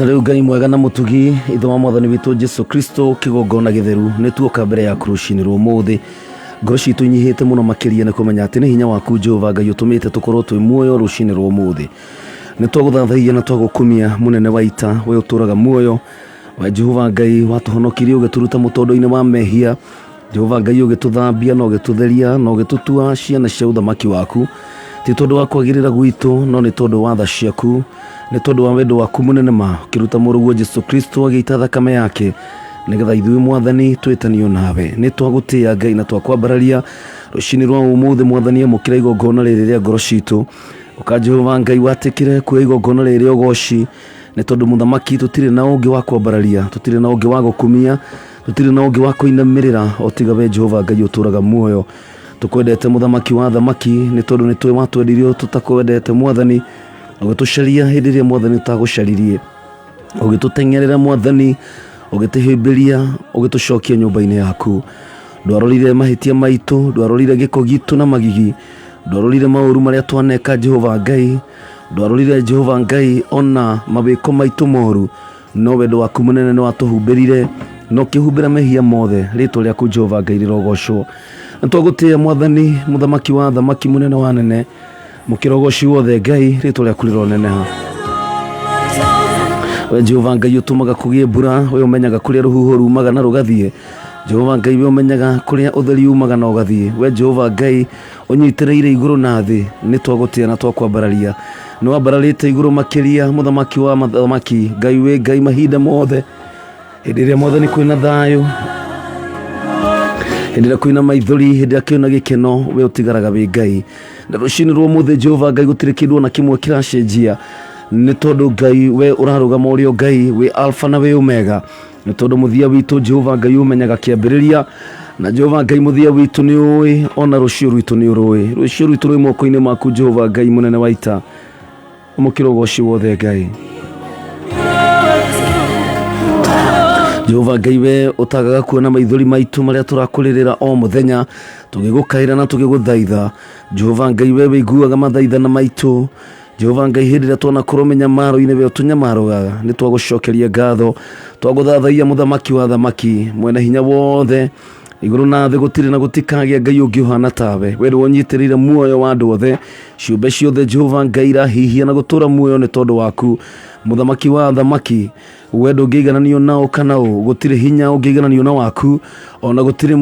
Na rĩu Ngai mwega na mũtugi, ithe wa Mwathani witũ Jesu Kristo, kĩgongona gĩtheru, nĩ tuoka mbere yaku rũcinĩ rwa ũmũthĩ. Ngoro citũ inyihĩte mũno makĩria nĩ kũmenya atĩ nĩ hinya waku Jehova Ngai ũtũmĩte tũkorwo twĩ muoyo rũcinĩ rwa ũmũthĩ. Nĩ twagũthathaiya na twagũkumia mũnene wa ita, we ũtũraga muoyo. We Jehova Ngai watũhonokirie ũgĩtũruta mũtondo-inĩ wa mehia. Jehova Ngai ũgĩtũthambia na ũgĩtũtheria na ũgĩtũtua ciana cia ũthamaki waku. Ti tondũ wa kwagĩrĩra gwitũ, no nĩ tondũ wa tha ciaku, nĩ tondũ wa wendo waku mũnene ma, ũkĩruta mũrũguo Jesu Kristo agĩita thakame yake nĩgetha ithuĩ Mwathani twĩtanio nawe. Nĩ twagũtĩĩa Ngai na twakwambararia rũcinĩ rwa ũmũthĩ. Mwathani, amũkĩra igongona rĩrĩ rĩa ngoro citũ. Ũka Jehova Ngai watĩkĩre kuoya igongona rĩrĩ rĩa ũgoci, nĩ tondũ mũthamaki tũtirĩ na ũngĩ wa kwambararia, tũtirĩ na ũngĩ wa gũkumia, tũtirĩ na ũngĩ wa kũinamĩrĩra o tiga we Jehova Ngai ũtũraga muoyo. Tũkwendete mũthamaki wa athamaki, nĩ tondũ nĩ tũĩ watwendirie tũtakwendete Mwathani, ũgĩtũcaria hĩndĩ ĩrĩa Mwathani ũtagũcaririe, ũgĩtũteng'erera Mwathani, ũgĩtũhĩmbĩria, ũgĩtũcokia nyũmba-inĩ yaku. Ndwarorire mahĩtia maitũ, ndwarorire gĩko gitũ na magigi, ndwarorire maũru marĩa twaneka Jehova Ngai, ndwarorire Jehova Ngai ona mawĩko maitũ moru, no wendo waku mũnene nĩ watũhumbĩrire na ũkĩhumbĩra mehia mothe. Rĩtwa rĩaku Jehova Ngai rĩrogocwo. Nĩ twagũtĩĩa Mwathani, mũthamaki wa athamaki, mũnene wa anene, mũkĩra ũgoci wothe Ngai, rĩtwa rĩaku rĩroneneha. We Jehova Ngai ũtũmaga kũgĩe mbura, we ũmenyaga kũrĩa rũhuho rumaga na rũgathiĩ. Jehova Ngai we ũmenyaga kũrĩa ũtheri umaga na ũgathiĩ. We Jehova Ngai ũnyitĩrĩire igũrũ na thĩ, nĩ twagũtĩĩa na twakwambararia. Nĩ wambararĩte igũrũ makĩria, mũthamaki wa mathamaki, Ngai wĩ Ngai mahinda mothe. Hĩndĩ ĩrĩa Mwathani kwĩna thayũ, hĩndĩ ĩrĩa kwĩna maithori, hĩndĩ ĩrĩa kwĩna gĩkeno, we ũtigaraga wĩ Ngai. Na rũcinĩ rwa ũmũthĩ Jehova Ngai gũtirĩ kĩndũ ona kĩmwe kĩracenjia, nĩ tondũ Ngai we ũrarũgama ũrĩ o Ngai, wĩ Alpha na wĩ Omega. Nĩ tondũ mũthia witũ Jehova Ngai ũmenyaga kĩambĩrĩria, na Jehova Ngai mũthia witũ nĩ ũĩ, ona rũciũ rwitũ nĩ ũrũĩ. Rũciũ rwitũ rwĩ moko-inĩ maku Jehova Ngai mũnene wa ita. Amũkĩra ũgoci wothe Ngai. Jehova Ngai we ũtagaga kuona maithori maitũ marĩa tũrakũrĩrĩra o mũthenya, tũgĩgũkaĩra na tũgĩgũthaitha. Jehova Ngai we wĩiguaga mathaithana maitũ. Jehova Ngai hĩndĩ ĩrĩa twanakorwo mĩnyamaro-inĩ we ũtũnyamarogaga, nĩ twagũcokeria ngatho, twagũthathaiya mũthamaki wa athamaki, mwene hinya wothe. Igũrũ na thĩ gũtirĩ na gũtikagĩa Ngai ũngĩ ũhana tawe. We nĩwe ũnyitĩrĩire muoyo wa andũ othe, ciũmbe ciothe Jehova Ngai irahihia na gũtũra muoyo nĩ tondũ waku. Mũthamaki wa athamaki, we ndũngĩigananio nao kana ũ, gũtirĩ hinya ũngĩigananio na waku, ona gũtirĩ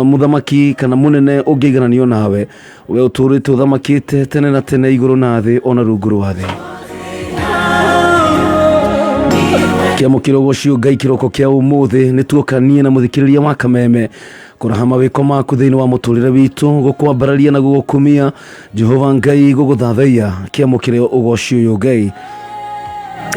mũthamaki kana mũnene ũngĩigananio nawe. We ũtũũrĩte ũthamakĩte tene na tene igũrũ na thĩ ona rungu rwa thĩ. Kĩamũkĩro ũcio Ngai kĩroko kĩa ũmũthĩ nĩ tuoka niĩ na mũthikĩrĩria wa Kameme kũraha mawĩko maku thĩinĩ wa mũtũrĩre witũ, gũkwambararia na gũgũkumia Jehova Ngai, gũgũthathaiya. Kĩamũkĩre ũgoci ũyũ Ngai.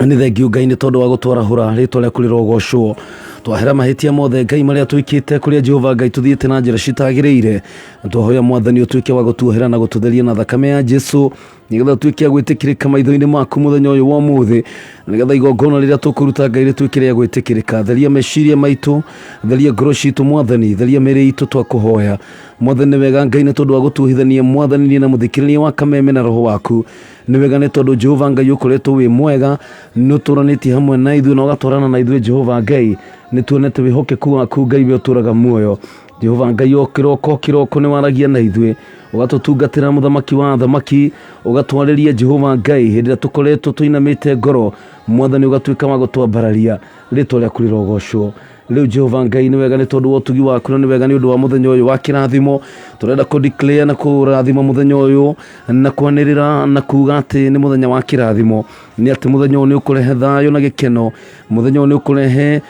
Nĩ thengiũ Ngai nĩ tondũ wa gũtwarahũra, rĩtwa rĩaku rĩrogocwo. Twahera mahĩtia mothe Ngai marĩa twĩkĩte, kũrĩa Jehova Ngai tũthiĩte na njĩra citagĩrĩire. Na twahoya Mwathani ũtuĩke wa gũtuohera na gũtũtheria na thakame ya Jesu, nĩgetha ũtuĩke a gwĩtĩkĩrĩka maitho-inĩ maku mũthenya ũyũ wa ũmũthĩ, nĩgetha igongona rĩrĩa tũkũruta Ngai rĩtuĩke rĩa gwĩtĩkĩrĩka. Theria meciria maitũ, theria ngoro citũ Mwathani, theria mĩĩrĩ itũ twakũhoya. Mwathani nĩ wega Ngai nĩ tondũ wa gũtuohithania Mwathani niĩ na mũthikĩrĩria wa Kameme na roho waku. Nĩ wega nĩ tondũ Jehova Ngai ũkoretwo wĩ mwega, nĩ ũtũranĩtie hamwe na ithuĩ na ũgatwarana na ithuĩ Jehova Ngai. Nĩ tuonete wĩhokeku waku Ngai we ũtũraga muoyo. Jehova Ngai o kĩroko kĩroko nĩ waragia na ithuĩ, ũgatũtungatĩra mũthamaki wa athamaki, ũgatwarĩria Jehova Ngai hĩndĩ ĩrĩa tũkoretwo tũinamĩte ngoro, Mwathani ũgatuĩka wa gũtwambararia, rĩtwa rĩaku rĩrogocwo. Rĩu Jehova Ngai nĩ wega nĩ tondũ wa ũtugi waku na nĩ wega nĩ ũndũ wa mũthenya ũyũ wa kĩrathimo. Tũrenda kũ declare na kũrathima mũthenya ũyũ na kwanĩrĩra na kuga atĩ nĩ mũthenya wa kĩrathimo, nĩ atĩ mũthenya ũyũ nĩ ũkũrehe thayũ na gĩkeno, mũthenya ũyũ nĩ ũkũrehe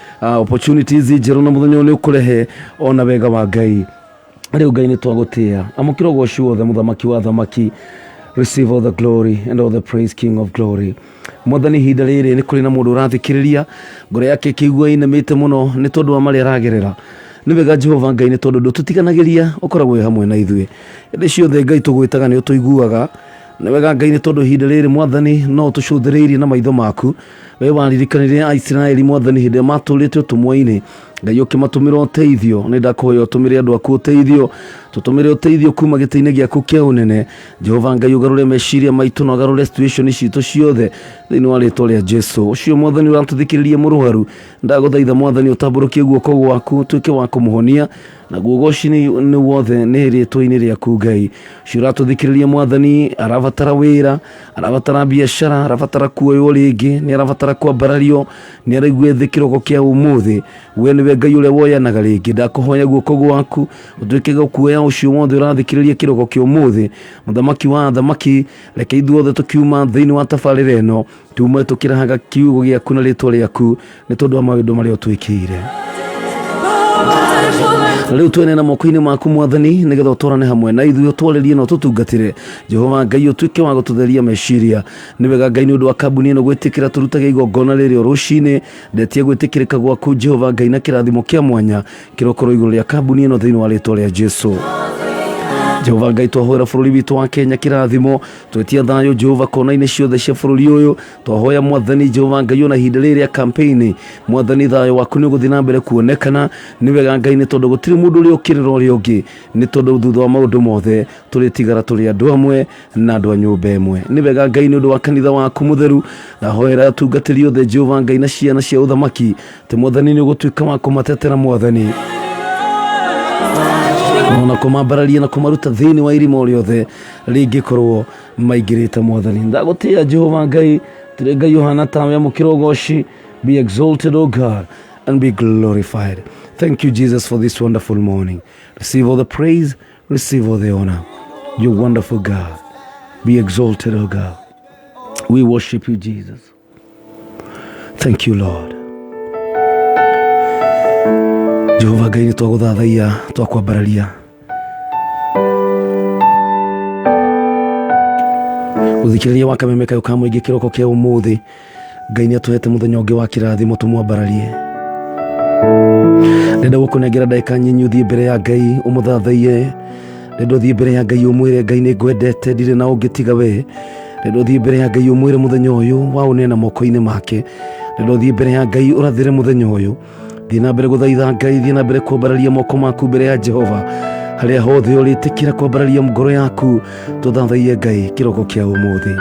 opportunities njerũ, na mũthenya ũyũ nĩ ũkũrehe ona wega wa Ngai. Rĩu Ngai nĩ twagũtĩĩa, amũkĩra ũgoci wothe mũthamaki wa athamaki. Receive all the glory and all the praise, King of glory. Mwathani, ihinda rĩrĩ nĩ kũrĩ na mũndũ ũrathikĩrĩria, ngoro yake ĩkĩigua ĩinamĩte mũno nĩ tondũ wa marĩa aragerera. Nĩ wega Jehova Ngai nĩ tondũ ndũtũtiganagĩria, ũkoragwo wĩ hamwe na ithuĩ hĩndĩ ciothe. Ngai tũgwĩtaga nĩ ũtũiguaga. Nĩ wega Ngai nĩ tondũ ihinda rĩrĩ Mwathani no ũtũcũthĩrĩirie na maitho maku. We waririkanire Aisiraeli Mwathani hĩndĩ ĩrĩa matũrĩte ũtũmwa-inĩ, Ngai ũkĩmatũmĩra ũteithio. Nĩ ndakũhoya ũtũmĩre andũ aku ũteithio, tũtũmĩre ũteithio kuma gĩtĩ-inĩ gĩaku kĩa ũnene. Jehova Ngai, ũgarũre meciria maitũ na ũgarũre situation citũ ciothe thĩinĩ wa rĩtwa rĩa Jesu. Ũcio Mwathani ũratũthikĩrĩria mũrwaru, ndagũthaitha Mwathani ũtambũrũkie guoko gwaku ũtuĩke wa kũmũhonia, naguo ũgoci nĩ wothe nĩ rĩtwa-inĩ rĩaku Ngai. Ũcio ũratũthikĩrĩria Mwathani arabatara wĩra, arabatara biacara, arabatara kuoywo rĩngĩ, nĩ arabatara kwambarario, nĩ araigua thĩ kĩroko kĩa ũmũthĩ. We nĩwe Ngai ũrĩa woyanaga rĩngĩ, ndakũhoya guoko gwaku ũtuĩke gũkuoya ũcio wothe ũrathikĩrĩria kĩroko kĩa ũmũthĩ. Mũthamaki wa athamaki, reke ithuothe tũkiuma thĩinĩ wa tabarĩra ĩno tume tũkĩrahaga kiugo gĩaku na rĩtwa rĩaku nĩ tondũ wa maũndũ marĩa ũtwĩkĩire. Na rĩu twene na moko-inĩ maku Mwathani, nĩgetha ũtwarane hamwe na ithuĩ, ũtwarĩrie na ũtũtungatĩre. Jehova Ngai, ũtuĩke wa gũtũtheria meciria. Nĩ wega Ngai nĩ ũndũ wa kambuni ĩno gwĩtĩkĩra tũrutage igongona rĩrĩ o rũcinĩ. Ndetie gwĩtĩkĩrĩka gwaku Jehova Ngai na kĩrathimo kĩa mwanya kĩrokorwo igũrũ rĩa kambuni ĩno thĩinĩ wa rĩtwa rĩa Jesu. Jehova Ngai, twahoera bũrũri witũ wa Kenya kĩrathimo, twetia thayũ Jehova kona-inĩ ciothe cia bũrũri ũyũ. Twahoya Mwathani Jehova Ngai, ona ihinda rĩrĩ rĩa campaign, Mwathani thayũ waku nĩ ũgũthiĩ na mbere kuonekana. Nĩ wega Ngai, nĩ tondũ gũtirĩ mũndũ ũrĩa ũkĩrĩra ũrĩa ũngĩ, nĩ tondũ thutha wa maũndũ mothe tũrĩtigara tũrĩ andũ amwe na andũ a nyũmba ĩmwe. Nĩ wega Ngai, nĩ ũndũ wa kanitha waku mũtheru, ndahoera atungatĩri othe Jehova Ngai na ciana cia ũthamaki, atĩ Mwathani nĩ ũgũtuĩka wa kũmatetera Mwathani, ona kũmambararia na kũmaruta thĩinĩ wa irima o rĩothe rĩngĩkorwo maingĩrĩte. Mwathani, ndagũtĩĩa Jehova Ngai, tũrĩ Ngai ũhana tawe, amũkĩra ũgoci. Be exalted, O God, and be glorified. Thank you, Jesus, for this wonderful morning. Receive all the praise, receive all the honor. You wonderful God, be exalted, O God. We worship you, Jesus. Thank you, Lord. Jehova Ngai, nĩ twagũthathaiya, twakwambararia. Gũthikĩrĩria wa kameme kayũ ka mũingĩ kĩroko kĩa ũmũthĩ, Ngai nĩ atũhete mũthenya ũngĩ wa kĩrathimo, tũmwambararie. Ndenda gũkũnengera ndagĩka nyinyi ũthiĩ mbere ya Ngai ũmũthathaiye. Ndenda ũthiĩ mbere ya Ngai ũmwĩre Ngai nĩ ngwendete, ndirĩ na ũngĩ tiga we. Ndenda ũthiĩ mbere ya Ngai ũmwĩre mũthenya ũyũ wa ũneana moko-inĩ make. Ndenda ũthiĩ mbere ya Ngai ũrathĩre mũthenya ũyũ. Thiĩ na mbere gũthaitha Ngai, thiĩ na mbere kwambararia moko maku mbere ya Jehova. Harĩa hothe ũrĩtĩkĩra kwambararia ngoro yaku, tũthathaiye Ngai kĩroko kĩa ũmũthĩ.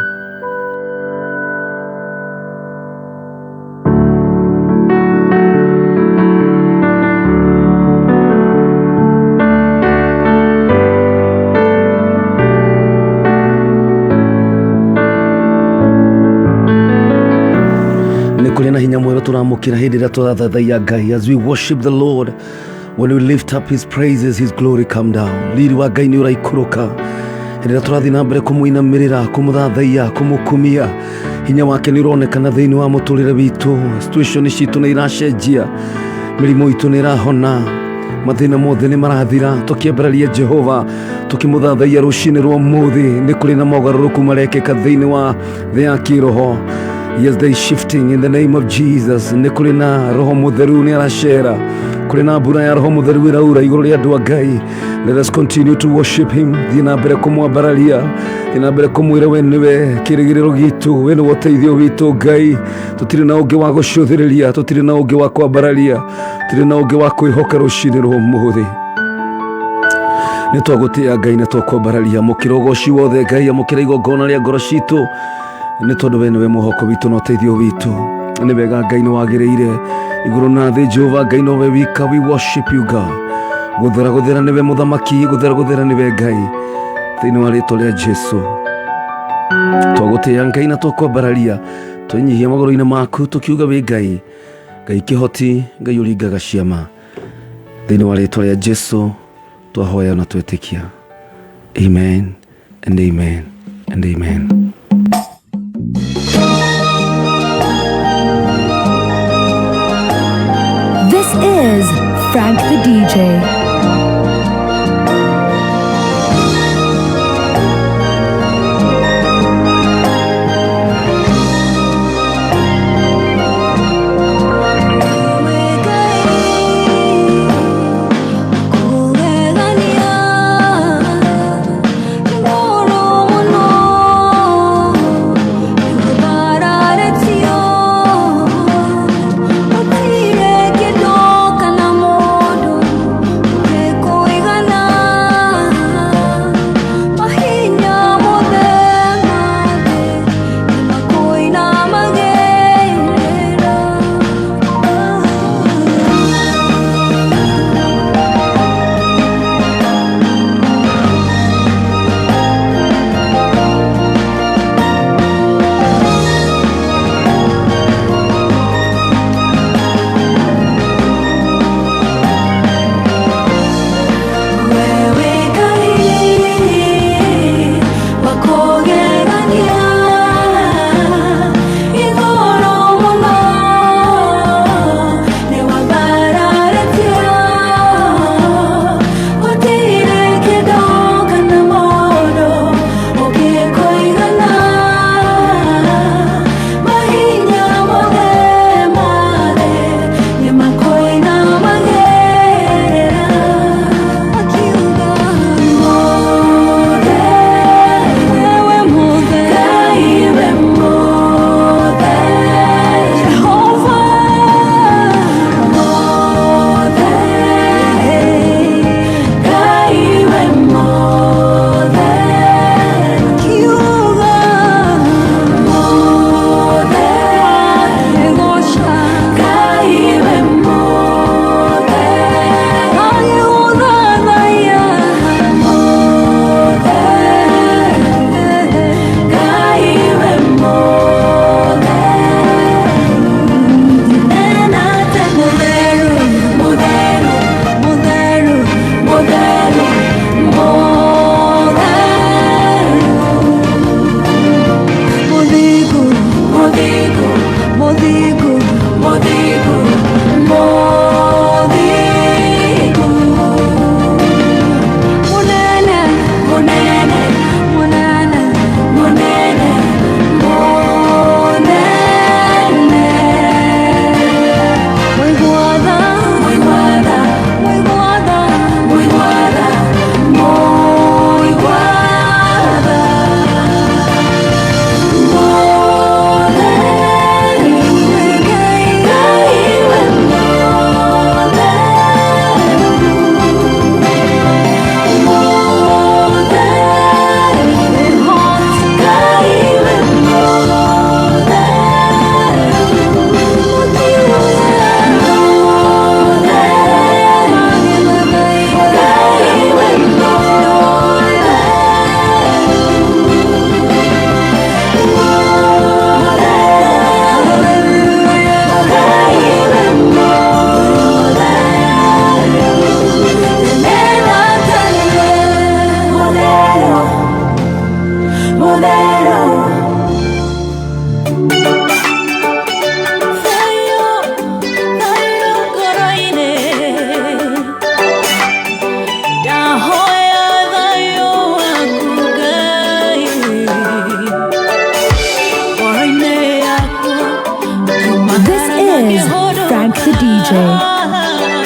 Nĩ kũrĩ na hinya mwerũ tũramũkĩra hĩndĩ ĩrĩa tũrathathaiya Ngai. As we worship the Lord, when we lift up his praises, his glory come down. Riri wa Ngai nĩ ũraikũrũka hĩndĩ ĩrĩa tũrathiĩ na mbere kũmũinamĩrĩra, kũmũthathaiya, kũmũkumia. Hinya wake nĩ ũronekana thĩinĩ wa mũtũrĩre witũ. Situation citũ nĩ iracenjia, mĩrimũ itũ nĩ ĩrahona, mathĩna mothe nĩ marathira. Tũkĩambararia Jehova, tũkĩmũthathaiya rũcinĩ rwa ũmũthĩ, nĩ kũrĩ na mogarũrũku marekĩka thĩinĩ wa thĩ ya kĩroho. Yes, there is shifting in the name of Jesus. Nĩ kũrĩ na roho mũtheru nĩ aracera, kũrĩ na mbura ya roho mũtheru ĩraura igũrũ rĩa andũ a Ngai. Let us continue to worship him. Thiĩ na mbere kũmwambararia, thiĩ na mbere kũmwĩra we nĩwe kĩrĩgĩrĩro gitũ, we nĩwe ũteithio witũ Ngai. Tũtirĩ na ũngĩ wa gũcũthĩrĩria, tũtirĩ na ũngĩ wa kwambararia, tũtirĩ na ũngĩ wa kwĩhoka rũcinĩ rwa ũmũthĩ. Nĩ twagũtĩĩa Ngai na twakwambararia. Amũkĩra ũgoci wothe Ngai, amũkĩra igongona rĩa ngoro citũ, nĩ tondũ we nĩwe mwĩhoko witũ na ũteithio witũ. Nĩ wega Ngai, nĩ wagĩrĩire igũrũ na thĩ. Jehova Ngai, nowe wika. We worship you, God. Gũthera gũthera nĩwe mũthamaki, gũthera gũthera nĩwe Ngai. Thĩinĩ wa rĩtwa rĩa Jesu twagũtĩĩa Ngai na twakwambararia, twenyihia magũrũ-inĩ maku tũkiuga wĩ Ngai, Ngai kĩhoti, Ngai ũringaga ciama. Thĩinĩ wa rĩtwa rĩa Jesu twahoya na twetĩkia, amen and amen and amen. This is Frank the DJ. This is Frank the DJ.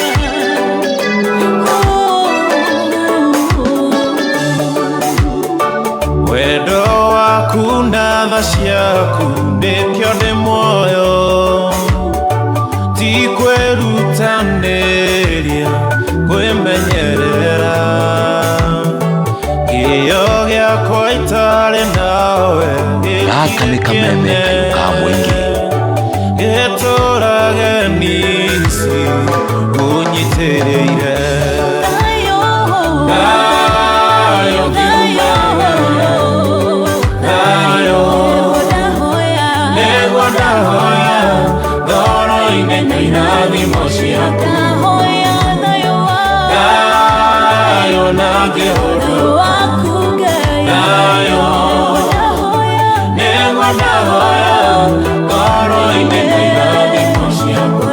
Wendo waku na tha ciaku nĩkĩo ndĩ muoyo, ti kwĩrutanĩria kwĩmenyerera, kĩyo gĩakwa itarĩ nawe. Gaka nĩ kameme kayũ ka mũingĩ. Gĩtũrage nici ũnyitĩrĩire. Thayũ ngiumaga, thayũ nĩguo ndahoya ngoro-inĩ na irathimo ciaku, thayũ na ngĩhũndũka, thayũ nĩguo ndahoya ngoro-inĩ na irathimo ciaku.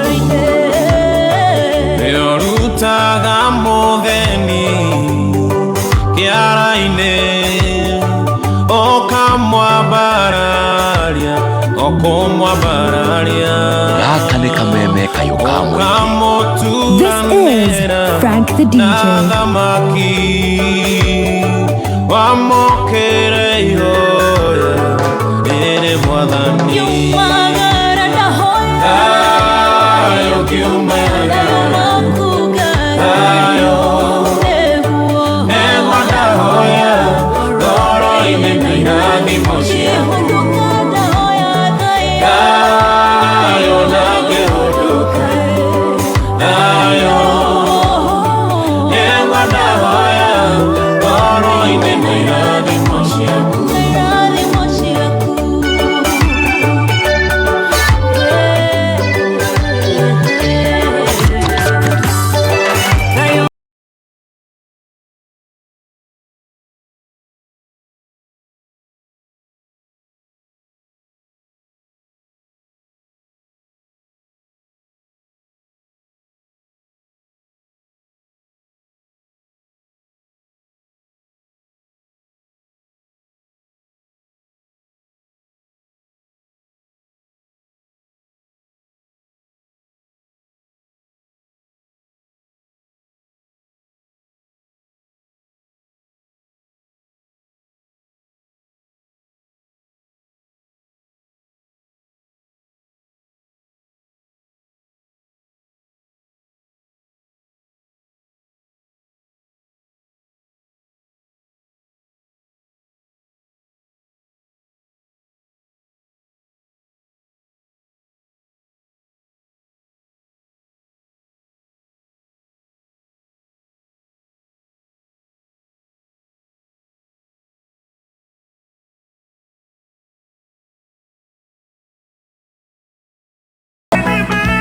Nĩũrutaga mũtheni kĩara-inĩ, ũkamwambararia, ũkũmwambararia. Gaka nĩ kameme kayũ ka mũingĩ. This is Frank the Na DJ. thamaki wamũkĩre ihoya rĩrĩ mwathani. Thayũ ngiumaga, thayũ nĩguo ndahoya ngoro-inĩ na irathimo ciaku, thayũ na ngĩhũndũka, thayũ nĩguo ndahoya ngoro-inĩ na irathimo ciaku.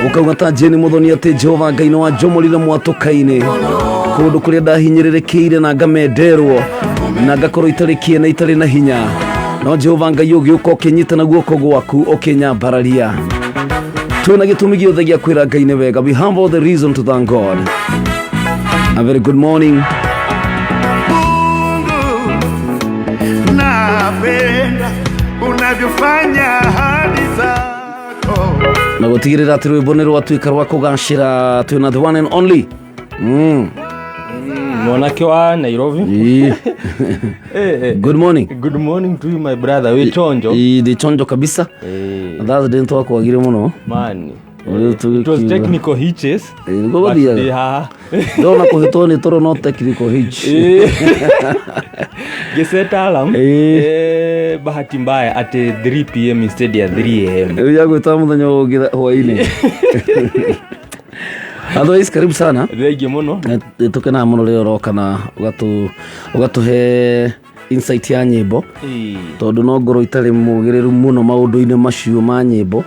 Ukauga ta Jane Muthoni atĩ Jehova Ngai nĩ wanjomorire mwatũka-inĩ kũndũ kũrĩa ndahinyĩrĩrĩkĩire na ngamenderwo na ngakorwo itarĩ kĩene, itarĩ na hinya, no Jehova Ngai ũgĩũka ũkĩnyita na guoko gwaku ũkĩnyambararia. Twĩna gĩtũmi gĩothe gĩa kwĩra Ngai nĩ wega. We have all the reason to thank God. A very good morning. Mungu, napenda unavyofanya ahadi zako. Na gũtigĩrĩra atĩ rwĩmbo nĩ rwatuĩka rwa kũgacĩra, twĩna the one and only Mwanake wa Nairobi. Ii. Eh, eh. Good morning. Good morning to you, my brother. We chonjo. Ii, ndĩ chonjo kabisa. Eh, Thursday nĩtwakwagire mũno. man. Ũrĩa It was tũgĩkiuga. technical hitches. Eh, nĩguo But gũthiaga. they are Ndona kũhĩtwo nĩ toro no technical hitch. Geset alarm. Eh. Eh, bahati mbaya at 3 p.m. instead ya 3 a.m. Rĩu ya gwĩta mũthenya ũngĩ hwaĩ-inĩ. Otherwise, karibu sana. Thank you muno. Nĩ tũkenaga mũno rĩrĩa ũroka na ũgatũhe insight ya nyĩmbo, Eh, tondũ no ngorwo itarĩ mũgĩrĩru mũno maũndũ-inĩ macio ma nyĩmbo.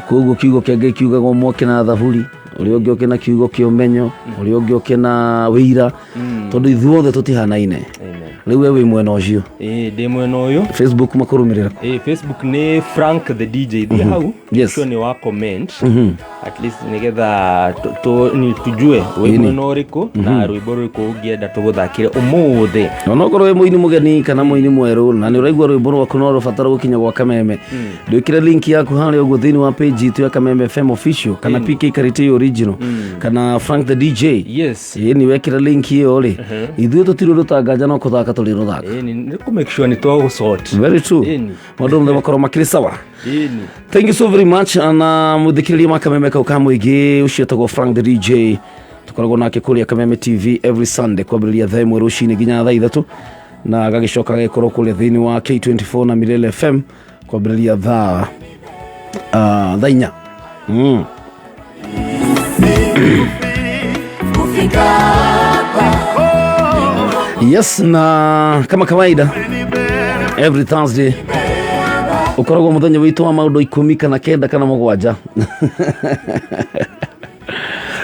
Koguo kiugo kĩa Ngai kiugaga ũmwe oke na thaburi, ũrĩa ũngĩ oke na kiugo kĩa ũmenyo, ũrĩa ũngĩ oke na wĩira, tondũ ithuothe tũtihanaine. Amen. Rĩu we wĩ mwena ũcio? Ĩĩ, ndĩ mwena ũyũ. Facebook makũrũmĩrĩra kũ? Ĩĩ, Facebook nĩ Frank the DJ, thiĩ hau. Sure nĩ wa comment, at least nĩgetha tujue wĩ mwena ũrĩkũ na rwĩmbo rũrĩkũ ũngĩenda tũgũthakĩre ũmũthĩ. Onokorwo wĩ mũini mũgeni kana mũini mwerũ na nĩ ũraigua rwĩmbo rwaku no rũbatara gũkinya gwa Kameme, ndwĩkĩre link yaku harĩa ũguo thĩinĩ wa page itũ ya Kameme FM official kana PK Karĩtĩ original kana Frank the DJ. Ĩĩ, nĩ wekĩra link ĩyo rĩ, ithuĩ tũtirĩ rũtanganja no kũthaka tũrĩ rũthaka. Ĩĩ, nĩ kũ make sure nĩ twagũsort. Very true. Ĩni. Maũndũ mothe makorwo makĩrĩ sawa. Ĩni. Thank you so very much. Na muthikiriria wa Kameme kau ka mũingĩ, ũcio etagwo Frank the DJ, tũkoragwo nake kũrĩa Kameme TV every Sunday kwambĩrĩria 1:00 rũcinĩ nginya 3:00, na agagĩcoka agagĩkorwo kũrĩa thĩinĩ wa K24 na Milele FM kwambĩrĩria 4:00. Yes, na kama kawaida every Thursday ukoragwo muthenya witũ wa maũndũ 19 kana 7.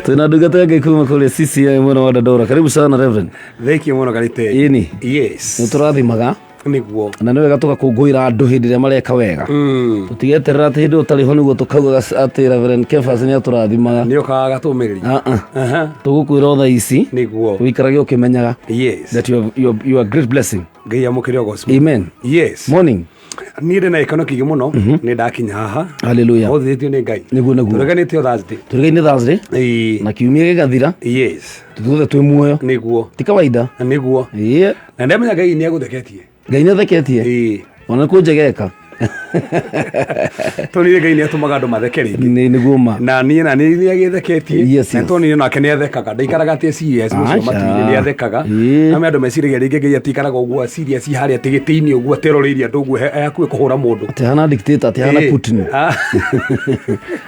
Twĩna ndungata ya Ngai kuma kũrĩa CCI mwena wa Dandora. Karibu sana, Reverend. Thank you muno, Karite. Ĩni. Yes. Nĩ tũrathimaga. Niguo. Na nĩ wega tũgakũngũĩra andũ hĩndĩ ĩrĩa mareka wega, tũtigeterera atĩ hĩndĩ ĩyo ũtarĩ ho nĩguo tũkaugaga atĩ Reverend Kefas nĩ atũrathimaga. Nĩ ũkaga tũmĩrĩria. Ah, ah. Tũgũkwĩra o thaa ici. Wĩikarage ũkĩmenyaga that you are great blessing. Ngai amũkĩre ũgoco. Amen. Morning. Niĩ ndĩ na gĩkeno kĩingĩ mũno nĩ ndakinya haha. Hallelujah. Hũthĩtio nĩ Ngai. Nĩguo, nĩguo. Tũreganĩte o Thursday. Tũrĩgaine Thursday Ĩĩ. na kiumia gĩgathira, tuthuothe twĩ muoyo. Ti kawaida. Nĩguo. Ĩĩ. Na ndamenya Ngai nĩ agũtheketie. Ngai nĩ atheketie. Ĩĩ. Ona nĩ kũnjegeka. Tũnire Ngai nĩ atũmaga andũ matheke rĩngĩ. Nĩguo ma. Na niĩ nĩ agĩtheketie. Yes. Na tũnire nake nĩ athekaga, ndaikaraga atĩ serious mũcio. Aca. Matu-inĩ nĩ athekaga. Ame andũ meciragia rĩngĩ Ngai atikaraga ũguo serious harĩa atĩ gĩtĩ-inĩ ũguo ateroreirie andũ ũguo hakuhĩ kũhũra mũndũ. Atĩ hana dictator, atĩ hana Putin,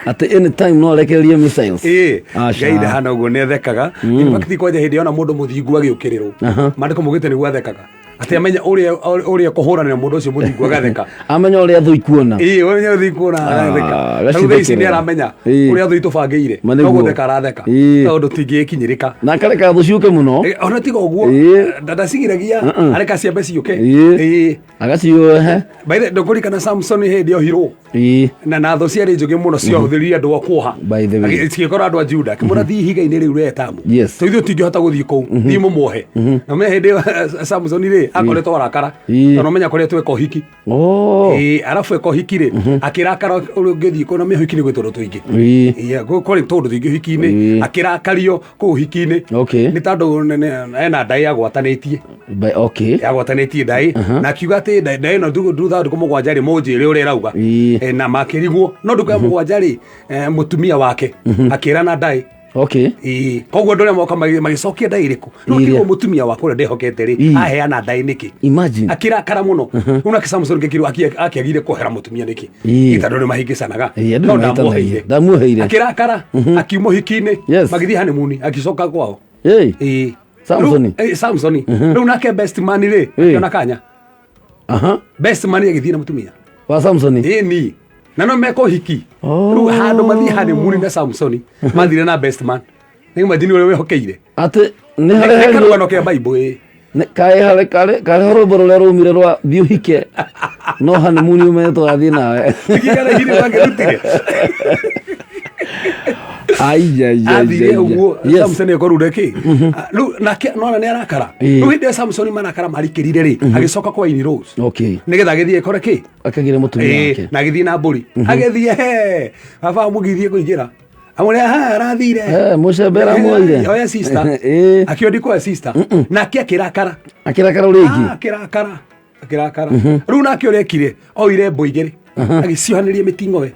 atĩ anytime no arekererie missiles. Ĩĩ. Aca. Ngai ndahana ũguo, nĩ athekaga. In fact, kwanja hĩndĩ yona mũndũ mũthingu agĩũkĩrĩrwo, maandĩko maugĩte nĩguo athekaga, atĩ amenya ũrĩa kũhũranĩra mũndũ ũcio mũthingu agatheka. Amenya ũrĩa thũ ikuona. Ĩĩ, ũrĩa ũthiĩ kuona agatheka. Rĩu thaa ici nĩ Agacithekera. aramenya ũrĩa thũ itũbangĩire. Ma No nĩguo. gũtheka aratheka tondũ tingĩkinyĩrĩka. Na akareka thũ ciũke mũno. Ona tiga ũguo, ndacigiragia, areka ciambe ciũke. Ĩĩ. Agaciohe. By the ndũkũririkana Samson hĩndĩ ohirwo na thũ ciarĩ njũgĩ mũno, ciahũthĩrire andũ a kuoha. By the way. Cigĩkora andũ a Juda akĩmwĩra, "Thiĩ ihiga-inĩ rĩu rĩa Etamu, Yes. to ithuĩ tũtingĩhota gũthiĩ kũu, thiĩ mũmuohe." Na me hĩndĩ ĩyo Samson rĩ akoretwo arakara, tondũ menya akoretwo eka ũhiki. Ĩĩ, arabu eka ũhiki rĩ akĩrakara ũrĩa ũngĩthiĩ kũu na mĩhiki nĩ gwĩ tũndũ tũingĩ. Iya, kũrĩ tũndũ tũingĩ ũhiki-inĩ. Akĩrakario kũu ũhiki-inĩ nĩ tondũ ena ndaĩ yagwatanĩtie. Yagwatanĩtie ndaĩ na akiuga atĩ ndaĩ ĩno thutha wa ndukũ 7 rĩ mũnjĩre ũrĩa ĩrauga. Na makĩrigwo no ndukũ ya 7 rĩ, mũtumia wake akĩra na ndaĩ. Ĩĩ, koguo andũ arĩa moka magĩcokia ndaĩ ĩrĩkũ no Iria. akĩrwo mũtumia wakwa ũrĩa ndehokete rĩ aheana ndaĩ nĩkĩ? Imagine. Akĩrakara mũno. Rĩu nake Samson gĩkĩrwo akĩagire kuohera mũtumia nĩkĩ? Tondũ nĩ mahĩngĩcanaga. Ĩĩ, andũ No nĩ mahĩtanagia. ndamuoheire. Ndamuoheire. Akĩrakara, akiuma ũhiki-inĩ, magĩthiĩ honeymoon, agĩcoka kwao. Ĩĩ. Ĩĩ. Samsoni. Samsoni. Rĩu nake best man rĩ akĩona kanya. Best man agĩthiĩ na mũtumia wa Samsoni. Ĩni, na no meka ũhiki. Rĩu handũ mathiĩ honeymoon na Samsoni, mathire na best man. Nĩ imagine ũrĩa wĩhokeire. Atĩ nĩ harĩa Nĩ herirwo- karũgano kĩa Bible, ĩĩ. Kaĩ harĩ karĩ ho rwĩmbo rũrĩa rumire rwa thiĩ ũhike no honeymoon umenye tũgathiĩ nawe. Gĩkara mangĩrutire. Athire ũguo. Samson ekorure kĩ rĩu nake nona nĩ arakara. Rĩu hĩndĩ ya Samson marakara marikĩrire rĩ, agĩcoka kwa ini Rose nĩgetha agĩthiĩ ekore kĩ. Akagĩre mũtumia wake. Na agĩthiĩ na mbũri, agĩthiĩ he baba mũgithie kũingĩra amũrĩa ha arathire. Mũcembe aramuoire. Oya sister. Akĩo ndikuoya sister, nake akĩrakara. Akĩrakara rĩngĩ. Ah, akĩrakara, akĩrakara. Rĩu nake ũrĩa ekire, oire mbũ igĩrĩ, agĩciohanĩria mĩting'oe.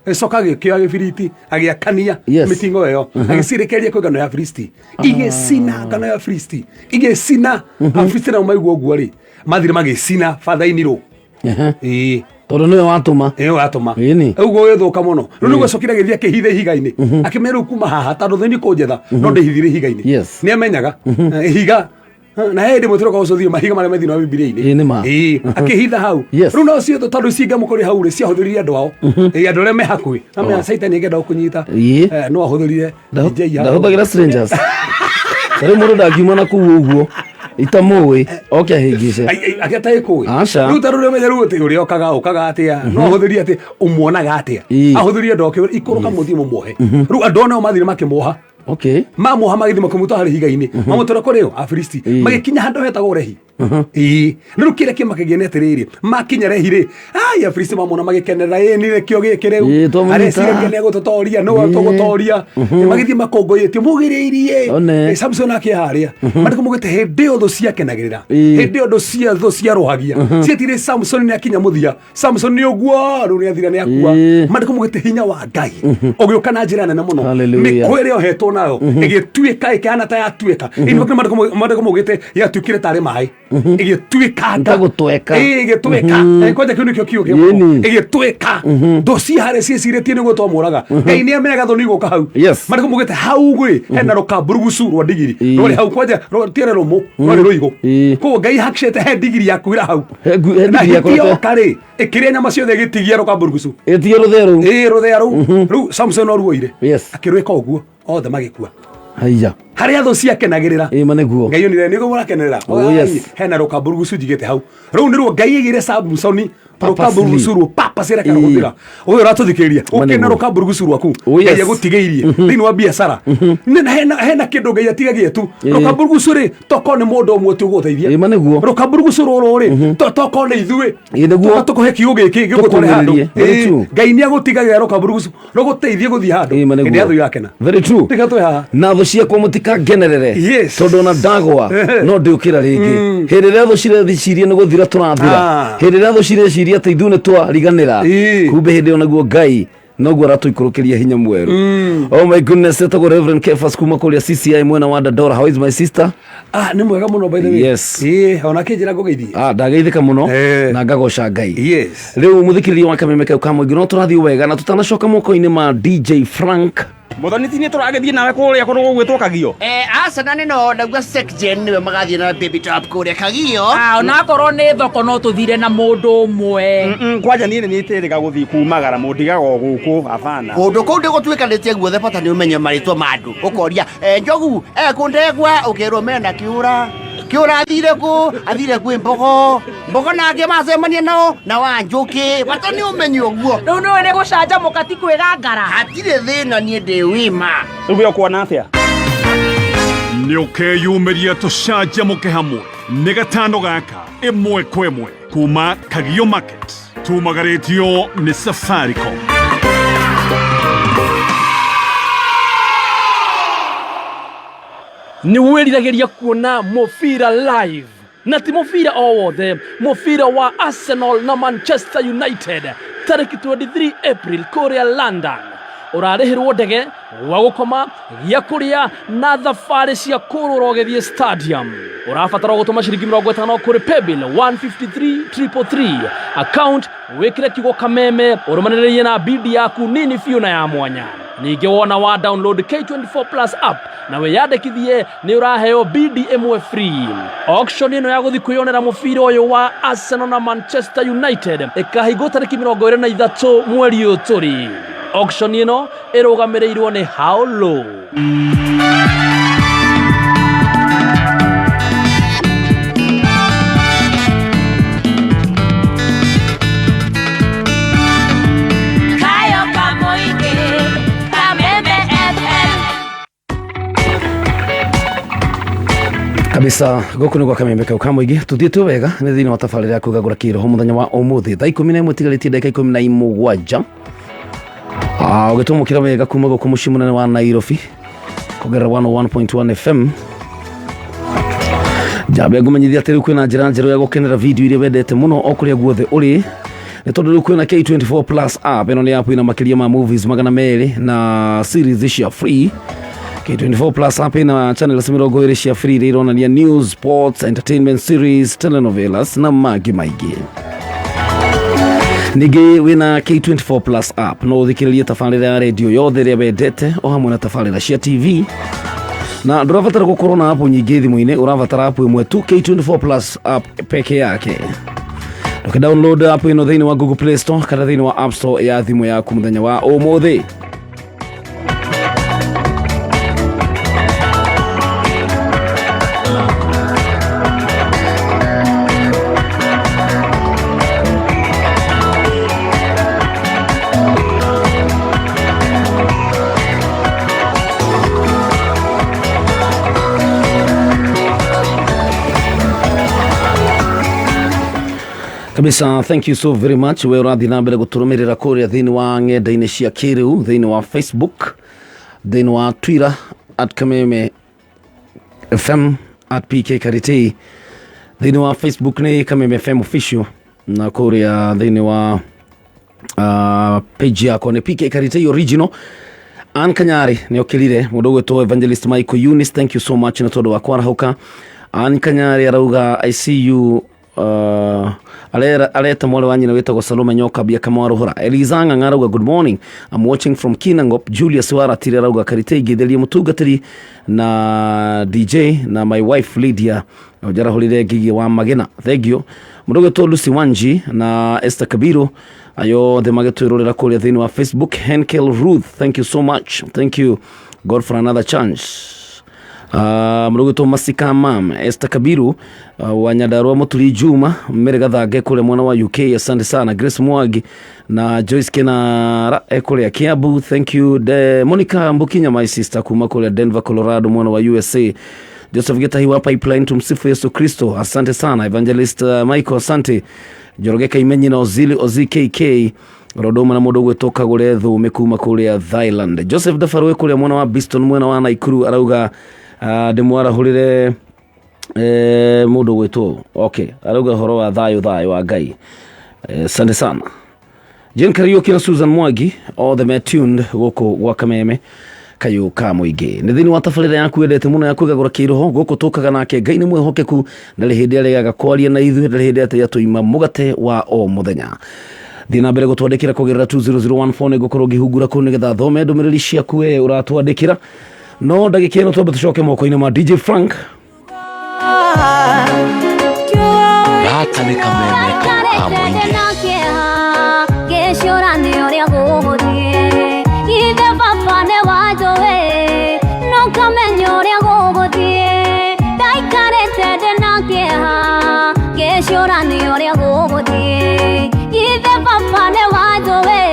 Agĩcoka agĩkĩoya gĩbiriti, agĩakania mĩting'oe ĩyo, agĩcirekereria kwĩ ngano ya Filisti, igĩcina ngano ya Filisti, igĩcina Afilisti. Nao maigua ũguo rĩ, mathire magĩcina bathainirwo. Ĩĩ. Tondũ nĩwe watũma. Ĩyo watũma. Ĩni. Ũguo gĩthũka mũno. Rĩu nĩguo acokire agĩthiĩ akĩhitha ihiga-inĩ, akĩmera rĩu kuma haha tondũ thĩ nĩ kũnjetha no ndĩhithire ihiga-inĩ. Nĩ amenyaga ihiga na hĩndĩ mũtũrũka ũcũthio mahiga marĩa me thĩinĩ wa Bibilia-inĩ. Ĩĩ, nĩ ma. Ĩĩ, akĩhitha hau. Rĩu nao ciothe tondũ cingĩamũkũrĩ hau rĩ, ciahũthĩrire andũ ao. Ĩĩ, andũ arĩa me hakuhĩ na Caitani angĩenda gũkũnyita, no ahũthĩrire DJ hau. Ndahũthagĩra strangers. Ta rĩu mũndũ ndangiuma na kũu ũguo. Itamũĩ oke ahĩngĩce. Agĩta ĩkũĩ. Aca. Rĩu ta rũrĩa menya rĩu atĩ ũrĩa okaga okaga atĩa, no ahũthĩrie atĩ ũmuonaga atĩa. Ahũthĩrie andũ ake ikũrũka mũthiĩ mũmuohe. Rĩu andũ onao mathire makĩmuoha. Okay. Mamuoha magĩthiĩ makĩmũtwara harĩ ihiga-inĩ. Mamũtwara kũrĩ o Afilisti. Magĩkinya handũ hetagwo Rehi. Ĩĩ. Rĩu kĩrĩa kĩmakagia nĩ atĩrĩrĩ, makinya Rehi rĩ, ai Afilisti mamona magĩkenerera, ĩĩ nĩ nĩkĩo gĩkĩ rĩu. Ĩĩ, twamũnyita. Areciragia nĩ egũtũtoria, nĩwe tũgũtoria. Magĩthiĩ makũngũyĩtie, mũgĩrĩirie. One. Samson akĩ harĩa. Mandĩko maugĩte hĩndĩ ĩyo thũ ciakenagĩrĩra. Hĩndĩ ĩyo thũ cia thũ ciarũhagia. Cietire Samson nĩ akinya mũthia. Samson nĩ ũguo, rĩu nĩ athira nĩ akua. Mandĩko maugĩte hinya wa Ngai ũgĩũka na njĩra nene mũno. Hallelujah. Mĩkwa ĩrĩa ohetwo nayo ĩgĩtuĩka ĩkĩhana ta yatuĩka. Ĩno mandĩko maugĩte yatuĩkire tarĩ maĩ. Ĩgĩtuĩkanga. Ta gũtweka. Ĩĩ, ĩgĩtweka. Kwanja kĩu nĩkĩo kiugo kĩa Ĩni. Ĩgĩtwĩka. Thũ cia harĩa ciĩcirĩtie nĩguo twamũraga. Ngai nĩ amenyaga thũ nĩ igũka hau. Yes. Mandĩko maugĩte hau rĩ hena rũkamburugucu rwa ndigiri. Rwarĩ hau kwanja rũtiarĩ rũmũ, rwarĩ rũigũ. Koguo Ngai hakicĩte he ndigiri yakuira hau. He he Na ndigiri hiti yakorete- yoka rĩ, ĩkĩrĩa nyama ciothe ĩgĩtigia rũkamburugucu. Ĩtige rũthĩa rũu. Ĩĩ rũthĩa rũu. Rĩu Samson no ruoire. Yes. Akĩrwĩka ũguo othe magĩkua. Haiya. Harĩa thũ ciakenagĩrĩra. Ĩĩ ma nĩguo. Ngai onire nĩguo mũrakenerera. Oh, yes. Hena rũkamburugucu njigĩte hau. Rũu nĩruo Ngai aigĩire Samsoni Purposely. rũkamburugucu ruo purpose reke rũhũthĩra. Ũyũ ũratũthikĩrĩria Ma ũkĩna nĩguo. rũkamburugucu rwaku Oh, yes. Ngai agũtigĩirie thĩinĩ wa biacara. Nĩ- Hena kĩndũ Ngai atigagie tu. Ĩĩ. Rũkamburugucu rĩ tokorwo nĩ mũndũ ũmwe tu ũgũteithia. Ĩĩ ma nĩguo. Rũkamburugucu rũrũ rĩ tokorwo nĩ ithuĩ. Ĩĩ nĩguo. Tũka tũkũhe kiugo gĩkĩ gĩgũtware handũ. Tũkũmĩrĩrie. Very Ĩĩ, true. Ngai nĩ agũtigagĩra rũkamburugucu rũgũteithie gũthiĩ handũ. Ĩĩ ma Hĩndĩ nĩguo. ya thũ yakena. Very true. Reke twĩ haha. Na thũ ciakwa mũtikangenerere. Yes. Tondũ ona ndagwa no ndĩũkĩra rĩngĩ. Hĩndĩ ĩrĩa thũ cireciria nĩ gũthira tũrathira. Ah. Hĩndĩ ĩrĩa thũ cireciria atĩ ithuĩ nĩ twariganĩra. Ĩĩ. Kumbe hĩndĩ ĩyo naguo Ngai noguo aratũikũrũkĩria hinya mwerũ. Oh my goodness, etagwo Reverend Kefas kuma kũrĩa CCI mwena wa Dandora. How is my sister? Ah, nĩ mwega mũno by the way. Yes. Ĩĩ, ona kĩnjĩra ngũgeithie. Ah, ndageithĩka mũno Eh. na ngagoca Ngai. Yes. Rĩu mũthikĩrĩria wa kameme kau ka mũingĩ no tũrathiĩ wega na tũtanacoka moko-inĩ ma DJ Frank. Muthoni ti nĩ tũragĩthiĩ nawe kũrĩa kũndũ gũgwĩtwo Kagio. Aca na nĩ no ndaigua Secgen nĩwe magathiĩ na Baby Top kũrĩa Kagio. Ah, onakorwo nĩ thoko no tũthire na mũndũ ũmwe. Kwanja niĩ nĩ nĩtĩrĩga gũthiĩ kumagara mũndigaga o gũkũ abana. Kũndũ kũu ndĩgũtuĩkanĩtie guothe bata nĩ ũmenye marĩtwa ma andũ. Ũkoria njogu kũndegwa ũkerwo mena kĩũra. Kĩũra athire kũ? Athire kwĩ mbogo. Mbogo nake macemania nao na wa njũkĩ. Bata nĩ ũmenye ũguo. Rĩu nĩũĩ nĩ gũcanjamũka ti kwĩgangara. Hatirĩ thĩna niĩ ndĩ wima. Rĩu we ũkuona atĩa? Nĩ ũkeyumĩria tũcanjamũke hamwe nĩ gatano gaka ĩmwe kwa ĩmwe kuma Kagio Market tumagarĩtio nĩ Safaricom. Nĩ wĩriragĩria kuona mũbira live na ti mũbira o wothe, mũbira wa Arsenal na Manchester United tarĩki 23 April kũrĩa London. Ũrarĩhĩrwo ndege, gwa gũkoma, gĩa kũrĩa na thabarĩ cia kũrũra ũgĩthiĩ stadium. Ũrabatara gũtũma ciringi 50 kũrĩ paybill 153333 account, wĩkĩre kiugo kameme ũrũmanĩrĩrie na bidi yaku nini biũ na ya mwanya. Ningĩ wona wa download K24 Plus app na wĩyandĩkithie nĩ ũraheo bidi ĩmwe free. Auction ĩno ya gũthiĩ kwĩyonera mũbira ũyũ wa Arsenal na Manchester United ĩkahingwo tarĩki 23 mweri ũyũ tũrĩ. Auction ĩno ĩrũgamĩrĩirwo nĩ How Low. Kayo kamoige, Kameme FM. Kabisa gũkũ nĩ gwa kamembe kau ka mũingĩ tũthiĩte wega nĩ thĩinĩ wa tabarĩra ya kwĩgagũra kĩroho mũthenya wa ũmũthĩ thaa 11 tigarĩtie ndagĩka 17. Ũgĩtũmũkĩra wega kuma gũkũ mũciĩ mũnene wa Nairobi kũgerera 101.1 FM. Njambe ngũmenyithia atĩ rĩu kwĩna njĩra njerũ ya gũkenera video iria wendete mũno o kũrĩa guothe ũrĩ nĩ tondũ rĩu kwĩna K24 Plus app. Ĩno nĩ app ĩna makĩria ma movies 200 na series cia free. K24 Plus app ĩna channels 20 cia free iria ironania news, sports, entertainment series, telenovelas na mangĩ maingĩ. Ningĩ wĩna K24 Plus app no ũthikĩrĩrie tabarĩra ya redio yothe ĩrĩa wendete o hamwe na tabarĩra cia TV na ndũrabatara gũkorwo na app nyingĩ thimũ-inĩ, ũrabatara app ĩmwe tu, K24 Plus app peke yake. Ũkĩ download app ĩno thĩinĩ wa Google Play Store kana thĩinĩ wa App Store ya thimũ yaku mũthenya wa ũmũthĩ. Kabisa, thank you so very much. We ũrathiĩ na mbere gũtũrũmĩrĩra kũrĩa thĩinĩ wa ng'enda-inĩ cia kĩrĩu, thĩinĩ wa Facebook, thĩinĩ wa Twitter @KamemeFM, @PKKaritei. Thĩinĩ wa Facebook nĩ Kameme FM official, na kũrĩa thĩinĩ wa page yakwa nĩ PK Karitei original. Ann Kanyari nĩ okĩrire, mũndũ ũgwĩtwo Evangelist Michael Eunice, thank you so much nĩ tondũ wa kwarahũka. Ann Kanyari arauga, "I see you." Areta mwarĩ wa nyina wĩtagwo Salome Nyokambia Kamwaruhura. Eliza Ng'ang'a arauga, "Good morning, I'm watching from Kinangop." Julius Waratire arauga, "Karitei, ngeitherie mũtungatĩri na DJ na my wife Lydia njarahũrire Ngigi wa Magena." Thank you. Mũndũ ũgwĩtwo Lucy Wanji na Esther Kabiru ayothe magĩtwĩrorera kũrĩa thĩinĩ wa Facebook. Henkel Ruth, thank you so much. Thank you God for another chance. Mũndũ ũgwĩtwo Masika Mam, Esther Kabiru wa Nyandarua, Mũturi Juma Mere Gathange kũrĩa mwena wa UK, asante sana. Grace Mwangi na Joyce Kenara kũrĩa Kiambu, thank you. De Monica Mbukinya, my sister kuma kũrĩa Denver, Colorado, mwena wa USA. Joseph Gitahi wa Pipeline, tumsifu Yesu Kristo, asante sana. Evangelist Michael, asante. Njoroge Kaimenyi na Ozili Ozi KK Rodoma na mũndũ ũgwĩtwo Kagũre Thũme kuma kũrĩa Thailand. Joseph Dabarwe kũrĩa mwena wa Biston, mwena wa Naikuru, arauga ndĩmwarahũrĩre mũndũ ũgwĩtwo, okay, arauga ũhoro wa thayũ, thayũ wa Ngai. Asante sana. Jane Kariuki na Susan Mwangi othe me tuned gũkũ gwa Kameme kayũ ka mũingĩ. Nĩ thĩinĩ wa tabarĩra yaku wendete mũno ya kwĩgagũra kĩroho. Gũkũ tũkaga nake Ngai nĩ mwĩhokeku, ndarĩ hĩndĩ aregaga kwaria na ithuĩ, ndarĩ hĩndĩ atĩ atũima mũgate wa o mũthenya. Thiĩ na mbere gũtwandĩkĩra kũgerera 20014, nĩ ngũkorwo ngĩhungura kũu nĩgetha thome ndũmĩrĩri ciaku we ũratwandĩkĩra. No ndagĩka ĩno twambe tũcoke moko-inĩ ma DJ Frank. Gaka nĩ kameme kayũ ka mũingĩ. Ngĩcũrania ũrĩa gũgũthiĩ, ithe baba nĩ wanjũĩ, no kamenya ũrĩa gũgũthiĩ. Ndaikarĩte ndĩ na kĩeha, ngĩcũrania ũrĩa gũgũthiĩ, ithe baba nĩ wanjũĩ,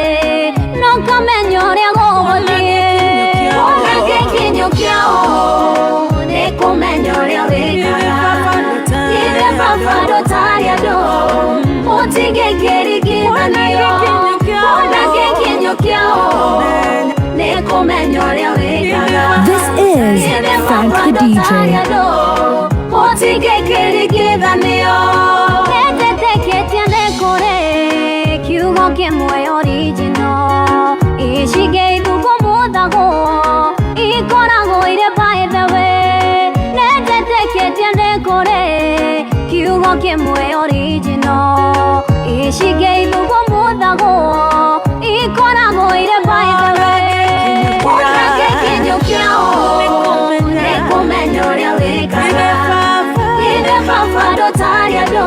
no kamenya ũrĩa gũgũthiĩ. Ona gĩkinyo kĩao nĩ kũmenya ũrĩa wĩkaga, ithe baba ndũtarĩ andũ ũtingĩkĩringithanio. Ona gĩkinyo kĩao nĩ kũmenya ũrĩa wĩkaga. This is Frank the DJ. Ũtingĩkĩringithanio. Nĩnjĩtĩkĩtie nĩ kũrĩ kiugo kĩmwe original, icigĩ ithungumuthagwo ikoragwo irĩ by the way. Nĩnjĩtĩkĩtie nĩ kũrĩ kiugo kĩmwe original, icigĩ ithungumuthagwo ikoragwo irĩ by the way. Ona gĩkinyo kĩao nĩ kũmenya ũrĩa wĩkaga, ithe baba ndũtarĩ andũ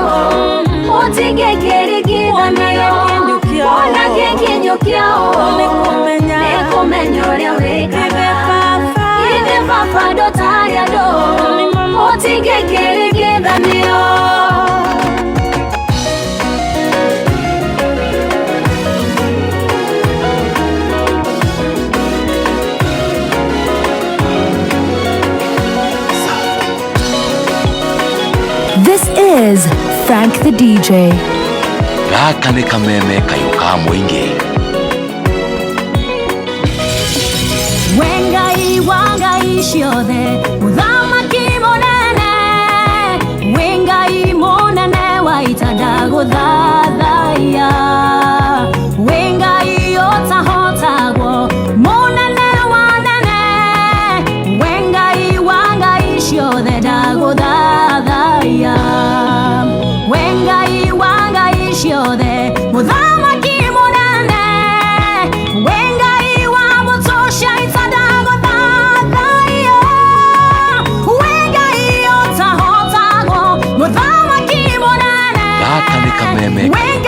ũtingĩkĩringithanio. Ona gĩkinyo kĩao nĩ kũmenya ũrĩa wĩkaga, ithe baba ndũtarĩ andũ ũtingĩkĩringithanio. This is Frank the DJ. Gaka nĩ kameme kayũ ka mũingĩ. We Ngai wa ngai ciothe, mũthamaki mũnene, wĩ Ngai mũnene wa ita, ndagũthathaiya. Wĩ Ngai ũtahotagwo, mũnene wa nene, wĩ Ngai wa ngai ciothe, ndagũthathaiya. We Ngai wa ngai ciothe, mũthamaki mũnene, wĩ Ngai wa mbũtũ cia ita, ndagũthathaiya. We Ngai ũtahotagwo, mũthamaki mũnene, Gaka nĩ kameme wĩ kayũ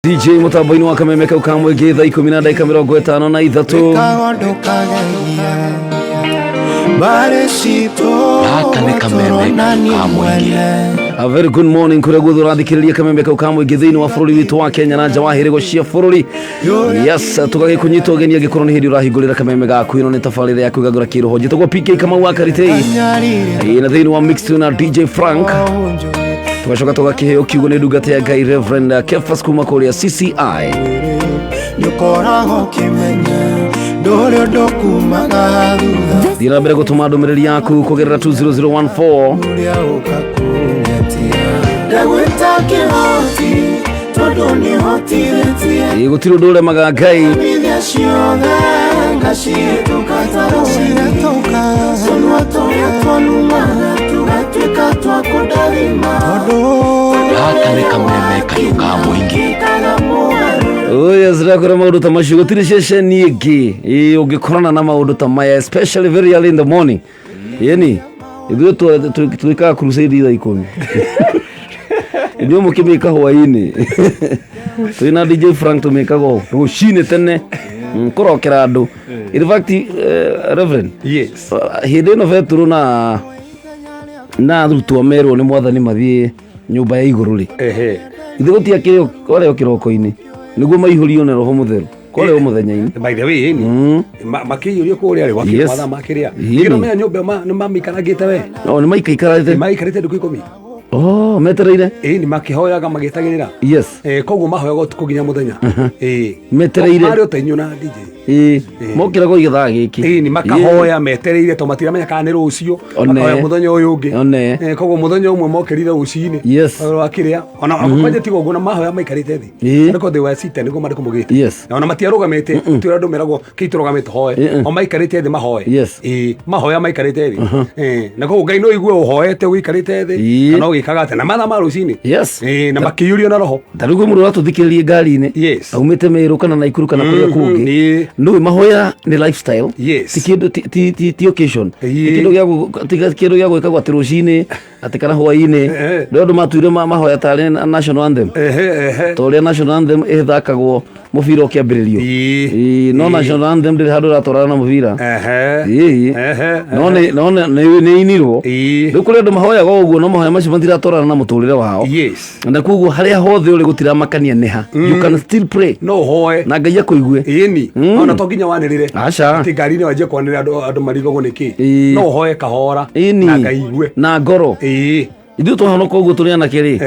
DJ mutambo-inĩ wa kameme kau ka mũingĩ thaa ikũmi na ndagĩka mĩrongo ĩtano na ithatũ. Gaka nĩ kameme ka mũingĩ. A very good morning kũrĩa guothe ũrathikĩrĩria kameme kau ka mũingĩ thĩinĩ wa bũrũri witũ wa Kenya na nja wa hĩrĩgo cia bũrũri. Yes, tũgagĩkũnyita ũgeni angĩkorwo nĩ hĩndĩ ũrahingũrĩra kameme gaku. Ĩno nĩ tabarĩra ya kwĩgangũra kĩroho. Njĩtagwo PK Kamau wa Karitei. Ĩĩ, na thĩinĩ wa mix na DJ Frank tugacoka tũgakĩheo kiugo nĩ ndungata ya Ngai Reverend Kefas kuma kũrĩa CCI. Nĩũkoragwo ũkĩmenya ndũrĩ ũndũ kumaga thutha. Thiĩ na mbere gũtũma ndũmĩrĩri yaku kũgerera 20014. Ũrĩa ũkakũnyatia ndagwĩta kĩhoti tondũ nĩhotithĩtie. Ĩĩ, gũtirĩ ũndũ ũremaga Ngai. Mithia ciothe ngacihĩtũka ta rũĩ, tũnua tũrĩa twanumaga tũgatuĩka twa kũndathima. Gaka nĩ kameme kayũ ka mũingĩ. Oh yes, ndakora maũndũ ta macio gũtirĩ ceceni ĩngĩ ĩĩ ũngĩkorana na maũndũ ta maya, especially very early in the morning. Yeni ithuĩ twĩkaga crusade thaa 10, inyuĩ mũkĩmĩka hwaĩ-inĩ. Twĩna DJ Frank tũmĩkaga rũcinĩ tene, kũrokera andũ. In fact, Reverend, yes, hĩndĩ ĩno Betũrũ na arutwo merwo nĩ mwathani mathiĩ nyũmba ya igũrũ rĩ, ithuĩ gũtiakĩrĩ kwarĩ o kĩroko-inĩ nĩguo maihũrio nĩ roho mũtheru, kwarĩ o mũthenya-inĩ. By the way, ni makĩiyũrio kũrĩa rĩ gwakĩrĩ mathaa makĩrĩa. Kĩno menya nyũmba nĩ mamĩikarangĩte we. O nĩ maikaikarĩte. Maikarĩte ndukũ 10. Oh, metereire. Ĩĩ, nĩ makĩhoyaga magĩtagĩrĩra. Koguo mahoyaga ũtukũ nginya mũthenya. Ĩĩ. Metereire. Marĩ o ta inyuĩ na DJ. Ĩĩ, mokĩra kwa gĩthaa gĩkĩ. Ĩĩ, nĩ makahoya metereire to matiramenya kana nĩ rũciũ. Makahoya mũthenya ũyũ ũngĩ. Koguo mũthenya ũmwe mokĩrire rũcinĩ. Wakĩrĩa ona kwanja tiga ũguo, na mahoya maikarĩte thĩ. Nĩko they were seated nĩguo marĩ kũmũgĩte. Na ona matiarũgamĩte, ti ũrĩa andũ meragwo kĩ tũrũgamĩte hoe. O maikarĩte thĩ mahoe. Ĩĩ, mahoya maikarĩte thĩ. Na koguo Ngai no igue ũhoete ũikarĩte thĩ kana ũgĩkaga atĩa na mathaa ma rũcinĩ. Ĩĩ, na makĩiyũrio na roho. Ta rĩu kwĩ mũndũ ũratũthikĩrĩria ngari-inĩ aumĩte Meru kana Naikuru kana kũrĩa kũngĩ, nĩũĩ mahoya nĩ lifestyle, ti kĩndũ ti occasion, ti kĩndũ gĩa ti kĩndũ gĩa gwĩkagwo atĩ rũcinĩ atĩ kana hwaĩ-inĩ. Rĩu andũ matuire mahoya tarĩ national anthem, ta ũrĩa national anthem ĩthakagwo mũbira ũkĩambĩrĩrio. Ĩĩ, no national anthem ndĩrĩ handũ ĩratwarana na mũbira. Ĩĩ, no nĩ inirwo. Rĩu kũrĩ andũ mahoyaga ũguo, no mahoya macio matiratwarana na mũtũrĩre wao. Na koguo harĩa hothe ũrĩ gũtiramakania nĩha, you can still pray. No ũhoe na Ngai akũigue. Ĩni, ona to nginya wanĩrĩre. Aca. Atĩ ngari-inĩ wanjie kwanĩrĩra andũ marigagwo nĩkĩ. No ũhoe kahora na Ngai igue. Na ngoro. Ithuĩ twahonoka ũguo tũrĩ anake rĩ,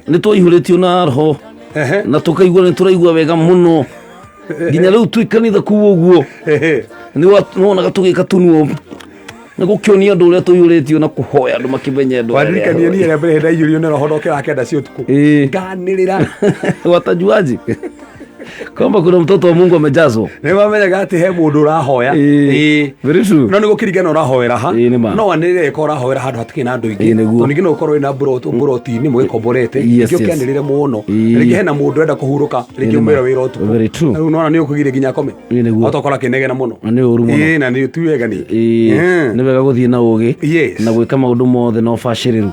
nĩ twaihũrĩtio na roho na tũkaigua nĩ tũraigua wega mũno, nginya rĩu twĩ kanitha kuu ũguo nĩ wonaga tũgĩka tunuo nĩ gũkĩonia andũ ũrĩa tũiyũrĩtio na kũhoya andũ makĩmenye andũ arĩa. Waririkania niĩ rĩa mbere ndaiyũrio nĩ roho ndokĩra 9 cia ũtukũ nganĩrĩra. Watajuaje kwamba kuna mtoto wa Mungu amejazwa? Nĩ mamenyaga atĩ he mũndũ ũrahoya. Very true. No nĩ gũkĩringana ũrahoera ha. Ĩĩ, nĩ ma. No wanĩrĩre ĩko ũrahoera handũ hatikĩrĩ na andũ aingĩ. Nĩguo. Tondũ ningĩ no ũkorwo wĩna mburoti-inĩ mũgĩkomborete, rĩngĩ ũkĩanĩrĩre mũno, rĩngĩ hena mũndũ enda kũhurũka, rĩngĩ Ĩĩ, nĩ ma. ũmwĩre wĩra ũtukũ. Very true. Rĩu nona nĩ ũkũgiria nginya akome. Nĩguo. Otokora kĩnegena mũno. Na nĩ ũru mũno. Ĩĩ, na nĩ ti wega ningĩ. Ĩĩ, nĩ wega gũthiĩ na ũgĩ na gwĩka maũndũ mothe na ũbacĩrĩru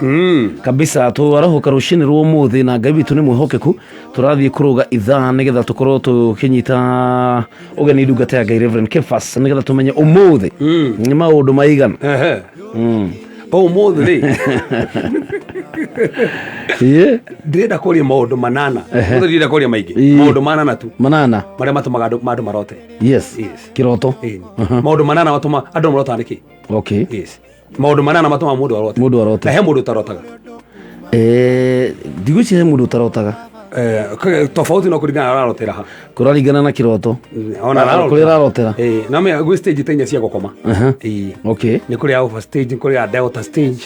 kabisa. Twarahũka rũcinĩ rwa ũmũthĩ na Ngai witũ nĩ mwĩhokeku. Tũrathiĩ kũrũga ithaa nĩgetha tũkorwo tũkĩnyita ũgeni ndungata ya Ngai Reverend Kefas nĩgetha tũmenye ũmũthĩ nĩ maũndũ maigana. Ũmũthĩ rĩ, Ĩĩ. Ndĩrenda kũria maũndũ 8. Ũmũthĩ ndĩrenda kũria maingĩ. Maũndũ 8 tu 8 marĩa matũmaga andũ marote. Kĩroto. Maũndũ 8 matũma andũ marotaga nĩkĩ. Maũndũ 8 matũmaga mũndũ arote. Mũndũ arote. Na he mũndũ ũtarotaga? Ndigwĩciria he mũndũ ũtarotaga. Tofauti no kũringana na ararotera ha. Kũraringana na kĩroto. Ona ararotera. Kũrĩa ararotera. Ĩĩ, no menya gwĩ stage ta 4 cia gũkoma. Ĩĩ. Nĩ kũrĩ alpha stage, nĩ kũrĩ ya delta stage.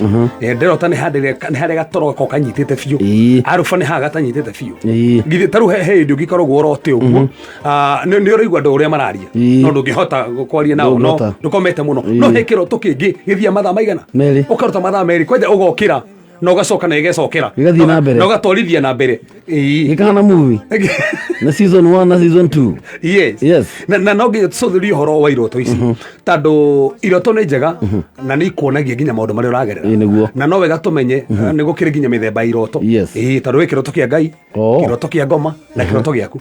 Delta nĩ harĩa gatoro gakoragwo kanyitĩte biũ. Alpha nĩ haha gatanyitĩte biũ. Githĩ ta rĩu he hĩndĩ ũngĩkoragwo ũrote ũguo, nĩ ũraigua andũ ũrĩa mararia, no ndũngĩhota kwaria nao, no Ndũngĩhota. ndũkomete mũno. No he kĩroto kĩngĩ gĩthiaga mathaa maigana? 2. Ũkarota mathaa 2 kwanja ũgokĩra. Na ũgacoka na ĩgecokera. Ĩgathiĩ na mbere. Na ũgatwarithia na mbere. Ĩĩ. Gĩkahana movie na season 1 na season 2. Yes. Yes. Na no nginya tũcũthĩrie ũhoro wa iroto ici, tondũ iroto nĩ njega na nĩ ikuonagia nginya maũndũ marĩa ũragerera. Ĩĩ, nĩguo. Na no wega tũmenye nĩ gũkĩrĩ nginya mĩthemba ya iroto. Yes. Ĩĩ, tondũ wĩ kĩroto kĩa Ngai, Oh. kĩroto kĩa ngoma na kĩroto gĩaku.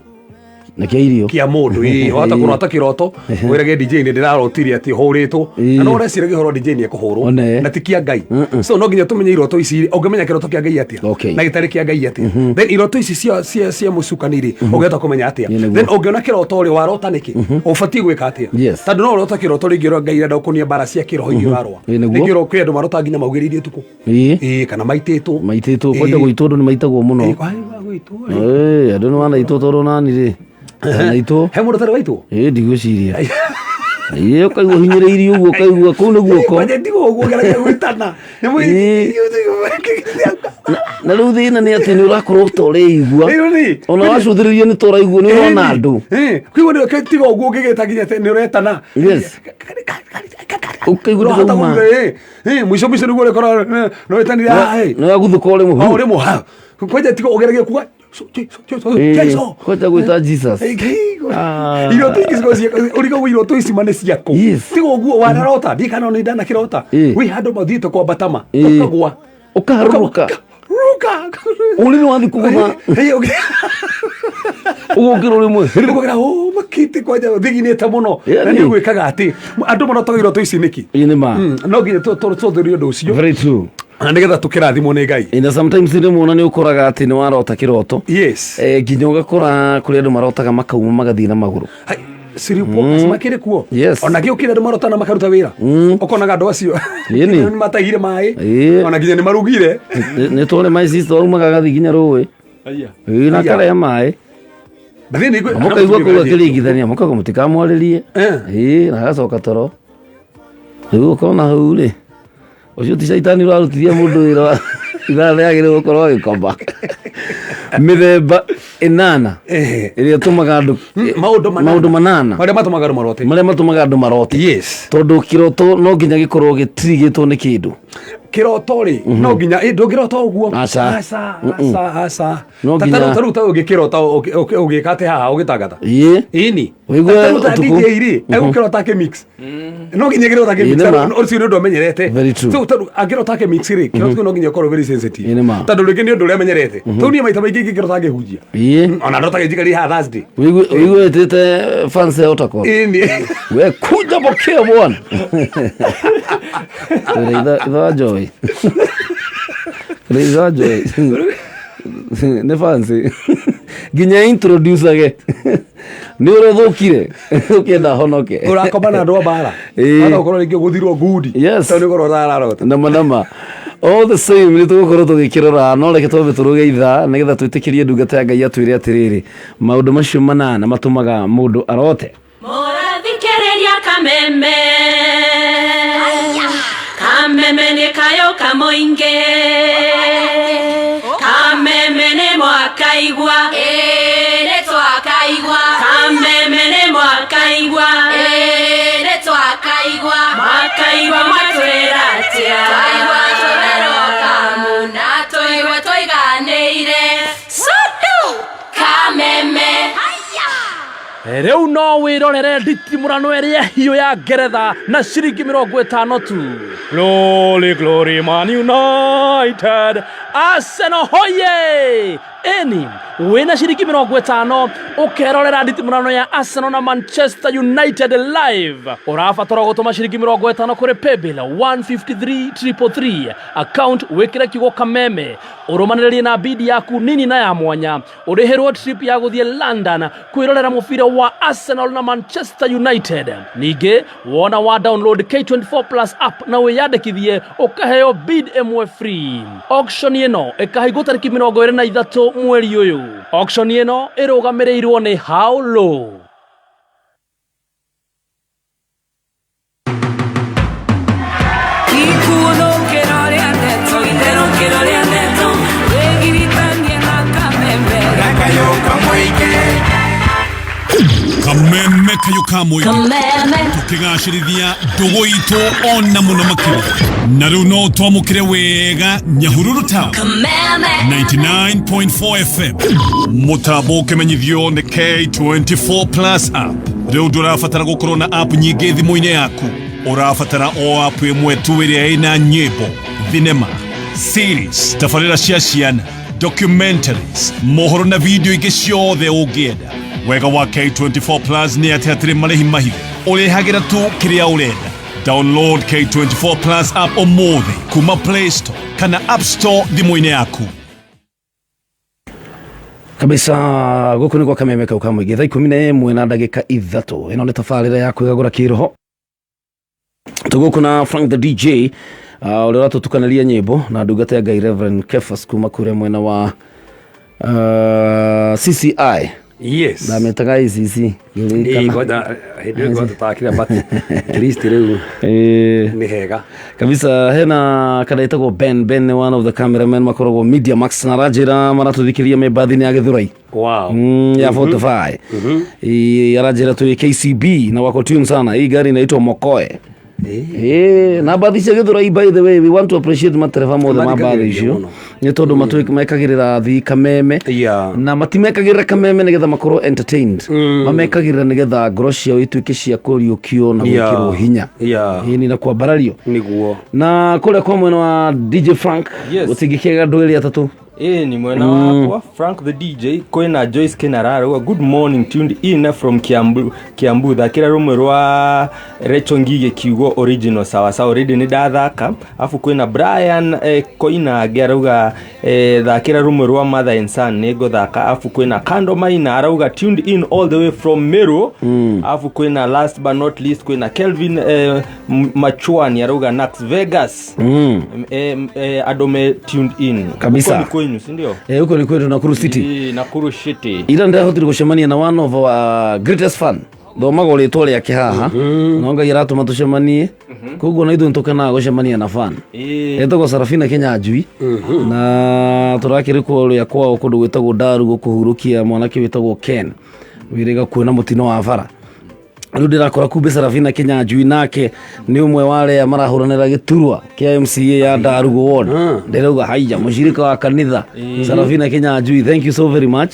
Na kĩa irio. Kĩa mũndũ. Ĩĩ, wahota kũrota kĩroto wĩrage DJ nĩ ndĩrarotire atĩ hũrĩtwo, na no ũreciragia ũhoro DJ nĩ ekũhũrwo One. na ti kĩa Ngai. So no nginya tũmenye iroto ici, ũngĩmenya kĩroto kĩa Ngai atĩa Okay. na gĩtarĩ kĩa Ngai atĩa, then iroto ici cia mũcukani rĩ, ũngĩhota kũmenya atĩa? Ĩĩ, nĩguo. Then ũngĩona kĩroto rĩ, warota nĩkĩ, ũbatiĩ gwĩka atĩa? Yes. Tondũ no ũrota kĩroto rĩngĩ ũrĩa Ngai arenda gũkũnia mbara cia kĩroho iria ũrarũa. Ĩĩ, nĩguo. Rĩngĩ kwĩ andũ marota nginya maugĩrĩirie ũtukũ. Ĩĩ. Ĩĩ, kana maitĩtwo. Maitĩtwo. Ĩĩ. Kwanja gũitwo andũ nĩ maitagwo mũno. Ĩĩ, gũitwo rĩ. Ĩĩ, andũ nĩ wanaitwo tondũ nani rĩ wanaitwo. He mũndũ ũtarĩ waitwo? Ĩĩ, ndigwĩciria. Ĩĩ, ũkaigua hinyĩrĩirie ũguo, ũkaigua kũu nĩ guoko. Kwanja tiga ũguo geragia gwĩtana. Nĩ Ĩĩ. Na rĩu thĩna nĩ atĩ nĩ ũrakorwo ta ũreigua, ona wacũthĩrĩria nĩ ta ũraigua nĩ ũrona andũ. Kũigua nĩ tiga ũguo ũngĩgĩta nginya atĩ nĩ ũretana. Yes. Ũkaigua nĩ Ũrahota wauma. kuuga, ĩĩ, ĩĩ, mũico mũico nĩguo ũrĩkora nĩ wetanire haha, ĩĩ. Nĩ waguthũka ũrĩ mũhu. O, ũrĩ mũha. Kwanja tiga ũgeragia kuga Ĩĩ, Jesu. kwanja gwĩta Jesus. Ah. Iroto ingĩ cikoragwo ũrigagwo iroto ici ma nĩ ciaku. Tiga ũguo wanarota, ndiĩ kana nĩ ndanakĩrota. Ĩĩ. Wĩ handũ mathiĩte kwambatama, Ĩĩ. ũkagwa. Ũkaharũrũka. Ruka. Ũrĩrĩ wathiĩ kũgũtha. Ũgũkĩra ũrĩ mwe. Ũgũkĩra "Ũ, makĩte kwanja thiginĩte mũno." Ĩĩ, Na nĩ ũgwĩkaga atĩ andũ marotaga iroto ici nĩkĩ? Ĩĩ, nĩ ma. No nginya tũthũrie ũndũ ũcio. Very true. Na nĩgetha tũkĩrathimwo nĩ Ngai. Na sometimes rĩmwe ona nĩ ũkoraga atĩ nĩ warota kĩroto. Yes. Nginya ũgakora kũrĩ andũ marotaga makauma magathiĩ na magũrũ. Sleepwalkers makĩrĩ kuo. Yes. Ona gĩũkĩra andũ marotana makaruta wĩra. Ũkonaga andũ acio Ĩni. nĩ matahire maĩ. Ĩĩ. Ona nginya nĩ marugire. Nĩ tuone my sister aumaga agathiĩ nginya rũĩ. Ĩĩ, na Aya. akarehe maĩ. Na mũkaigua kũu akĩringithania, mũkauga mũtikamwarĩrie. Ĩĩ, na agacoka toro. Rĩu ũkona hau rĩ, ũcio ti caitani ũrarutithia mũndũ wĩra wa ithaa rĩagĩrĩirwo gũkorwo agĩkoma. Mĩthemba ĩnana ĩrĩa ĩtũmaga andũ maũndũ manana marĩa matũmaga andũ marote, marĩa matũmaga andũ marote. Yes. Tondũ kĩroto no nginya gĩkorwo gĩtirigĩtwo nĩ kĩndũ. Kĩroto rĩ, no nginya ndũngĩrota ũguo. Aca. Aca, Mm-mm. aca, aca. No Ta nginya- tarĩu ta ũngĩkĩrota ũgĩka atĩ haha ũgĩtangatha. Ĩĩ. Ĩni. Ũigue Ta tarĩu ta ũtukũ. DJ rĩ, egũkĩrota akĩmix. No nginya ĩkĩrota Ĩĩ, akĩmix. nĩ ma. Ũcio nĩ ũndũ amenyerete. Very true. So tondũ angĩrota akĩmix rĩ, kĩroto kĩu no nginya ũkorwo very sensitive. Ĩĩ, nĩ ma. Tondũ rĩngĩ nĩ ũndũ ũrĩa amenyerete. Tondũ niĩ maita maingĩ ingĩkĩrota ngĩhunjia. Ĩĩ. Ona ndota ngĩnjikarĩria haha Thursday. Ũigue wĩtĩte fans ya Otakon. Ĩni. We kuja pokea bwana. Twĩna itha wa Joy. Twĩna itha wa Joy. Nĩ fancy. Nginya introduce-age. Nĩ ũrĩa ũthũkire. Ũkĩenda honoke. Ũrakoma na andũ a mbara. Ĩĩ. Wahota gũkorwo rĩngĩ ũgũthirwo ngundi. Yes. Tondũ nĩ ũkorwo ũtararota. Nama nama. All the same nĩ tũgũkorwo tũgĩkĩrora, no reke twambe tũrũge ithaa nĩgetha twĩtĩkĩrie ndungata ya Ngai atwĩre atĩrĩrĩ, maũndũ macio manana matũmaga mũndũ arote. Mũrathikĩrĩria Kameme. Kameme nĩ kayũ kamũingĩ. Kameme nĩ mwakaigua. Ĩĩ nĩ twakaigua. Kameme nĩ mwakaigua. Ĩĩ nĩ twakaigua. Mwakaigua mwatwĩra atĩa? Twaigua tũmerwo kamu na tũigue tũiganĩire. Cudu Kameme. Rĩu no wĩrorere nditimũrano ĩrĩa hiũ ya Ngeretha na ciringi 50 tu. Glory, glory, Man United. Arsenal hoye! Ĩni, wĩna ciringi 50 ũkerorera nditimũrano ya Arsenal na Manchester United live. Ũrabatara gũtũma ciringi 50 kũrĩ paybill 153333, account wĩkĩre kiugo Kameme, ũrũmanĩrĩrie na bidi yaku nini na ya mwanya, ũrĩhĩrwo trip ya gũthiĩ London kwĩrorera mũbira wa Arsenal na Manchester United. Ningĩ wona wa download K24 Plus app na wĩyandĩkithie ũkaheo bid ĩmwe free. Auction ĩno ĩkahingwo tarĩki 23 mweri ũyũ. Auction ĩno ĩrũgamĩrĩirwo nĩ How Low. Ikuthũkĩro rĩa ndeto, itherũkĩro rĩa ndeto, wĩgiritanie na Kameme. Na kayũ kamũingĩ. Kameme kayo ka mũingĩ. Kameme. Tũkĩgacĩrithia ndũgũ itũ ona mũno makĩria. Na rĩu no twamũkĩre wega Nyahururu Town. Kameme. 99.4 FM. Mũtambo ũkĩmenyithio nĩ K24 Plus app. Rĩu ndũrabatara gũkorwo na app nyingĩ thimũ-inĩ yaku. Ũrabatara o app ĩmwe tu ĩrĩa ĩna nyĩmbo, thinema, series, tabarĩra cia ciana, documentaries, mohoro na video ingĩ ciothe ũngĩenda. Wega wa K24 Plus nĩ atĩ hatirĩ marĩhi mahithe. Ũrĩhagĩra tu kĩrĩa ũrenda. Download K24 Plus app ũmũthĩ kuma Play Store kana App Store thimũ-inĩ yaku. Kabisa, gũkũ nĩ gwa Kameme kau ka mũingĩ, thaa 11 na ndagĩka 3. Ĩno nĩ tabarĩra ya kwĩgagũra kĩroho. Tũgũkũ na Frank the DJ, ũrĩa ũratũtukanĩria nyĩmbo, na ndungata ya Ngai Reverend Kefas kuma kũrĩa mwena wa CCI. Yes. Ndamĩtaga ICC. Ĩĩ, kwanja hĩndĩ ĩyo tũtakire, but at least rĩu nĩ hega. Kabisa, hena kada ĩtagwo Ben. Ben nĩ one of the cameramen makoragwo Media Max, na aranjĩra maratũthikĩria me mbathi-inĩ ya Gĩthũrai ya 45. Ĩ, aranjĩra twĩ KCB na wako tune sana. Hii gari inaitwa Mokoe. Ĩ, na mbathi cia Gĩthũrai, by the way, we want to appreciate matereba mothe ma mbathi icio, nĩ tondũ mekagĩrĩra athii kameme, na matimekagĩrĩra kameme nĩgetha makorwo entertained, mamekagĩrĩra nĩgetha ngoro ciao ituĩke cia kũriũkio na gwĩkĩrwo hinya. Ĩni, na kwambarario. Nĩguo. Na kũrĩa kwa mwena wa DJ Frank, gũtingĩkĩaga andũ erĩ atatũ. Ĩĩ, ni mwena wakwa Frank the DJ, kwĩna Joyce Kenararo, "Good morning, tuned in from Kiambu." Kiambu, thakĩra rũmwe rwa Rachel Ngige, kiugo original. Sawa sawa, already nĩ ndathaka. Afu kwĩna Brian Koinange, arauga thakĩra rũmwe rwa Mother and Son. Nĩ ngũthaka. Afu kwĩna Kando Maina, arauga "Tuned in all the way from Meru." Afu kwĩna, last but not least, kwĩna Kelvin Machuani, arauga Nax Vegas. Andũ me tuned in. Kabisa. Huko ni kwenyu, si ndio? Eh, huko ni kwetu, Nakuru City. Nakuru City. Ira ndĩrahotire gũcemania na one of our greatest fan, thomaga rĩtwa rĩake haha, no Ngai aratũma tũcemanie, koguo na ithuĩ nĩtũkenaga gũcemania na fan. Etagwo Sarafina Kinyanjui, na tũrakĩrĩ kũrĩa kwao kũndũ gwĩtagwo Ndaru, gũkũhurũkia mwanake wĩtagwo Ken wĩrĩga kuona mũtino wa bara. Rĩu ndĩrakora kumbe Sarafina Kinyanjui nake nĩ ũmwe wa arĩa marahũranĩra gĩturwa kĩa MCA ya Ndarugu Ward. Ndĩrauga haija mũcirika wa kanitha Sarafina Kinyanjui, thank you so very much,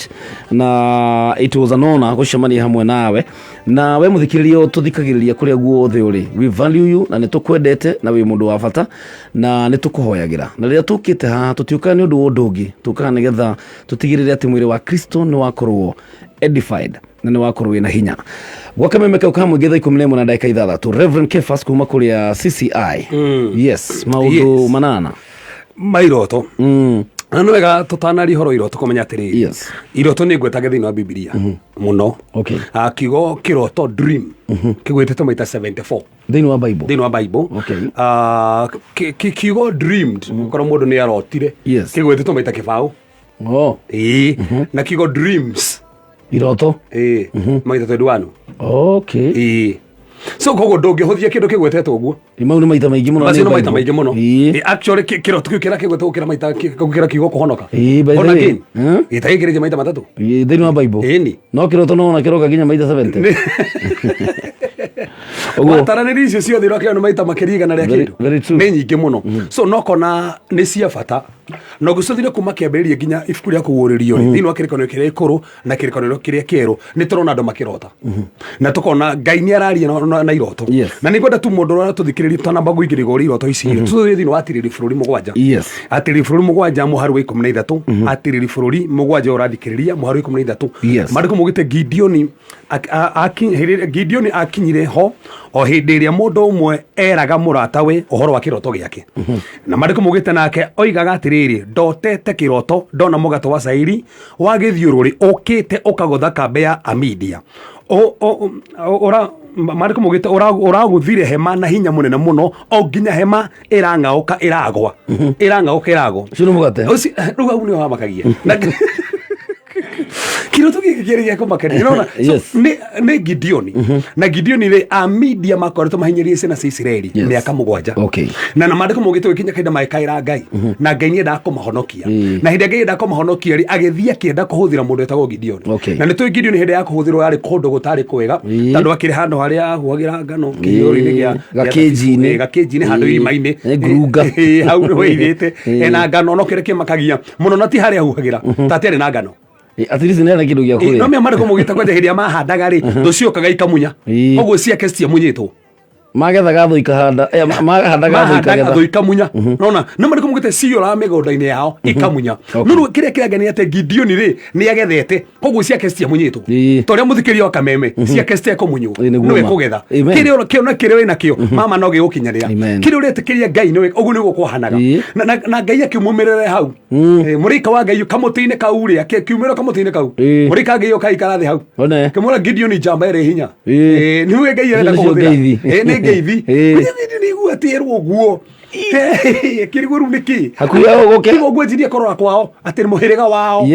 na it was an honor gũcemania hamwe nawe. Na we mũthikĩrĩria tũthikagĩrĩria kũrĩa guothe ũrĩ, we value you, na nĩ tũkwendete, na wĩ mũndũ wa bata, na nĩ tũkũhoyagĩra. Na rĩrĩa tũkĩte haha, tũtiũkaga nĩ ũndũ wa ũndũ ũngĩ, tũkaga nĩgetha tũtigĩrĩre atĩ mwĩrĩ wa Kristo nĩ wakorwo edified na nĩ wakorwo wĩna hinya. Gwa Kameme kau ka mũingĩ, thaa 11 na ndagĩka 6, Reverend Kefas kuma kũrĩa CCI. Yes, maũndũ 8 Ma iroto. Na nĩ wega tũtanaria ũhoro wa iroto kũmenya atĩrĩrĩ, iroto nĩ ngwetage thĩinĩ wa Bibilia mũno. Kiugo kĩroto, dream, kĩgwĩtĩtwo maita 74 thĩinĩ wa Bible. Thĩinĩ wa Bible. Kiugo dreamed, korwo mũndũ nĩ arotire, kĩgwĩtĩtwo maita 20. Ĩĩ, na kiugo dreams, iroto, ĩĩ, maita 21. Ĩĩ, so koguo ndũngĩhũthia kĩndũ kĩgwetetwo ũguo. Mau nĩ maita maingĩ mũno. Macio nĩ nĩ maita Bible. maingĩ mũno. Ĩ, actually kĩroto kĩu kĩrĩa kĩgwetwo gũkĩra maita gũkĩra kiugo kũhonoka. Ĩĩ, by the Born way. again. Gĩtagĩkĩrĩtie maita 3. Ĩĩ, thĩinĩ wa Bible. Ĩni. No kĩroto no ona kĩroka nginya maita 70. Ũguo. Wataranĩria icio ciothe ũrakĩona nĩ maita makĩria 100 rĩa Very- kĩndũ. Very true. Nĩ nyingĩ mũno, so no kona nĩ cia bata, na ũngĩcũthĩrĩria kuma kĩambĩrĩria nginya ibuku rĩa kũguũrĩrio rĩ, thĩinĩ wa Kĩrĩkanĩro kĩrĩa gĩkũrũ na Kĩrĩkanĩro kĩrĩa kĩerũ, nĩ tũrona andũ makĩrota, na tũkona Ngai nĩ araria na iroto. Na nĩ ngwenda tu mũndũ ũrĩa tũthikĩrĩria, tũtanamba kũingĩra igũrũ rĩa iroto ici, tũthiĩ thĩinĩ wa Atirĩri Bũrũri 7. Atirĩri Bũrũri 7 mũhari wa 13. Atirĩri Bũrũri 7, ũrathikĩrĩria, mũhari wa 13. Maandĩko maugĩte Gideoni Gideoni akinyire ho o hĩndĩ ĩrĩa mũndũ ũmwe eraga mũratawe ũhoro wa kĩroto gĩake. Na maandĩko maugĩte nake oigaga atĩrĩrĩ, "Ndotete kĩroto, ndona mũgate wa cairi wa gĩthiũrũrĩ ũkĩte ũkagũtha kambĩ ya Amidia." Maandĩko maugĩte ũragũthire hema na hinya mũnene mũno, o nginya hema ĩrang'aũka ĩragwa, ĩrang'aũka ĩragwa. Ũcio nĩ mũgate. Rĩu hau nĩho hamakagia. Kĩroto gĩkĩ kĩarĩ gĩa kũmakania. Ũrona? So, nĩ Gideoni. Na Gideoni rĩ, Amidia makoretwo mahinyĩrĩirie ciana cia Isiraeli mĩaka 7. Na maandĩko maugĩte gũkinya kahinda magĩkaĩra Ngai. Na Ngai nĩendaga kũmahonokia. Na hĩndĩ ĩrĩa Ngai endaga kũmahonokia rĩ, agĩthiĩ akĩenda kũhũthĩra mũndũ wetagwo Gideoni. Na nĩ tũĩ Gideoni hĩndĩ ya kũhũthĩrwo yarĩ kũndũ gũtarĩ kwega, tondũ akĩrĩ handũ harĩa ahuhagĩra ngano kĩiyũro-inĩ gĩa Gakĩnji-inĩ. Gakĩnji-inĩ handũ irima-inĩ. Ngurunga. Hau nĩho airĩte. Ena ngano no kĩrĩa kĩmakagia mũno na ti harĩa ahuhagĩra, ta atiarĩ na ngano. At least nĩ arĩ kĩndũ gĩa kũrĩa. No mĩa marĩkũ mũgĩte kwanja hĩndĩ ĩrĩa mahandaga rĩ, thũ ciokaga ikamunya. Koguo ciake citiamunyĩtwo. Magethaga thũ ikahanda, mahandaga thũ Mahandaga ikagetha. thũ ikamunya. Nona nĩ marĩkũ mũgĩte ciyũraga mĩgũnda-inĩ yao ikamunya. No rĩu kĩrĩa kĩrangenia atĩ Gideoni rĩ nĩ agethete, koguo ciake citiamunyĩtwo. Ta ũrĩa mũthikĩria wa kameme, ciake citekũmunywo, Nĩguo nĩwe ma. kũgetha. Amen. Kĩrĩa kĩona kĩrĩa wĩna kĩo, mama no gĩgũkinyanĩra. Kĩrĩa ũretĩkĩria Ngai nĩwe, ũguo nĩguo kwahanaga. Na Ngai akĩmumĩrĩra hau. Mũraika wa Ngai kamũtĩ-inĩ kau rĩ, akiumĩra kamũtĩ-inĩ kau. Mũraika wa Ngai oka aikara thĩ hau. Kĩmwĩra Gideoni njamba ĩrĩ hinya. Nĩwe Ngai arenda Nĩcio kũhũthĩra. ngeithi. Nĩ ngeithi. Gideoni igua atĩ erwo ũguo. Kĩrigwo rĩu nĩkĩ? Hakuhĩ ao gũke. Nĩguo ngwĩciria kũrora kwao atĩ nĩ mũhĩrĩga wao.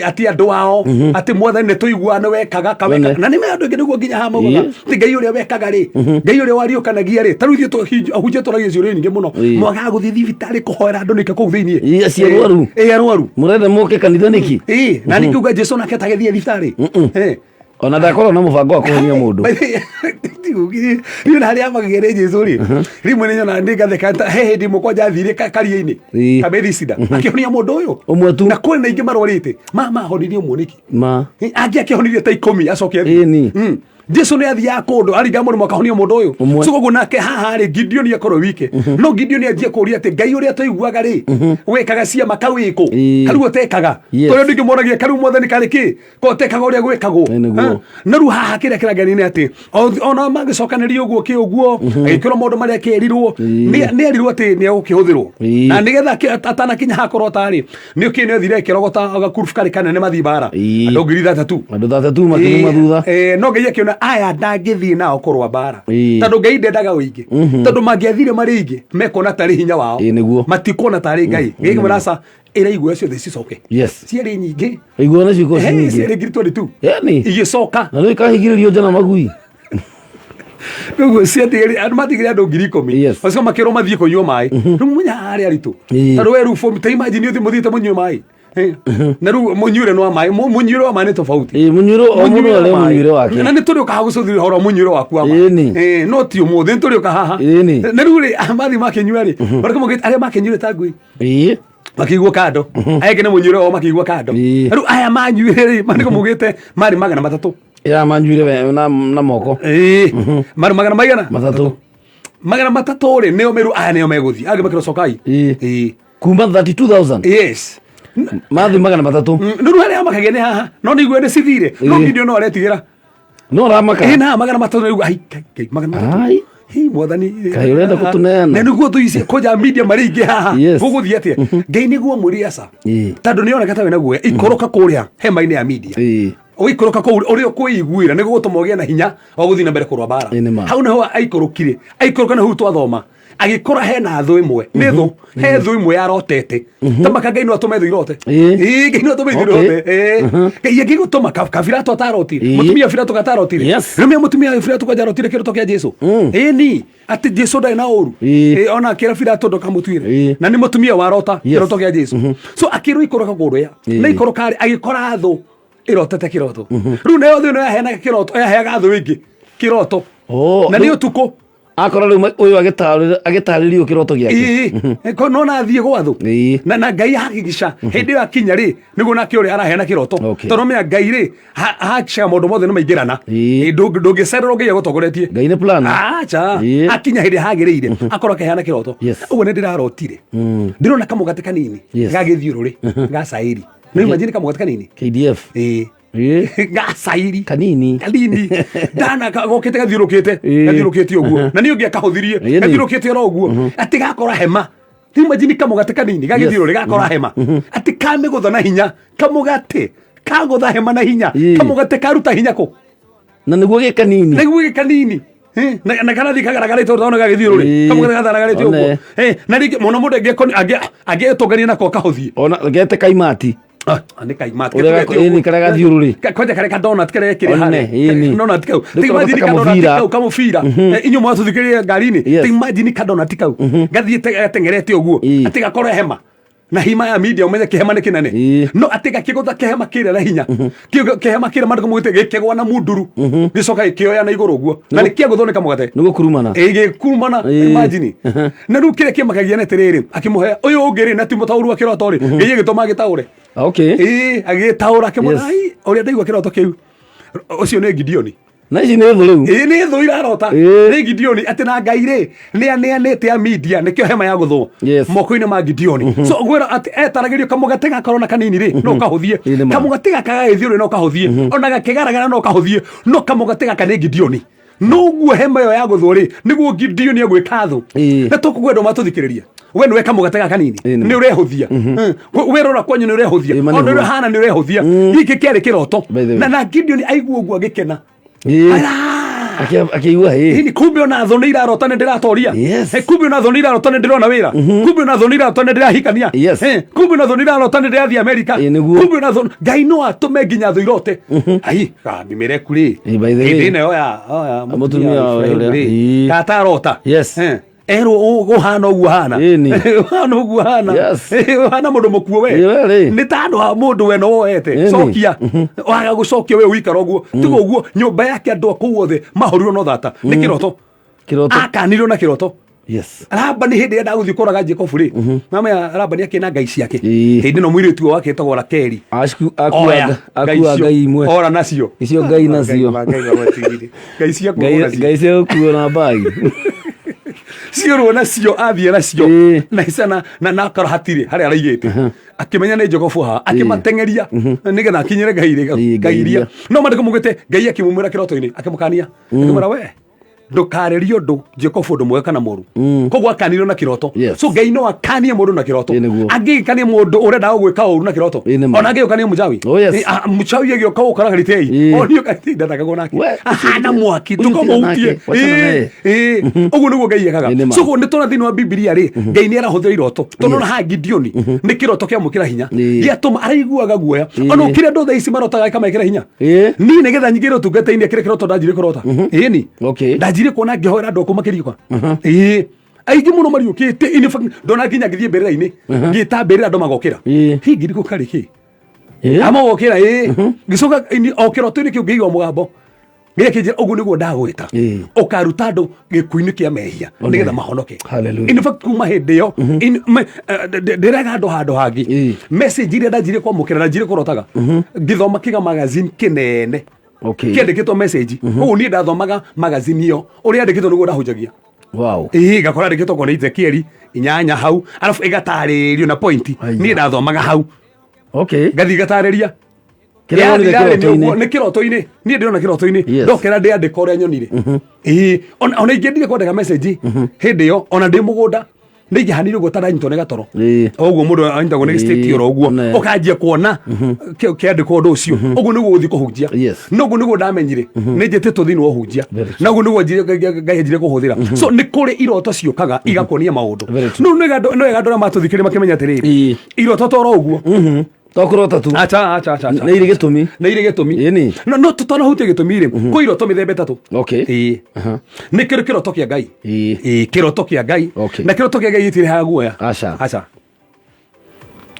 Atĩ andũ ao, atĩ mwathani nĩ tũiguaga nĩ wekaga kaweka. Na nĩ andũ aingĩ nĩguo nginya haha maugaga atĩ Ngai ũrĩa wekaga rĩ, Ngai ũrĩa wariũkanagia rĩ, ta rĩu ithuĩ ahunjia tũragia ciũria nyingĩ mũno. Mwagaga gũthiĩ thibitarĩ kũhoera andũ nĩkĩ kũu thĩiniĩ? Acio arwaru. Arwaru. Mũrenda mũke kanitha nĩkĩ? Na nĩkiuga Jesu nake atagĩthiĩ thibitarĩ. Ona ndakorwo na mũbango wa kũhonia mũndũ. Niĩ na harĩa magĩre nĩ Jesu rĩ, rĩmwe nĩ nyonaga nĩ ngatheka ta he hĩndĩ ĩmwe kwanja athire karia-inĩ ka Bethesda, akĩhonia mũndũ ũyũ ũmwe tu, na kũrĩ na ingĩ marwarĩte, mahonirie ũmwe nĩkĩ? Ma. Angĩ akĩhonirie ta 10 acoke athiĩ. Jesu nĩ athiaga kũndũ aringa mũrĩmo akahonia mũndũ ũyũ. So koguo nake haha rĩ, Gideoni akorwo wike, no Gideoni anjie kũũria atĩ Ngai ũrĩa tũiguaga rĩ, wĩkaga ciama kawĩkũ kariu ũtekaga, tondũ andũ aingĩ moragia kariu mwathani karĩ kĩ ko tekaga ũrĩa gwĩkagwo. Nĩguo. Na rĩu haha kĩrĩa kĩrangenia nĩ atĩ ona magĩcokanĩria ũguo kĩ ũguo, agĩkĩrwo maũndũ marĩa kĩerirwo, nĩ erirwo atĩ nĩ egũkĩhũthĩrwo, na nĩgetha atanakinya hakorwo tarĩ nĩ ũkĩ nĩ athire akĩrogota gakurubu karĩ kanene mathiĩ mbara, andũ 3,000. Andũ 32 makiuma thutha. No Ngai akĩona aya ndangĩthiĩ nao kũrũa mbara, tondũ Ngai ndendaga ũingĩ, tondũ mangĩathire marĩ aingĩ mekuona tarĩ hinya wao, matikuona tarĩ Ngai. Ngai akĩmwĩra aca, ĩra igua ciothe cicoke. Ciarĩ nyingĩ. Igua nacio ikorwo ciĩ nyingĩ. Ciarĩ 22,000. Yani. Igĩcoka. Na rĩu ikahingĩrĩrio nja na magui. Koguo ciatigĩrĩ andũ matigĩrĩ andũ 10,000. Macoka makĩrwo mathiĩ kũnyua maĩ. Rĩu mũnya harĩa aritũ. Tondũ we rĩu form ta imagine ũthiĩ mũthiĩte mũnyue maĩ. Na rĩu mũnyuĩre wa maĩ, mũnyuĩre wa maĩ nĩ tofauti. Mũnyuĩre o mũndũ Mũnyuĩre wa arĩ maĩ. mũnyuĩre wake. Na nĩ tũrĩũka haha gũcũthĩrĩria ũhoro wa mũnyuĩre waku wa maĩ. No ti ũmũthĩ, nĩ tũrĩũka haha. Na rĩu rĩ, mathiĩ makĩnyua rĩ, marĩkũ arĩa makĩnyuire ta ngui. Makĩigua kando, aya angĩ nĩ mũnyuĩre wao makĩigua kando. Rĩu aya manyuire rĩ, marĩkũ maugĩte marĩ 300. Ya manyuire na moko. Marĩ magana maigana? 300. 300 rĩ, nĩo meru aya nĩo megũthiĩ. Angĩ makĩrwo cokai. Kuma 32,000. Yes. Mathi 300. Rĩu harĩa makagia nĩ haha, no nĩ igua nĩ cithire. No Gideon no aretigĩra. No aramaka. Na 300 nĩ ai Ngai, 300. Ai. Hi mwathani. Kaĩ ũrenda kũtũneana? Na nĩguo thũ ici kwanja media marĩ aingĩ haha. Gũgũthiĩ atĩa? Ngai nĩguo mwĩre aca. Tondũ nĩ oneka ta wĩna guoya, ikũrũka kũrĩa hema-inĩ ya media. Ũikũrũka kũu ũrĩa ũkwĩiguĩra nĩ gũgũtũma ũgĩe na hinya wa gũthiĩ na mbere kũrũa mbara. Hau nĩho aikũrũkire. Aikũrũka nĩho twathoma. Agĩkora hena thũ ĩmwe, nĩ thũ, he thũ ĩmwe yarotete. Tamaka Ngai no atũme thũ irote. Ngai no atũme thũ irote. Ngai angĩgũtũma Kabilato atarotire. Mũtumia Bilato katarotire. Rĩmwe mũtumia Bilato kwanja arotire kĩroto kĩa Jesu. Ĩni, atĩ Jesu ndarĩ na ũru. Ona akĩra Bilato ndũkamũtuĩre. Na nĩ mũtumia warota kĩroto kĩa Jesu. So akĩrwo ikũrũka kũrĩa. Na ikũrũka rĩ, agĩkora thũ ĩrotete kĩroto. Rĩu nayo thũ ĩno yaheanaga kĩroto, yaheaga thũ ĩngĩ kĩroto. Na nĩ ũtukũ. Akora rĩu ũyũ agĩtarĩrio kĩroto gĩake. No na athiĩ gwa thũ. Na Ngai hakikisha hĩndĩ ĩyo akinya rĩ, nĩguo nake ũrĩa araheana kĩroto. Tondũ menya Ngai rĩ, hakikishaga maũndũ mothe nĩ maingĩrana. Ndũngĩcererwo Ngai agũtongoretie. Ngai nĩ plan. Acha. Akinya hĩndĩ hagĩrĩire, akorwo akĩheana kĩroto. Ũguo nĩ ndĩrarotire. Ndĩrona kamũgate kanini ga gĩthiũrũrĩ ga cairi. Nĩ imagine kamũgate kanini. KDF. Gacairi kanini kanini ndana gokĩte gathiũrũkĩte gathiũrũkĩte ũguo, na nĩ ũngĩ akahũthirie gathiũrũkĩte oro ũguo, atĩ gakora hema. Ti imagine kamũgate kanini gagĩthiũrũrĩ gakora hema, atĩ kamĩgũtha na hinya, kamũgate kagũtha hema na hinya, kamũgate karuta hinya kũ Na nĩguo gĩ kanini. Nĩguo gĩ kanini. Na karathiĩ kagaragarĩte ũndũ tondũ gagĩthiũrũrĩ kamũgate gatharagarĩte ũguo. Na rĩngĩ mũno mũndũ angĩetũngania nako kahũthie. Ona gete kaimati. Nĩ kaima Ũrĩa ĩni karĩa gathiũrũrĩ. Kwanja karĩa ka donut karĩa kĩrĩ One, harĩa. ĩni. Donut kau. Nĩ Ti imagine karogota ka donut kamũbira. kau kamũbira. Inyuĩ mwatũthikĩrĩria ngari-inĩ. Ti imagine ka donut kau. Gathiĩte gatengerete ũguo. Atĩ gakorwo hema. Na hima ya media umenye kĩhema nĩ kĩnene. No atĩ gakĩgũtha kĩhema kĩrĩa na hinya. Kĩhema kĩrĩa mandĩko maugĩte gĩkĩgwa na munduru. Gĩcoka gĩkĩoya na igũrũ ũguo. Na nĩ kĩagũthwo nĩ kamũgate. Nĩ gũkurumana. Ĩ gĩkurumana imagine. Na rĩu kĩrĩa kĩmakagia nĩ atĩrĩrĩ akĩmũhe ũyũ ũngĩ rĩ na ti mũtaũri wa kĩroto rĩ Ngai agĩtũma agĩtaũre. Okay. Ĩĩ agĩtaũra akĩmwĩra Yes. ai ũrĩa ndaigua kĩroto kĩu ũcio nĩ Gideoni. Na ici nĩ thũ rĩu. Ĩĩ nĩ thũ irarota. Nĩ Gideoni atĩ na Ngai rĩ nĩ aneanĩte a media nĩkĩo hema ya gũthwo moko-inĩ ma Gideoni. So gwĩra atĩ etaragĩrio kamũgate gakorwo na kanini rĩ no kahũthie. Kamũgate gaka gagĩthiũrĩ no kahũthie. Ona gakĩgaragara no kahũthie. No kamũgate gaka nĩ Gideoni. Noguo hema ĩyo ya gũthwo rĩ nĩguo Gideoni egwĩka thũ. Na tũkũgwenda matũthikĩrĩria. We nĩwe kamũgate gaka kanini nĩ ũrehũthia. Werora kwanyu nĩ ũrehũthia. ma Ona nĩguo. ũrĩa ũhana nĩ ũrehũthia. Gĩkĩ kĩarĩ kĩroto. Na Gideoni aigua ũguo agĩkena. Akĩigua ĩ. Hini kumbe ona thũ nĩ irarota nĩ ndĩratoria. Kumbe ona thũ nĩ irarota nĩ ndĩrona wĩra. Kumbe ona thũ nĩ irarota nĩ ndĩrahikania. Kumbe ona thũ nĩ irarota nĩ ndĩrathiĩ Amerika. Kumbe ona thũ Ngai no atũme nginya thũ irote. Ai, Abimeleku rĩ. By the way. Hĩndĩ ĩno yoya oya Mũtumia wa wa Ibrahimu ũrĩa. rĩ. Ĩĩ. Katarota. Yes. Erwo ũhana ũguo hana. Ĩni. Ũhana ũguo hana. Yes. Ũhana mũndũ mũkuo we. Ĩ, we rĩ. Nĩ ta andũ a mũndũ we no woete. Ĩni. Cokia. Waga gũcokia we ũikara ũguo. Tiga ũguo nyũmba yake andũ a kũu othe mahorirwo no thata. Nĩ kĩroto. Kĩroto. Akanirwo na kĩroto. Yes. Labani hĩndĩ ĩrĩa ndagũthiĩ kũraga Jacobu rĩ namenya Labani akĩna ngai ciake hĩndĩ ĩno mũirĩtu ũyũ wake etagwo Rakeli Akua Oya, akua icio. ngai imwe. Ora nacio Icio ngai nacio. Ngai ciakuo Ngai nacio. ngai cia gũkuo na mbagi. Ciorwo nacio athiĩ nacio na ica na na akora hatirĩ harĩa araigĩte akĩmenya nĩ Jacobu haha akĩmateng'eria nĩgetha akinyĩre ngai rĩ ngai iria no mandĩko maugĩte Ngai akĩmumĩra kĩroto-inĩ akĩmũkania akĩmwĩra we ndũkarĩrie ũndũ Jacobu ũndũ mwega kana mũru koguo akanirio na kĩroto so Ngai no akanie mũndũ na kĩroto angĩgĩkania mũndũ ũrenda gũgwĩka ũru na kĩroto ona angĩgĩkania mũchawi mũchawi agĩũka gũkora garitei onio garitei ndathakagwo nake ahana mwaki Ũyũ tiga ndũkamũhutie nake, wachana naye. Ũguo nĩguo Ngai ekaga so ũguo nĩ tũrona thĩinĩ wa Bibilia rĩ Ngai nĩ arahũthĩra iroto tondũ ona haha Gideoni nĩ kĩroto kĩamũkĩra hinya gĩatũma araiguaga guoya ona ũkĩrĩ andũ thaa ici marotaga gĩkamekĩra hinya niĩ nĩgetha nyingĩre ũtungata-inĩ kĩrĩ kĩroto ndanjire kũrota ĩni ndanjire kuona ngĩhoera andũ akũ makĩriũka ĩĩ aingĩ mũno mariũkĩte in fact ndona nginya ngĩthiĩ mbĩrĩra-inĩ ngĩta mbĩrĩra andũ magokĩra hihi ngirikũ karĩ kĩ amagokĩra ĩĩ ngĩcoka o kĩroto-inĩ kĩu ngĩigua mũgambo gĩkĩnjĩra ũguo nĩguo ndagwĩta ũkaruta andũ gĩkuũ-inĩ kĩa mehia nĩgetha mahonoke. Hallelujah. In fact kuma hĩndĩ ĩyo ndĩrega andũ handũ hangĩ message iria ndanjirie kwamũkĩra ndanjirie kũrotaga ngĩthoma kĩga magazine kĩnene kĩandĩkĩtwo message koguo niĩ ndathomaga magazine ĩyo ũrĩa yandĩkĩtwo nĩguo ndahunjagia. Wow. Ĩĩ ngakora yandĩkĩtwo okorwo nĩ Ezekieli 8 hau arabu ĩgatarĩrio na point niĩ ndathomaga hau. Okay. Ngathiĩ ngatarĩria. Kĩrĩa wonire Yathira rĩ, nĩ kĩroto-inĩ. ũguo, nĩ kĩroto-inĩ niĩ ndĩrona kĩroto-inĩ ndokera ndĩandĩka ũrĩa nyonire ĩĩ ona ingĩendire kwandĩka message hĩndĩ ĩyo ona ndĩ mũgũnda nĩ ingĩhanire ũguo ta ndanyitwo nĩ gatoro o ũguo mũndũ anyitagwo nĩ state oro ũguo ũkanjia kuona kĩandĩkwo ũndũ ũcio ũguo nĩguo gũthiĩ kũhunjia no ũguo nĩguo ndamenyire nĩ njĩtĩtwo thĩinĩ wa ũhunjia na ũguo nĩguo Ngai anjire kũhũthĩra so nĩ kũrĩ iroto ciũkaga igakuonia maũndũ no nĩ wega andũ arĩa matũthikĩrĩria makĩmenya atĩrĩrĩ iroto toro ũguo To kũrota tu. Acha acha acha acha. Nĩ irĩ gĩtũmi. Nĩ irĩ gĩtũmi. Ĩni. No no tutanahutia gĩtũmi rĩ kwĩ iroto mĩthemba ĩtatũ. Okay. Ĩĩ. Nĩ kĩrĩ kĩroto kĩa Ngai. Ĩĩ kĩroto kĩa Ngai. Okay. Na kĩroto kĩa Ngai gĩtirehaga guoya. Aca. Aca.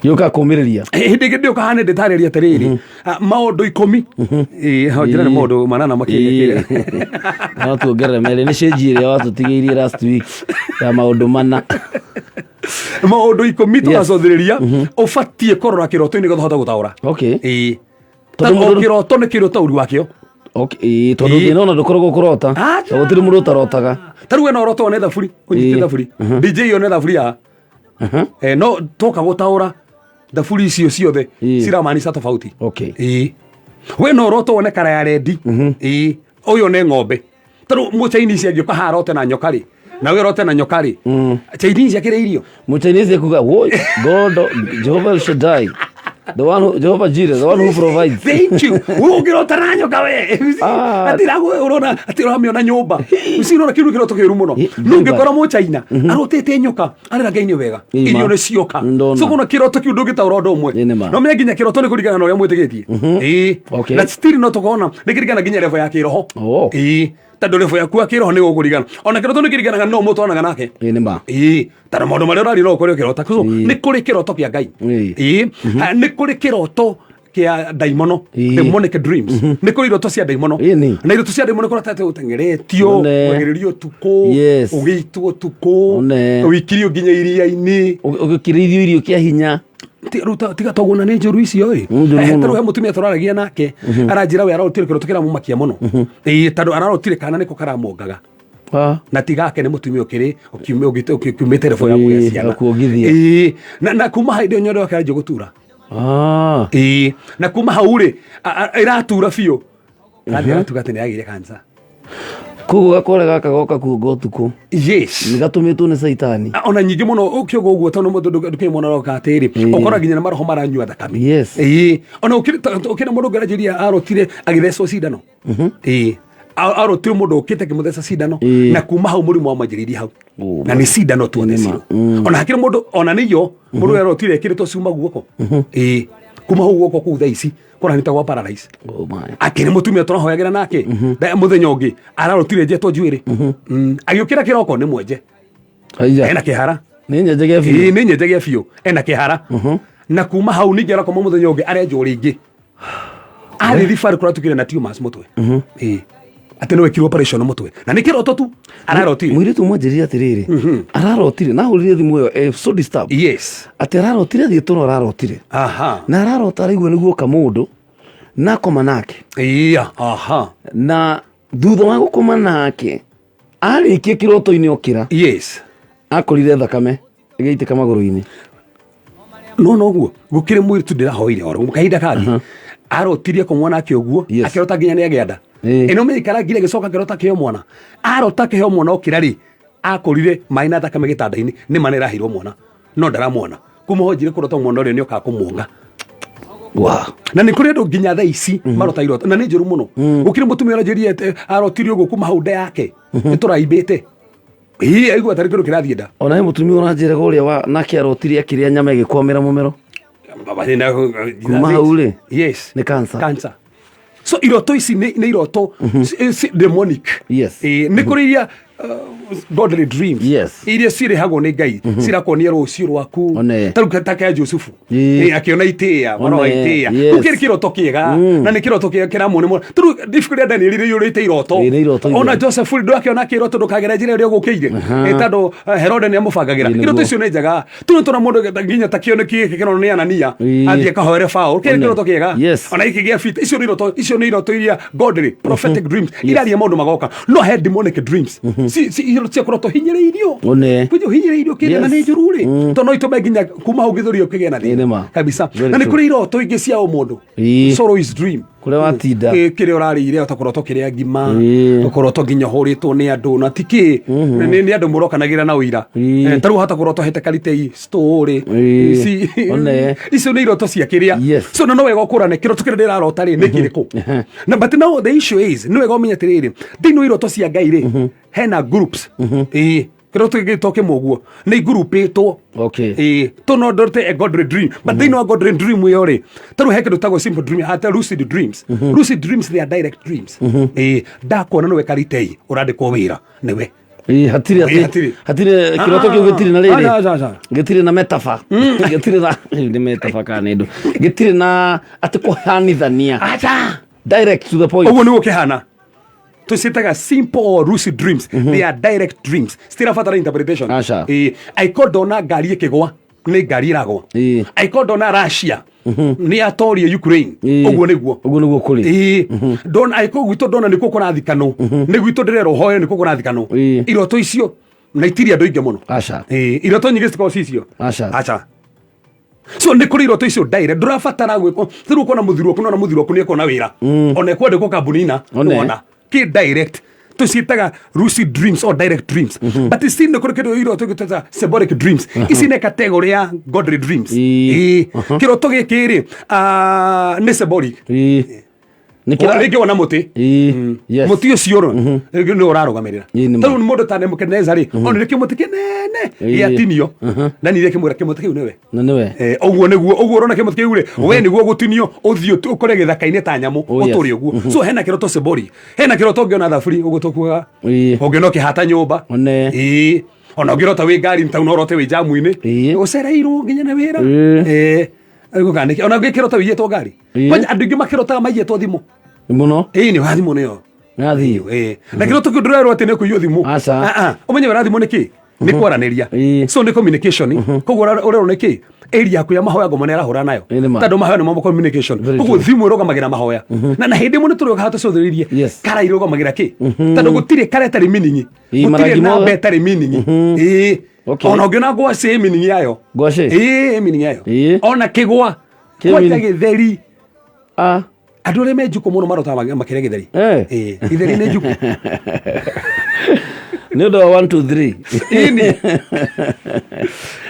Gĩũkaga kũũmĩrĩria. Hĩndĩ ĩngĩ ndĩũka haha nĩ ndĩtarĩria atĩrĩrĩ maũndũ 10. Ĩĩ hau njĩra nĩ maũndũ 8 makĩria. No tuongerere merĩ nĩ cĩnji ĩrĩa watũtigĩirie last week ya maũndũ 4. Maũndũ 10 tũgacothĩrĩria ũbatiĩ kũrora kĩroto-inĩ nĩgetha ũhote gũtaũra. Okay. Ĩĩ. Tondũ O mũndũ- kĩroto nĩ kĩrĩ ũtaũri wakĩo. Okay, ĩĩ, tondũ Ĩĩ. thĩna ona ndũkoragwo kũrota. Acha. Gũtirĩ mũndũ ũtarotaga. Ta rĩu we no ũrote wone thaburi ũnyitĩte Ĩĩ. thaburi DJ yone thaburi ya no toka gũtaũra thaburi icio ciothe ciramaanisha tofauti. Okay. Ĩĩ. We no ũrote wone kara ya rendi. Ĩĩ. Ũyũ nĩ ng'ombe. Ta rĩu mũchainese angĩũka haha arote na nyoka rĩ na we ũrote na nyoka rĩ Chinese akĩrĩ irio Mũchinese ekuga woi God Jehovah El Shaddai. The one who, Jehovah Jireh, the one who provides. Thank you. We ũngĩrota na nyoka we. Atĩ ũrona atĩ ũramĩona nyũmba. Uci ũrona kĩu nĩ kĩroto kĩũru mũno. No ũngĩkora mũchaina arotete nyoka arera Ngai nĩ wega. Ĩma. Irio nĩ cioka. Ndona. So kuna kĩroto kĩu ndũngĩtaũra ũndũ ũmwe. Ĩ, nĩ ma. No menya nginya kĩroto nĩ kũringana na ũrĩa mwĩtĩkĩtie. Ĩĩ. Okay. Na still no tũkona nĩ kĩringana nginya level ya kĩroho. Oh. Ĩĩ. Tondũ level yaku ya kĩroho nĩ gũkũringana. Ona kĩroto nĩ kĩringanaga no mũtwaranaga nake. Ĩ, nĩ ma. Ĩĩ. Tondũ maũndũ marĩa ũraria no ũkore ũkĩrota. So nĩ kũrĩ kĩroto kĩa Ngai. Ĩĩ. Ĩĩ. Ha, Nĩ kũrĩ kĩroto kĩa ndaimono demonic dreams nĩ kũrĩ iroto cia ndaimono Ĩni. na iroto cia ndaimono kũrota atĩ ũteng'eretio One. ũgagĩrĩrio ũtukũ Yes. ũgĩitwo ũtukũ One. ũikirio nginya iria-inĩ Ũgĩkĩrĩithio irio kĩa hinya. Tiga toguna nĩ njũru icio ĩ Njũru mũno. tarĩu he mũtumia tũraragia nake aranjĩra we ararotire kĩroto kĩramumakia mũno ĩĩ tondũ ararotire kana nĩko karamuongaga Ah. na tigake nĩ mũtumia ũkĩrĩ ũkiumĩte rebo ya kũgĩa Ĩĩ, ciana akuongithia. Ĩĩ, na kuma hau ndĩ nyondo yake yanjia gũtura Ah. ĩĩ na kuma hau rĩ ĩratura biũ rathiĩ aratuga atĩ nĩ yagĩire kansa Koguo gakore gaka goka kuonga ũtukũ. Yes. Nĩ gatũmĩtwo nĩ caitani. Ona nyingĩ mũno ũkĩũga ũguo tondũ mũndũ ndũkĩrĩ mwana ũroka atĩrĩ Ĩĩ. ũkora nginya nĩ maroho maranyua thakame Yes. ĩĩ ona ũkĩrĩ mũndũ ũngĩaranjĩria arotire agĩthecwo cindano ĩĩ arotire mũndũ ũkĩte akĩmũtheca cindano Ĩĩ. na kuma hau mũrimũ wamwanjĩrĩirie hau Oh, na nĩ cindano tuothecirwo ona hakĩrĩ mũndũ ona nĩyo mũndũ ũrĩa arotire ekĩrĩtwo cuma guoko ĩĩ kuma hau guoko kũu thaa ici kũranĩta gwa paradise Oh my. akĩrĩ mũtumia tũrahoyagĩra nake mũthenya ũngĩ ararotire njetwo njuĩrĩ Agĩũkĩra kĩroko nĩ mwenje Aija. ena kĩhara Nĩ nyenjege biũ. Ĩĩ, nĩ nyenjegia biũ ena kĩhara na kuma hau ningĩ arakoma mũthenya ũngĩ arenjwo rĩngĩ arĩ thibarĩ kũratukire na tumors mũtwe Ĩĩ. atĩ nĩ wekirwo operation mũtwe na nĩ kĩroto tu ararotire Mũirĩtu ũmwe anjĩrire atĩrĩrĩ ararotire na ahũrire thimũ ĩyo so disturbed. Yes. Atĩ ararotire thiĩ toro ararotire aha na ararota araigua nĩ guoka mũndũ na akoma nake iya aha na thutha wa gũkoma nake arĩkia kĩroto-inĩ okĩra yes akorire thakame ĩgĩitĩka magũrũ-inĩ no noguo gũkĩrĩ mũirĩtu ndĩrahoire oro kahinda kangĩ arotirie kũmwo nake ũguo akĩrota nginya nĩ agĩa nda ĩno mĩikarangire agĩcoka akĩrota kĩheo mwana arota kĩheo mwana okĩra rĩ akorire maĩ na thakame gĩtanda-inĩ nĩ ma nĩraheirwo mwana no ndaramwona kuma ho njire kũrota mwana ũrĩa nĩokaga kũmuonga na nĩ kũrĩ andũ nginya thaa ici marota iroto na nĩ njũru mũno gũkĩrĩ mũtumia ũranjĩrire atĩ arotire ũguo kuma hau nda yake nĩtũraimbĩte ĩĩ aigua tarĩ kĩndũ kĩrathiĩ nda ona he mũtumia ũranjĩraga ũrĩa wa nake arotire akĩrĩa nyama ĩgĩkwamĩra mũmero kuma hau rĩ yes nĩ cancer cancer so iroto ici nĩ iroto demonic yes Ĩĩ, nĩ kũrĩ iria godly dreams yes iria cirehagwo nĩ ngai cirakuonia rũciũ rwaku One. ta rĩu ta kĩa Jusufu Ĩĩ. Ĩĩ, akĩona itĩa mwana wa One, itĩa yes. rĩu kĩrĩ kĩroto kĩega na nĩ kĩroto kĩega kĩramuonia mũno tondũ ibuku rĩa Danieli rĩiyũrĩte iroto Ĩĩ, nĩ iroto ona ithe. Joseph ndũakĩona kĩroto ndũkagere njĩra ĩrĩa ũgũkĩire Ĩ, tondũ Herode nĩ amũbangagĩra Ĩĩ, nĩguo. iroto icio nĩ njega tũrĩ tũna mũndũ nginya ta kĩoneki gĩkĩ kĩronwo nĩ Anania Ĩĩ. athiĩ akahoere Paul kĩrĩ One. kĩroto kĩega Yes. ona gĩkĩ gĩa Peter icio nĩ iroto icio nĩ iroto iria godly prophetic dreams iraria maũndũ magoka no he demonic dreams iroto cia kũrota ũhinyĩrĩirio One. kwĩnya ũhinyĩrĩirio kĩrĩa na Yes. nĩ njũru rĩ tondũ no itũme nginya kuma hau gĩthũri ũkĩgĩa na Ĩĩ, nĩ ma. thĩna kabisa Very na nĩ true. kũrĩ iroto ingĩ cia ũmũndũ Ĩĩ. sorrow is dream Kũrĩa watinda. Ĩ, kĩrĩa ũrarĩire ũtakũroto kĩrĩa ngima Ĩĩ. ũkũroto nginya ũhũrĩtwo nĩ andũ na tikĩ nĩ andũ mũrokanagĩra na ũira Ĩĩ. Ta rĩu hata kũroto hete karitei story Ĩĩ. Ici- One. icio nĩ iroto cia kĩrĩa Yes. so na no wega ũkũrane kĩroto kĩrĩa ndĩrarota rĩ nĩ kĩrĩkũ na but now the issue is nĩ wega ũmenye atĩrĩrĩ thĩinĩ wa iroto cia ngai rĩ hena groups ĩĩ kĩroto gĩgĩtwo kĩmwe ũguo nĩ igurupĩtwo Okay. ĩĩ to no ndote a godly dream but thĩinĩ wa godly dream ĩyo rĩ tarĩu he kĩndũ tagwo simple dream ata lucid dreams lucid dreams they are direct dreams ĩĩ ndakuona nĩwe karitei ũrandĩkwo wĩra nĩwe Ĩĩ, hatirĩ Ĩĩ, atĩ- hatirĩ. hatirĩ kĩroto kĩu gĩtirĩ na rĩrĩ Aca, aca, aca. gĩtirĩ na metafa gĩtirĩ na Ĩĩ, nĩ metafa kana nĩ ndũ gĩtirĩ na atĩ kũhanithania aca direct to the point ũguo nĩguo kĩhana tũciĩtaga simple or lucid dreams they are direct dreams citirabatara interpretation Aca. Ĩĩ, angĩkorwo ndona ngari ĩkĩgwa nĩ ngari ĩragwa Ĩĩ. angĩkorwo ndona Russia nĩ atorie Ukraine Ĩĩ. ũguo nĩguo ũguo nĩguo kũrĩ ĩĩ ndona angĩkorwo gwitũ ndona nĩkuo kũrathikanwo nĩ gwitũ ndĩrerwo hoyo nĩkuo kũrathikanwo Ĩĩ. iroto icio na itirĩ andũ aingĩ mũno aca Ĩĩ, iroto nyingĩ citikoragwo ci icio aca aca so nä kå rä iroto icio ndaire ndå rabatara gwä kwo rä u kona må thuri waku nona må thuri waku nä ekona wä ra ona ekwandäkwo kambuni-ina One. wona kä direct Tũciĩtaga lucid dreams or direct dreams, but still nĩ kũrĩ kĩndũ iroto gĩtwĩta symbolic dreams. Ici nĩ category ya godly dreams. Ĩĩ. Kĩroto gĩkĩ rĩ, nĩ symbolic. Rĩngĩ wona mũtĩ, mũtĩ ũcio rĩ, rĩngĩ nĩ ũrarũgamĩrĩra. Tarĩu mũndũ ta Nebukadneza rĩ, onire kĩmũtĩ kĩnene gĩatinio, na nire kĩmwĩra kĩmũtĩ kĩu nĩwe. Na nĩwe. Ũguo nĩguo ũguo ũrona kĩmũtĩ kĩu rĩ, we nĩguo gũtinio ũthiĩ ũkore gĩthaka-inĩ ta nyamũ. Oh, yes. Ũtũre ũguo. So hena kĩroto symbolic, hena kĩroto ũngĩona thaburi ũguo tũkuaga, ũngĩona ũkĩhata nyũmba. Ĩĩ. Ona ũngĩrota wĩ ngari ta no ũrote wĩ jamu-inĩ ũcereirwo nginya nĩ wĩra. Ũguo kana nĩkĩ? Ona ũngĩkĩrota wĩiyĩtwo ngari. Kwanja andũ aingĩ makĩrotaga maiyĩtwo thimũ. Mũno. Ĩĩ, nĩ wa thimũ nĩyo. Nathiĩ. Ĩĩ. Na kĩroto kĩu ndũrerwo atĩ nĩ kũiywo thimũ. Aca. Ah, ah. Ũmenye wĩra thimũ nĩ kĩ? Nĩ kwaranĩria. So nĩ communication. Koguo ũrerwo nĩ kĩ? Area yaku ya mahoya ngoma nĩ arahũra nayo. Tondũ mahoya nĩmo communication. Koguo thimũ ĩrũgamagĩra mahoya. Na hĩndĩ ĩmwe nĩ tũrĩũka haha tũcũthĩrĩrie kara irũgamagĩra kĩ? Tondũ gũtirĩ kara ĩtarĩ meaning. Ĩĩ, Gũtirĩ marangi namba mothe. ĩtarĩ meaning. Ĩĩ. Okay. Ona ũngĩona ngwacĩ ĩ meaning yayo. Ngwacĩ? Ĩĩ, ĩ meaning yayo. Ona kĩgwa. Kĩ Kwanja meaning? gĩtheri. Andũ arĩa me njukũ mũno marotaga makĩrĩa gĩtheri. Ĩĩ, gĩtheri nĩ njukũ. Nĩ ũndũ wa 1 2 3. Ĩni.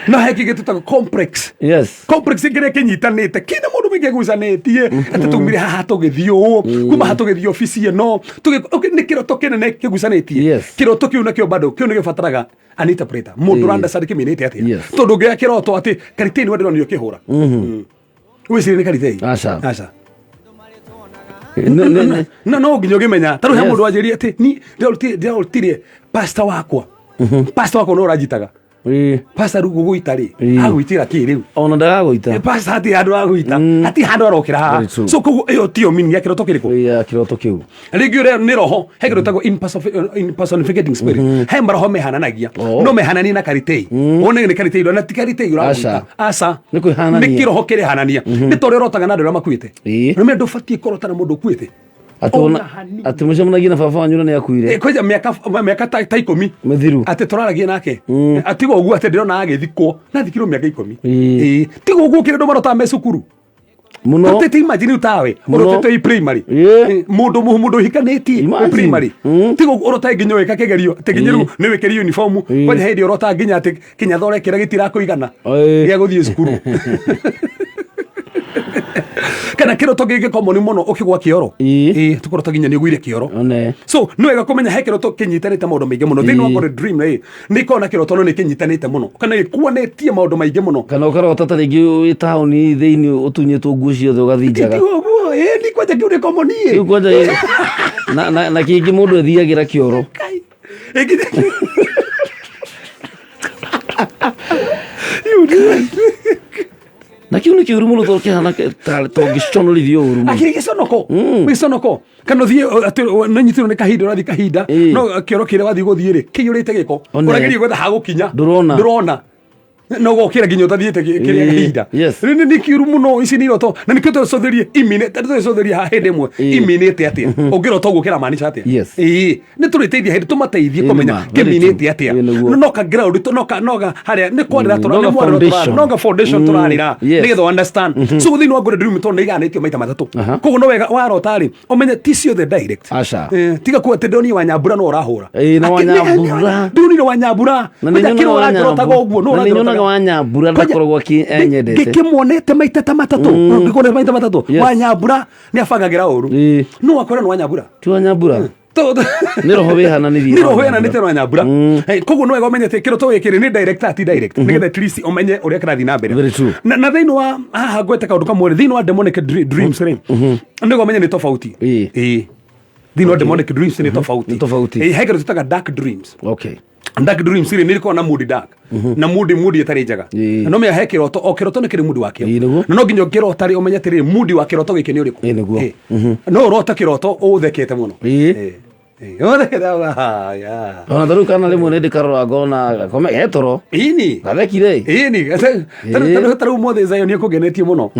No he kĩngĩ tũtagwo complex. Yes. Complex kĩrĩa kĩnyitanĩte kĩna mũndũ mũingĩ agucanĩtie atĩ tũmire haha tũgĩthiĩ ũũ, kuma haha tũgĩthiĩ obici ĩno. Okay, nĩ kĩroto kĩnene kĩgucanĩtie. Kĩroto kĩu nakĩo bado kĩu nĩ gĩbataraga an interpreter, mũndũ ũra-understand kĩminĩte atĩa, tondũ ũngĩoya kĩroto atĩ karitei nĩwe ndĩronio kĩhũra, wĩcirie nĩ karitei. Aca. Aca. No no nginya ũngĩmenya tarĩu he mũndũ wanjĩrire atĩ ni ndĩrarutire pastor wakwa, pastor wakwa no ũranjitaga pastor, rĩu gũgũita rĩ, agũitĩra kĩ rĩu? Ona ndagagũita. Pastor hatirĩ handũ agũita, hatirĩ handũ arokĩra haha. Very true. So koguo ĩyo tiyo meaning ya kĩroto kĩrĩkũ. Ya kĩroto kĩu. Rĩngĩ ũrĩa nĩ roho, he kĩndũ gĩtagwo impersonificating spirit. He maroho mehananagia, no mehananie na karitei, wone nĩ karitei na ti karitei ũragũita. Aca. Nĩ kwĩhanania. Nĩ kĩroho kĩrehanania. Nĩ ta ũrĩa ũrotaga na andũ arĩa makuĩte. Nĩ ndũbatiĩ kũrota na mũndũ ũkuĩte. Atĩ Ona atĩ mũcemanagia na baba wanyu na nĩ akuire. Kwanja mĩaka ta 10 mĩthiru. Atĩ tũraragia nake atiga ũguo atĩ ndĩrona agĩthikwo na thikirwo mĩaka 10. Ĩĩ, tiga ũguo kĩrĩa andũ marotaga me cukuru. Mũno. Ũtĩte imagine rĩu tawe Mũno. ũrotete wĩ primary. Mũndũ mũndũ ũhikanĩtie wĩ Imagine. primary, tiga ũguo ũrotaga nginya ũgĩka kĩgerio atĩ nginya rĩu nĩ wĩkĩrie uniform. Kwanja hĩndĩ ũrotaga nginya atĩ kinya ũrekĩra gĩtirakũigana gĩa gũthiĩ cukuru. Kana kĩroto gĩngĩ common mũno, ũkĩgwa kĩoro. Ĩĩ, tũkorota nginya nĩ ũgũire kĩoro. One. So nĩ wega kũmenya he kĩroto kĩnyitanĩte maũndũ maingĩ mũno thĩinĩ wa God dream. Rĩ, nĩ ikoragwo na kĩroto no nĩ kĩnyitanĩte mũno kana gĩkuanĩtie maũndũ maingĩ mũno. Kana ũkarota ta rĩngĩ wĩ taũni thĩinĩ ũtunyĩtwo nguo ciothe ũgathiĩ njaga. Tiga ũguo, ĩĩ, ni kwanja kĩu nĩ common ĩ. Kĩu kwanja na kĩngĩ mũndũ ethiagĩra kĩoro. Na kĩu nĩ kĩũru mũno tondũ kĩhana tongĩconorithio ũru mũno. Akĩrĩ gĩconoko, gĩconoko kana ũthiĩ atĩ nĩnyitirwo nĩ kahinda, ũrathiĩ kahinda no kĩoro kĩrĩa wathiĩ gũthiĩ rĩ kĩiyũrĩte gĩko. One. Ũrageria gwetha hagũkinya. Ndũrona. Ndũrona no gokĩra nginya ũtathiĩte kĩrĩa kahinda. Rĩu nĩ kĩũru mũno ici nĩ iroto na nĩkĩo tũcũthĩrie imine tũcũthĩrie haha hĩndĩ ĩmwe iminĩte atĩa. Ũngĩrota ũguo kĩramaanisha atĩa? Ĩĩ, nĩ tũrĩteithia hĩndĩ tũmateithie Ĩĩ, kũmenya nĩma. Very kĩminĩte true. atĩa. Ĩĩ, nĩguo. No ka ground no ka harĩa nĩ kwarĩra No nĩ ga mwarĩro tũrarĩra, foundation. no ga foundation tũrarĩra nĩgetha understand. So thĩinĩ wa God dream tondũ nĩ iganĩtio maita matatũ, koguo no wega warota rĩ ũmenye ti ciothe direct. Aca. Tiga kuga atĩ ndonire Wanyambura no ũrahũra. Ĩĩ, na Akĩ- Wanyambura. Ndonire Wanyambura. Na nĩ Kwanja nyonaga kĩrĩa ũrangĩrotaga ũguo no na nĩ nyonaga ũrangĩrotaga. Wanyambura ndakoragwo enyendete. Ngĩkĩmuonete maita ta matatũ. Ngĩkuonete maita matatũ. Wanyambura nĩ abangagĩra ũru, no akora nĩ Wanyambura. Ti Wanyambura, nĩ roho wĩhananĩrie. Nĩ roho wĩhananĩte na Wanyambura. Koguo no wega ũmenye atĩ kĩroto gĩkĩ nĩ direct ti direct, nĩgetha at least ũmenye ũrĩa kĩrathiĩ na mbere. Very true. Na thĩinĩ wa haha ngwete kaũndũ kamwe rĩ, thĩinĩ wa demonic dreams rĩ, nĩguo ũmenye nĩ tofauti. Ĩĩ, thĩinĩ wa demonic dreams nĩ tofauti. Nĩ tofauti. Ĩĩ, he kĩndũ twĩtaga dark dreams. Dark dreams rĩ, nĩ ĩkoragwo na mood dark na mood ĩtarĩ njega. Na no menya he kĩroto, o kĩroto nĩ kĩrĩ mood wakĩo, na no nginya ũngĩrota rĩ ũmenye atĩrĩrĩ, mood wa kĩroto gĩkĩ nĩ ũrĩkũ. Nĩguo. No ũrote kĩroto ũthekete mũno. Ĩĩ. Ĩĩ, ũthekete, ah, yeah. Ona tarĩu kana rĩmwe nĩ ndĩkarora ngona gakome getoro. Ĩni. Gathekire. Ĩni. Tarĩu ũmũthĩ Zion nĩkũngenetie mũno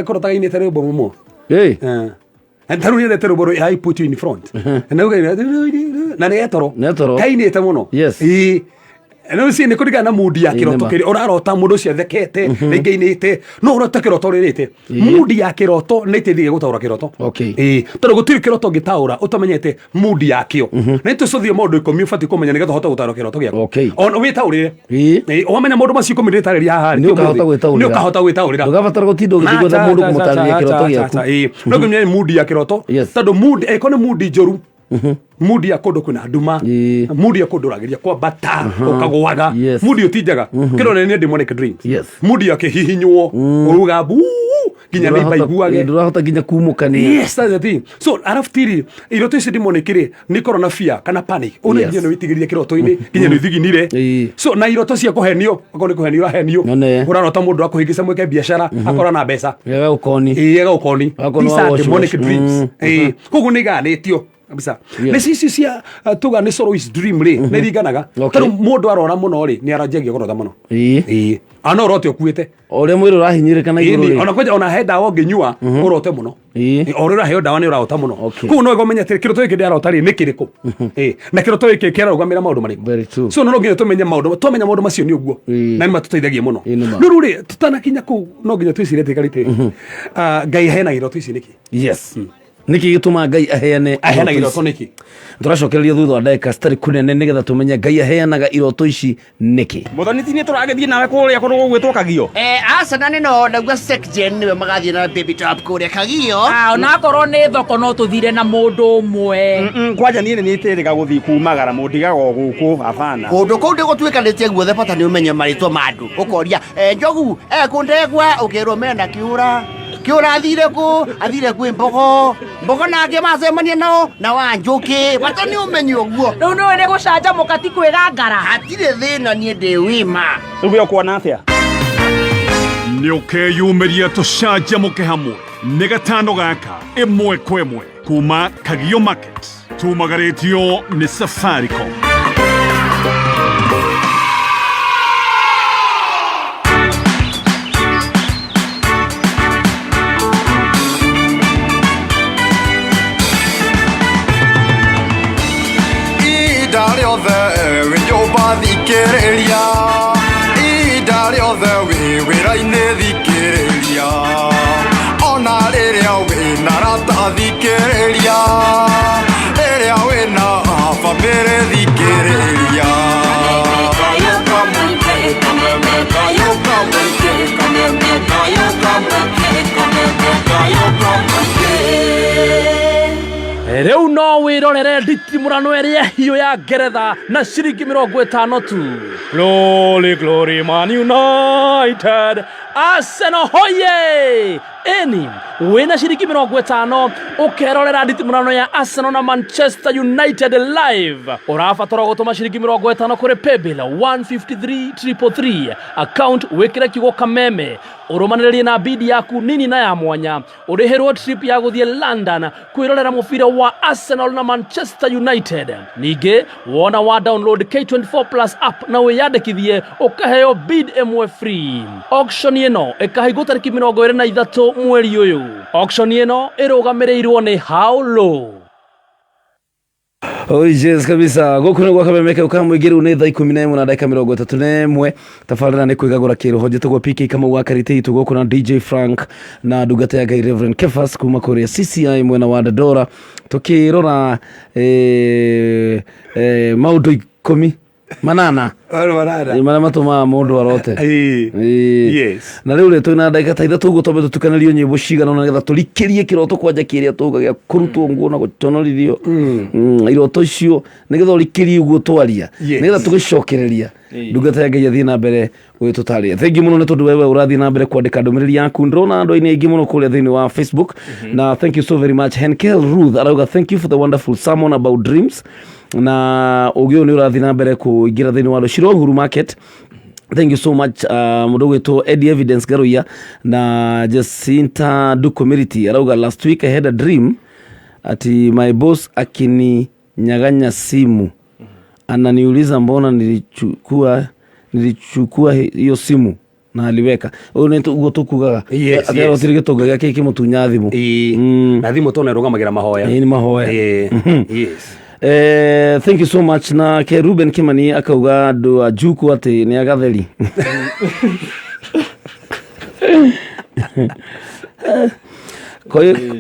kũrotaga-inĩ rwĩmbo mũmwe. Tarĩu nĩendete rwĩmbo rũ I put you in front, na nĩ getoro Nĩ getoro. Kainĩte mũno. Yes. Ĩĩ. No si nĩ kũringana na mood ya Ĩĩ, kĩroto nĩma. kĩrĩa ũrarota mũndũ ũcio athekete rĩngĩ ainĩte no ũrote kĩroto rĩrĩte mood ya kĩroto nĩ ĩteithagia gũtaũra kĩroto. Okay. Ĩĩ, tondũ gũtirĩ kĩroto ũngĩtaũra ũtamenyete mood yakĩo. Na nĩtũcũthie maũndũ 10 ũbatiĩ kũmenya nĩgetha ũhote gũtaũra kĩroto gĩaku. Okay. Ona wĩtaũrĩre. Ĩĩ. Ĩĩ, wamenya maũndũ macio 10 ndĩtarĩria haha rĩ, Nĩ ũkahota ũmũthĩ, gwĩtaũrĩra. nĩ ũkahota gwĩtaũrĩra. Ndũgabatara gũtinda ũgĩthiĩ gwetha mũndũ kũmũtarĩria kĩroto gĩaku. No nginya mood ya kĩroto tondũ mood ĩko nĩ mood njũru, mood ya kũndũ kwĩna nduma, mood ya kũndũ ũrageria kwambata ũkagũaga, mood ĩyo ti njega. Kĩrona nĩ demonic dreams. Mood ya kĩhihinywo ũruga bu nginya nĩ baiguage Ndũrahota nginya kumũkania. Yes, that's the thing. So arafu tiri iroto icio demonic rĩ nĩ ikoragwo na fear kana panic. Ona Yes. nginya nĩ wĩtigĩrire kĩroto-inĩ, nginya nĩ ũthiginire. So na iroto cia kũhenio, akorwo nĩ kũhenio ũrahenio. None. Ũrarota mũndũ akũhĩngĩca mwĩke biacara, akora na mbeca. Ega ũkoni. Ĩĩ, ega ũkoni. Akorwo These wa are wash demonic wash. dreams. Ĩĩ, koguo nĩ iganĩtio kabisa. Yes. Nĩ cici cia tuga nĩ sorrow dream rĩ, nĩ iringanaga. Okay. Tondũ mũndũ arora mũno rĩ, nĩ aranjagia kũrota mũno. Ĩĩ. Ĩĩ. Ana ũrote ũkuĩte. O ũrĩa mwĩrĩ ũrahinyĩrĩka na igũrũ Ĩni, rĩ. ona kwanja ona he ndawa ũngĩnyua ũrote mũno. Ĩĩ. O ũrĩa ũraheo ndawa nĩ ũrarota mũno. Okay. Koguo no ũmenye atĩ kĩroto gĩkĩ ndĩrarota rĩ nĩ kĩrĩkũ. Ĩĩ. Na kĩroto gĩkĩ kĩarũgamĩra maũndũ marĩkũ. Very true. So no nginya tũmenye maũndũ, twamenya maũndũ macio nĩ ũguo. Ĩĩ. Na nĩ matũteithagia mũno. Ĩĩ, nĩ ma. No rĩu rĩ tũtanakinya kũu no nginya twĩcirie atĩ karĩtĩ. Ngai aheanaga iroto ici nĩkĩ? Yes. Nĩkĩ gĩtũmaga Ngai aheane Aheanaga iroto iroto ici? nĩkĩ? Tũracokereria thutha wa ndagĩka citarĩ kũnene nĩgetha tũmenye Ngai aheanaga iroto ici nĩkĩ. Mũthoni ti nĩ tũragĩthiĩ nawe kũrĩa kũndũ gũgwĩtwo Kagio. Aca nĩ no naguo Secgen nĩwe magathiĩ na baby top kũrĩa Kagio. Ah, onakorwo nĩ thoko no tũthire na mũndũ ũmwe. Kwanja niĩ nĩ nĩtĩrĩga gũthiĩ kumagara mũndigaga o gũkũ abana. Kũndũ kũu ndĩgũtuĩkanĩtie guothe bata nĩ ũmenye marĩtwa ma andũ ũkoria njogu ekũndegwa ũkerwo mena kĩũra kĩũra athire kũ athire kwĩ mbogo mbogo nake macemania nao na wa njũkĩ bata nĩ ũmenye ũguo. Rĩu nĩũĩ nĩ gũcanjamũka ti kwĩgangara. Hatirĩ thĩna niĩ ndĩ wima. Rĩu we ũkuona atĩa? Nĩ ũkeyumĩria tũcanjamũke hamwe nĩ gatano gaka ĩmwe kwa ĩmwe kuma Kagio Market tumagarĩtio nĩ Safaricom. Ihinda rĩothe wĩ nyũmba thikĩrĩria, ihinda rĩothe wĩ wĩra-inĩ thikĩrĩria, ona rĩrĩa wĩna rata thikĩrĩria, rĩrĩa wĩna bamĩrĩ thikĩrĩria. Rĩu no wĩrorere nditimũrano ĩrĩa hiũ ya Ngeretha na ciringi 50 tu. Glory, glory, Man United. Arsenal hoye! Ĩni, wĩna ciringi 50 ũkerorera nditimũrano ya Arsenal na Manchester United live. Ũrabatara gũtũma ciringi 50 kũrĩ paybill 153333 account wĩkĩre kiugo Kameme ũrũmanĩrĩrie na bidi yaku nini na ya mwanya ũrĩhĩrwo trip ya gũthiĩ London kwĩrorera mũbira wa Arsenal na Manchester United. Ningĩ wona wa download K24 Plus app na wĩyandĩkithie ũkaheo bid ĩmwe free. Auction ĩno ĩkahingwo tarĩki 23 mweri ũyũ. Auction ĩno ĩrũgamĩrĩirwo nĩ How Low. Oh, yes, kabisa gũkũ nĩ gwa Kameme kau ka mũingĩ rĩu nĩ thaa 11 na ndagĩka 31 tabarĩra nĩ kwĩgagũra kĩroho njĩtagwo PK Kamau wa Karite itũ gũkũ na DJ Frank na ndungata ya Ngai Reverend Kefas kuma kũrĩa CCI mwena wa Dandora tũkĩrora maũndũ 18 marĩa matũmaga mũndũ arote. Ĩĩ. Na rĩu rĩ twĩna ndagĩka ta 3 ũguo twambe tũtukanĩrio nyĩmbo cigana ũna nĩgetha tũrikĩrie kĩroto kwanja kĩrĩa tũuga gĩa kũrutwo nguo na gũconorithio. Iroto icio nĩgetha ũrikĩrie ũguo twaria Yes. nĩgetha tũgĩcokereria Ĩĩ. ndungata ya Ngai athiĩ na mbere gũgĩtũtarĩria. Thank you mũno nĩ tondũ wewe ũrathiĩ na mbere kwandĩka ndũmĩrĩri yaku. Ndĩrona andũ aingĩ mũno kũrĩa thĩinĩ wa Facebook na thank you so very much. Henkel Ruth arauga thank you for the wonderful sermon about dreams na ũgĩ ũyũ nĩ ũrathiĩ na mbere kũingĩra thĩinĩ wa Shiro Uhuru Market. Thank you so much mũndũ ũgwĩtwo Eddie Evidence Garuia na Jacinta Dukomiriti arauga last week I had a dream ati my boss akininyaganya simu ananiuliza mbona nilichukua hiyo simu na aliweka ũyũ nĩ ũguo tũkugaga Yes, atĩ yes. arotire gĩtonga gĩake gĩkĩmũtunya thimũ. Na thimũ tondũ ĩrũgamagĩra mahoya. Ĩĩ, nĩ mahoya. Ĩĩ. Yes. Thank you so much. Na ke Ruben Kimani akauga andũ a Juku atĩ nĩ agatheri.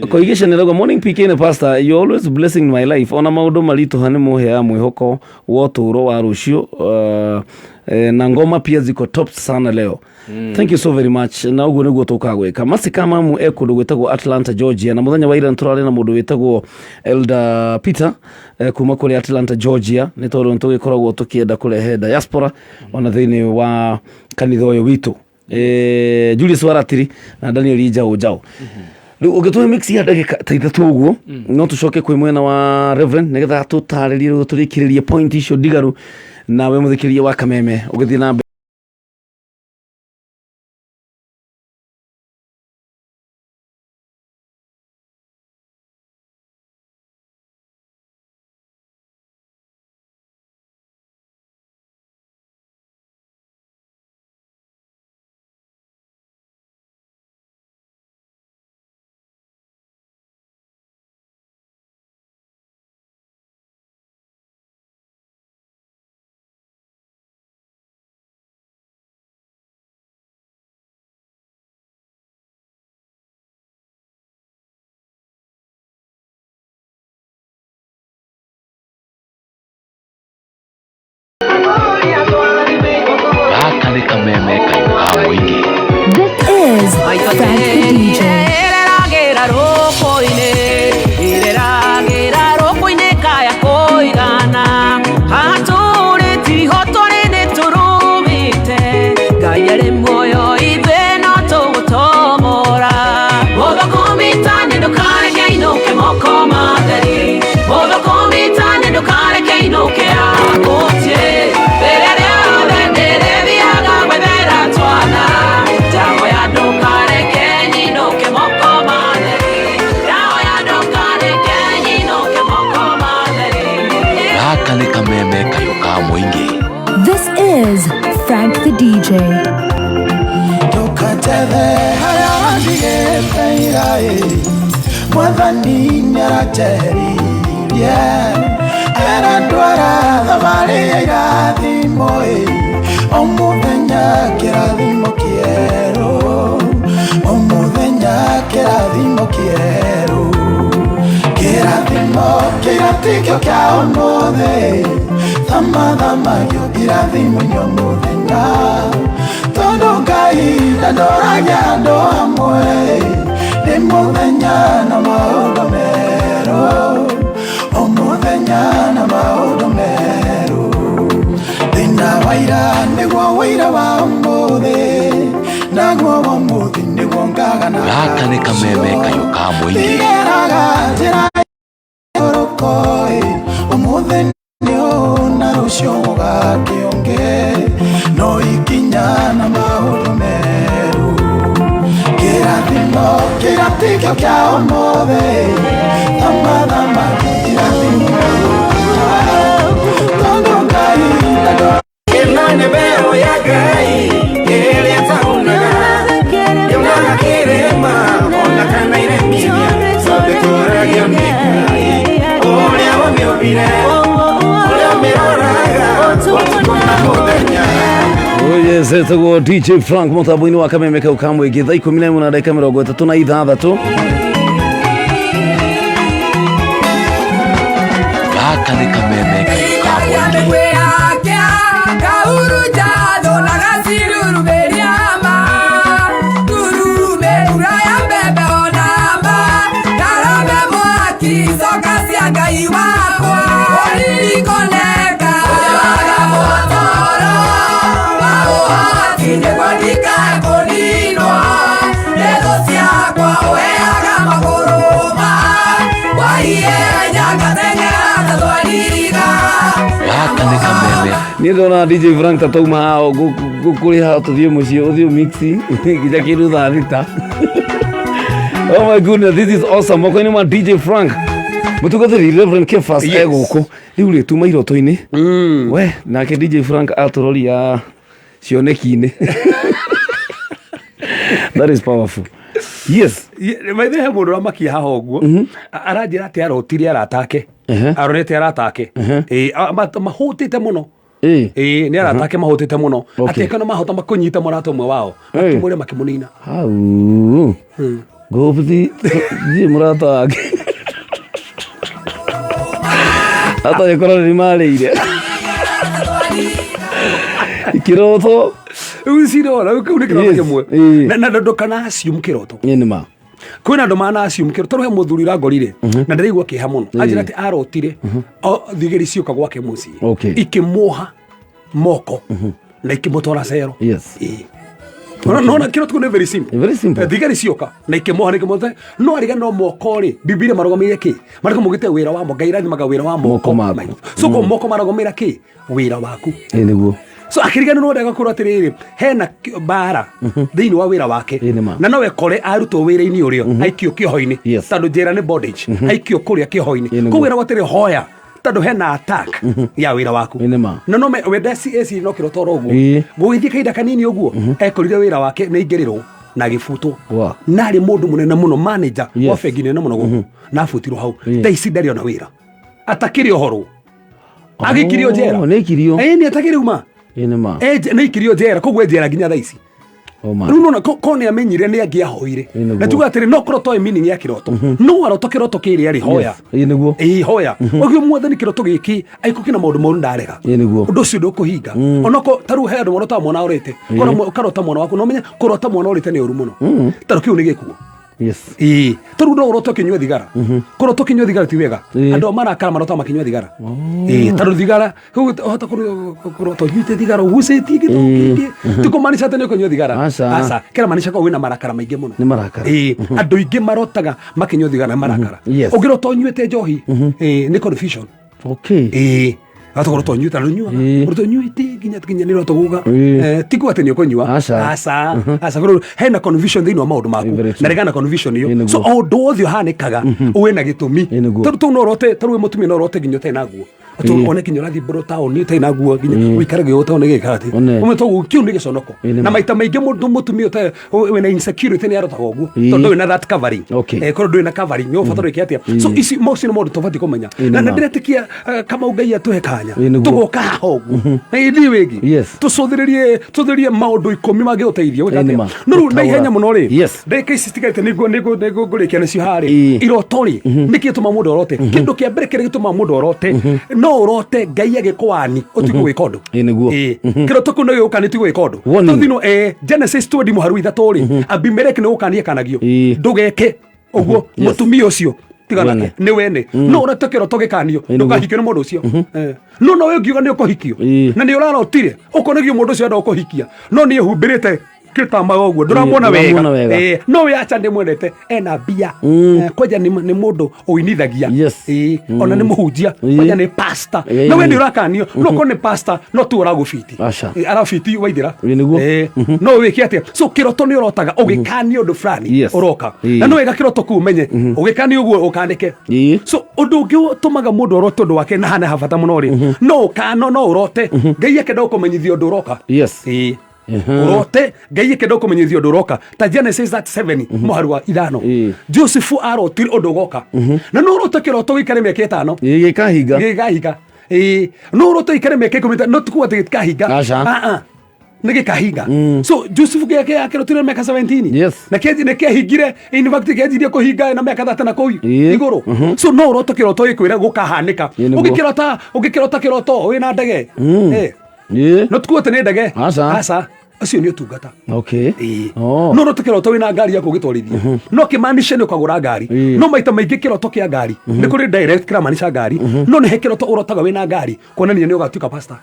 Koigesha nĩrauga morning PK na pastor, you always blessing my life. Ona maũndũ maritũha nĩ mũheaga mwĩhoko wa ũtũũro wa rũciũ, na ngoma pia ziko top sana leo. Thank you so very much. Na ũguo nĩguo tũkaga gwĩka. Masika Mamu e kũndũ gwĩtagwo Atlanta, Georgia, na mũthenya wa ira nĩtũrarĩ na mũndũ wĩtagwo Elder Peter, kuma kũrĩ Atlanta, Georgia, nĩ tondũ nĩtũgĩkoragwo tũkĩenda kũrehe diaspora ona thĩinĩ wa kanitha ũyũ witũ. Julius Waratiri na Daniel Njaũ Njaũ. Rĩu ũngĩtũhe mix ya ndagĩka ta 3 ũguo, no tũcoke kwĩ mwena wa Reverend nĩgetha tũtarĩrie rĩu tũrĩkĩrĩrie point icio ndigaru, nawe mũthikĩrĩria wa Kameme ũgĩthiĩ na mbere. Gaka nĩ kameme kayũ ka mũingĩ. This is Frank the DJ. Ireragĩra rũkũ-inĩ, ireragĩra rũkũ-inĩ kaya kũigana. Haha tũrĩ tiho tũrĩ nĩ tũrũmĩte. Ngai arĩ muoyo ithuĩ no tũgũtobora. Mũthũkũmitane ndũkareke inũke moko matheri. Mũthũkũmitane ndũkareke inũke akũtie. Rĩrĩa rĩothe ndĩrĩthiaga gwethera twana. Ndahoya ndũkareke nyinũke moko matheri. Ndahoya ndũkareke nyinũke moko matheri. Gaka nĩ kameme kayũ ka mũingĩ. This is Frank the DJ. Ndũkatethe harĩa wandigĩte ira ĩ, Mwathani nĩaranjeheririe. Arandwara thabarĩ ya irathimo ĩ, o mũthenya kĩrathimo kĩerũ, o mũthenya kĩrathimo kĩerũ. Kĩrathimo kĩratikio kĩa ũmũthĩ, thamathamagio irathimo-inĩ o mũthenya. Tondũ Ngai ndandoragia andũ amwe, nĩ mũthenya na maũndũ merũ, o mũthenya na maũndũ merũ. Thĩna wa ira nĩguo ũira wa ũmũthĩ, naguo wa ũmũthĩ nĩguo ngagana Gaka nĩ kameme kayũ ka mũingĩ. Ndigeraga njĩra ĩrũko ĩ, ũmũthĩ nĩ ũũ na rũciũ gũgakĩũngĩ, no ikinya na maũndũ merũ. Kĩrathimo kĩratikio kĩa ũmũthĩ, thamathamagio irathimo. Tondũ Ngai ndando- Ĩno nĩ mbeũ ya Ngai ĩrĩa ĩtahunaga, yaunaga kĩrĩma ona kana iremithia, tondũ ĩtũũragio nĩ Ngai ũrĩa wamĩũmbire, ũrĩa ũmĩroraga ũtukũ na mũthenya. Oh yes, etagwo DJ Frank mũtambo-inĩ wa Kameme kau ka mũingĩ, thaa 11 na ndagĩka 36. Gaka nĩ kameme kayũ ka mũingĩ. Gaka nĩ kameme Niĩ ndona DJ Frank ta tauma haha ngũkũrĩha tũthiĩ mũciĩ ũthiĩ mixi nginya kĩndũ thaa 6. Oh my goodness, this is awesome. Moko-inĩ ma DJ Frank. Mũtungatĩri Reverend Kefas Yes. e gũkũ. Rĩu rĩ tuma iroto-inĩ. We nake DJ Frank atũroria cioneki-inĩ. That is powerful. Yes. Maithe he mũndũ ũramakia haha ũguo aranjĩra atĩ arotire arata ake, aronete arata ake. Ĩĩ, mahũtĩte mũno. Ĩĩ, nĩ arata ake mahũtĩte mũno, atĩ kana mahota makũnyita mũrata ũmwe wao, makĩmũrĩa, makĩmũnina. Hau ngũbuthi thiĩ mũrata wake atagĩkorwo nĩ marĩire kĩroto. Rĩu cirora rĩu kĩu nĩ kĩroto kĩmwe. Na ndũkana assume kĩroto. Ĩ nĩ ma. Kwĩna andũ mana assume kĩroto. Tondũ he mũthuri ũrangorire na ndĩraigua kĩeha mũno, anjĩra atĩ arotire thigari cioka gwake mũciĩ, ikĩmuoha moko na ikĩmũtwara cero. Ĩĩ. Nona kĩroto kĩu nĩ very simple. Very simple. Thigari cioka na ikĩmuoha na ikĩmũtwara, no ariga no moko rĩ, Bibilia marũgamĩire kĩ? Marĩko mũgĩte wĩra wa moko, Ngai rathimaga wĩra wa moko. Moko maku. Maitũ. So ko moko marũgamĩra kĩ? Wĩra waku. Ĩ nĩguo. So akĩriganĩrwo ndega kwĩrwo atĩrĩrĩ, hena mbara thĩinĩ wa wĩra wake, Ĩ nĩ ma. na no ekore arutwo wĩra-inĩ ũrĩa aikio kĩoho-inĩ, tondũ njera nĩ bondage, aikio kũrĩa kĩoho-inĩ. Ĩ nĩguo. Koguo ĩragwo atĩrĩ, hoya, tondũ hena attack ya wĩra waku. Ĩ nĩ ma. Na no wenda CAC no kĩroto oro ũguo gũgĩthiĩ kahinda kanini ũguo, ekorire wĩra wake nĩ aingĩrĩrwo na agĩbutwo, na arĩ mũndũ mũnene mũno, manager wa bengi nene mũno gũkũ, na abutirwo hau. Thaa ici ndarĩ ona wĩra, atakĩrĩ ũhoro, agĩkirio njera. Nĩ ikirio. Ĩĩ, nĩ atakĩrĩ uma. Ĩ nĩ ma. Nĩ ikirio njera, koguo e njera nginya thaa ici. Oh, ma. Rĩu nona ko nĩ amenyire nĩ angĩahoire. Ĩ nĩguo. Na tuga atĩrĩ, no korwo toĩ meaning ya kĩroto, no aroto kĩroto kĩrĩa rĩ, hoya. Ĩ nĩguo. Ĩĩ, hoya ũguo, Mwathani, kĩroto gĩkĩ aiko kĩna maũndũ moru, ndarega. Ĩ nĩguo. Ũndũ ũcio ndũkũhinga. Onako tarĩu he andũ marotaga mwana orĩte. Ũkarota mwana waku, no ũmenye kũrota mwana orĩte nĩ ũru mũno, tondũ kĩu nĩ gĩkuũ. Ĩĩ, tarĩu no ũrote ũkĩnyua thigara. Kũrota ũkĩnyua thigara ti wega. Andũ a marakara marotaga makĩnyua thigara. Ĩĩ, tondũ thigara ũhota kũrota ũnyuĩte thigara, ũgucĩtie gĩthũki kĩingĩ, ti kũmaanisha atĩ nĩ ũkũnyua thigara. Aca. Aca, kĩramaanisha korwo wĩna marakara maingĩ mũno. Nĩ marakara. Ĩĩ, andũ aingĩ marotaga makĩnyua thigara nĩ marakara. Ũngĩrota ũnyuĩte njohi, ĩĩ, nĩ confusion. Ĩĩ, atũkorwo ũnyuĩte na ndũnyuaga, ũrota ũnyuĩte nginya nĩ ũrota guga. Ti kuga atĩ nĩ ũkũnyua. Aca. Aca, aca, korwo hena confusion thĩinĩ wa maũndũ maku, na regana na confusion ĩyo. So o ũndũ wothe ũhanĩkaga wĩna gĩtũmi. Tondũ tũu no ũrote, tarĩu wĩ mũtumia, no ũrote nginya ũtarĩ na nguo. Atĩ one nginya ũrathiĩ mbũrũ taũni ũtarĩ na nguo, nginya ũikare gĩũgũ taũni gĩkaga atĩ ũmwe toguo, kĩu nĩ gĩconoko. Na maita maingĩ mũndũ mũtumia ũtarĩ wĩna insecurity nĩ arotaga ũguo, tondũ ndũrĩ na that covering. Korwo ndũrĩ na covering, nĩ ũbata wĩke atĩa? So ici macio nĩ maũndũ tũbatiĩ kũmenya. Ĩ Na nĩ ma. ndĩretĩkia Kamau, Ngai atũhe kanya Ĩ nĩguo. tũgoka haha ũguo ĩthiĩ wĩgi tũcũthĩrĩrie maũndũ 10 mangĩgũteithia gwĩka Ĩ nĩ atĩa. ma. No rĩu na Gũtaũra. ihenya mũno rĩ, ndagĩka ici citigarĩte nĩguo ngũrĩkia nacio harĩ iroto rĩ, nĩkĩ gĩtũmaga mũndũ orote? Kĩndũ kĩa mbere kĩrĩa gĩtũmaga mũndũ orote, no ũrote Ngai agĩkũwani ũtige gwĩka ũndũ. Ĩ nĩguo. Ĩĩ. Kĩroto kĩu nĩ gĩgũkania ũtige gwĩka ũndũ. Warning. Tondũ Genesis 20 mũharu 3 rĩ, Abimeleki nĩ gũkania kanagio, ndũgeke ũguo, mũtumia ũcio tiganake nĩ wene. No ũrote kĩroto gĩkanio, ndũkahikio nĩ mũndũ ũcio. No no ũngiuga nĩ ũkũhikio na nĩ ũrarotire ũkonagio mũndũ ũcio enda ũkũhikia, no nĩ ehumbĩrĩte kĩtama ũguo, ndũramuona Ndũramuona wega. wega. No we aca ndĩmwendete, ena mbia. Kwanja nĩ mũndũ ũinithagia. Ĩĩ, ona nĩ mũhunjia, kwanja nĩ pastor. Na we nĩ ũrakanio, no korwo nĩ pastor no tu ũragũbiti. Aca. Arabiti waithĩra. Ĩ nĩguo. No wĩke atĩa? So kĩroto nĩ ũrotaga ũgĩkanio ũndũ fulani ũroka. Na no wega kĩroto kĩu ũmenye ũgĩkanio ũguo ũkanĩke. So ũndũ ũngĩ ũtũmaga mũndũ orote ũndũ wake na hana habata mũno rĩ, no ũkano no ũrote Ngai akenda gũkũmenyithia ũndũ ũroka. Ĩĩ. Ũrote Ngai akenda gũkũmenyithia ũndũ ũroka, ta Genesis 37 mũhari wa 5, Josefu arotire ũndũ ũgoka. Na no ũrote kĩroto gĩikare mĩaka 5 Gĩkahinga. Gĩkahinga. Ĩĩ, no ũrote gĩikare mĩaka 10, no tikuga atĩ gĩtikahinga. Aca. Ah, ah. Nĩ gĩkahinga. So Joseph gĩake akĩrotire mĩaka 17. Na kĩanji nĩ kĩahingire, in fact kĩanjirie kũhinga na mĩaka 30 na kũu igũrũ. So no ũrote kĩroto gĩkwĩra gũkahanĩka. Ĩ nĩguo. Ũngĩkĩrota kĩroto wĩna ndege. No tikuga atĩ nĩ ndege. Aca. Aca, ũcio nĩ ũtungata. Oh. No ũrote kĩroto wĩna ngari yaku ũgĩtwarithia, no kĩmaanishe nĩ ũkagũra ngari. No maita maingĩ kĩroto kĩa ngari nĩ kũrĩ direct kĩramaanisha ngari, no nĩ he kĩroto ũrotaga wĩna ngari kuonania nĩ ũgatuĩka pastor.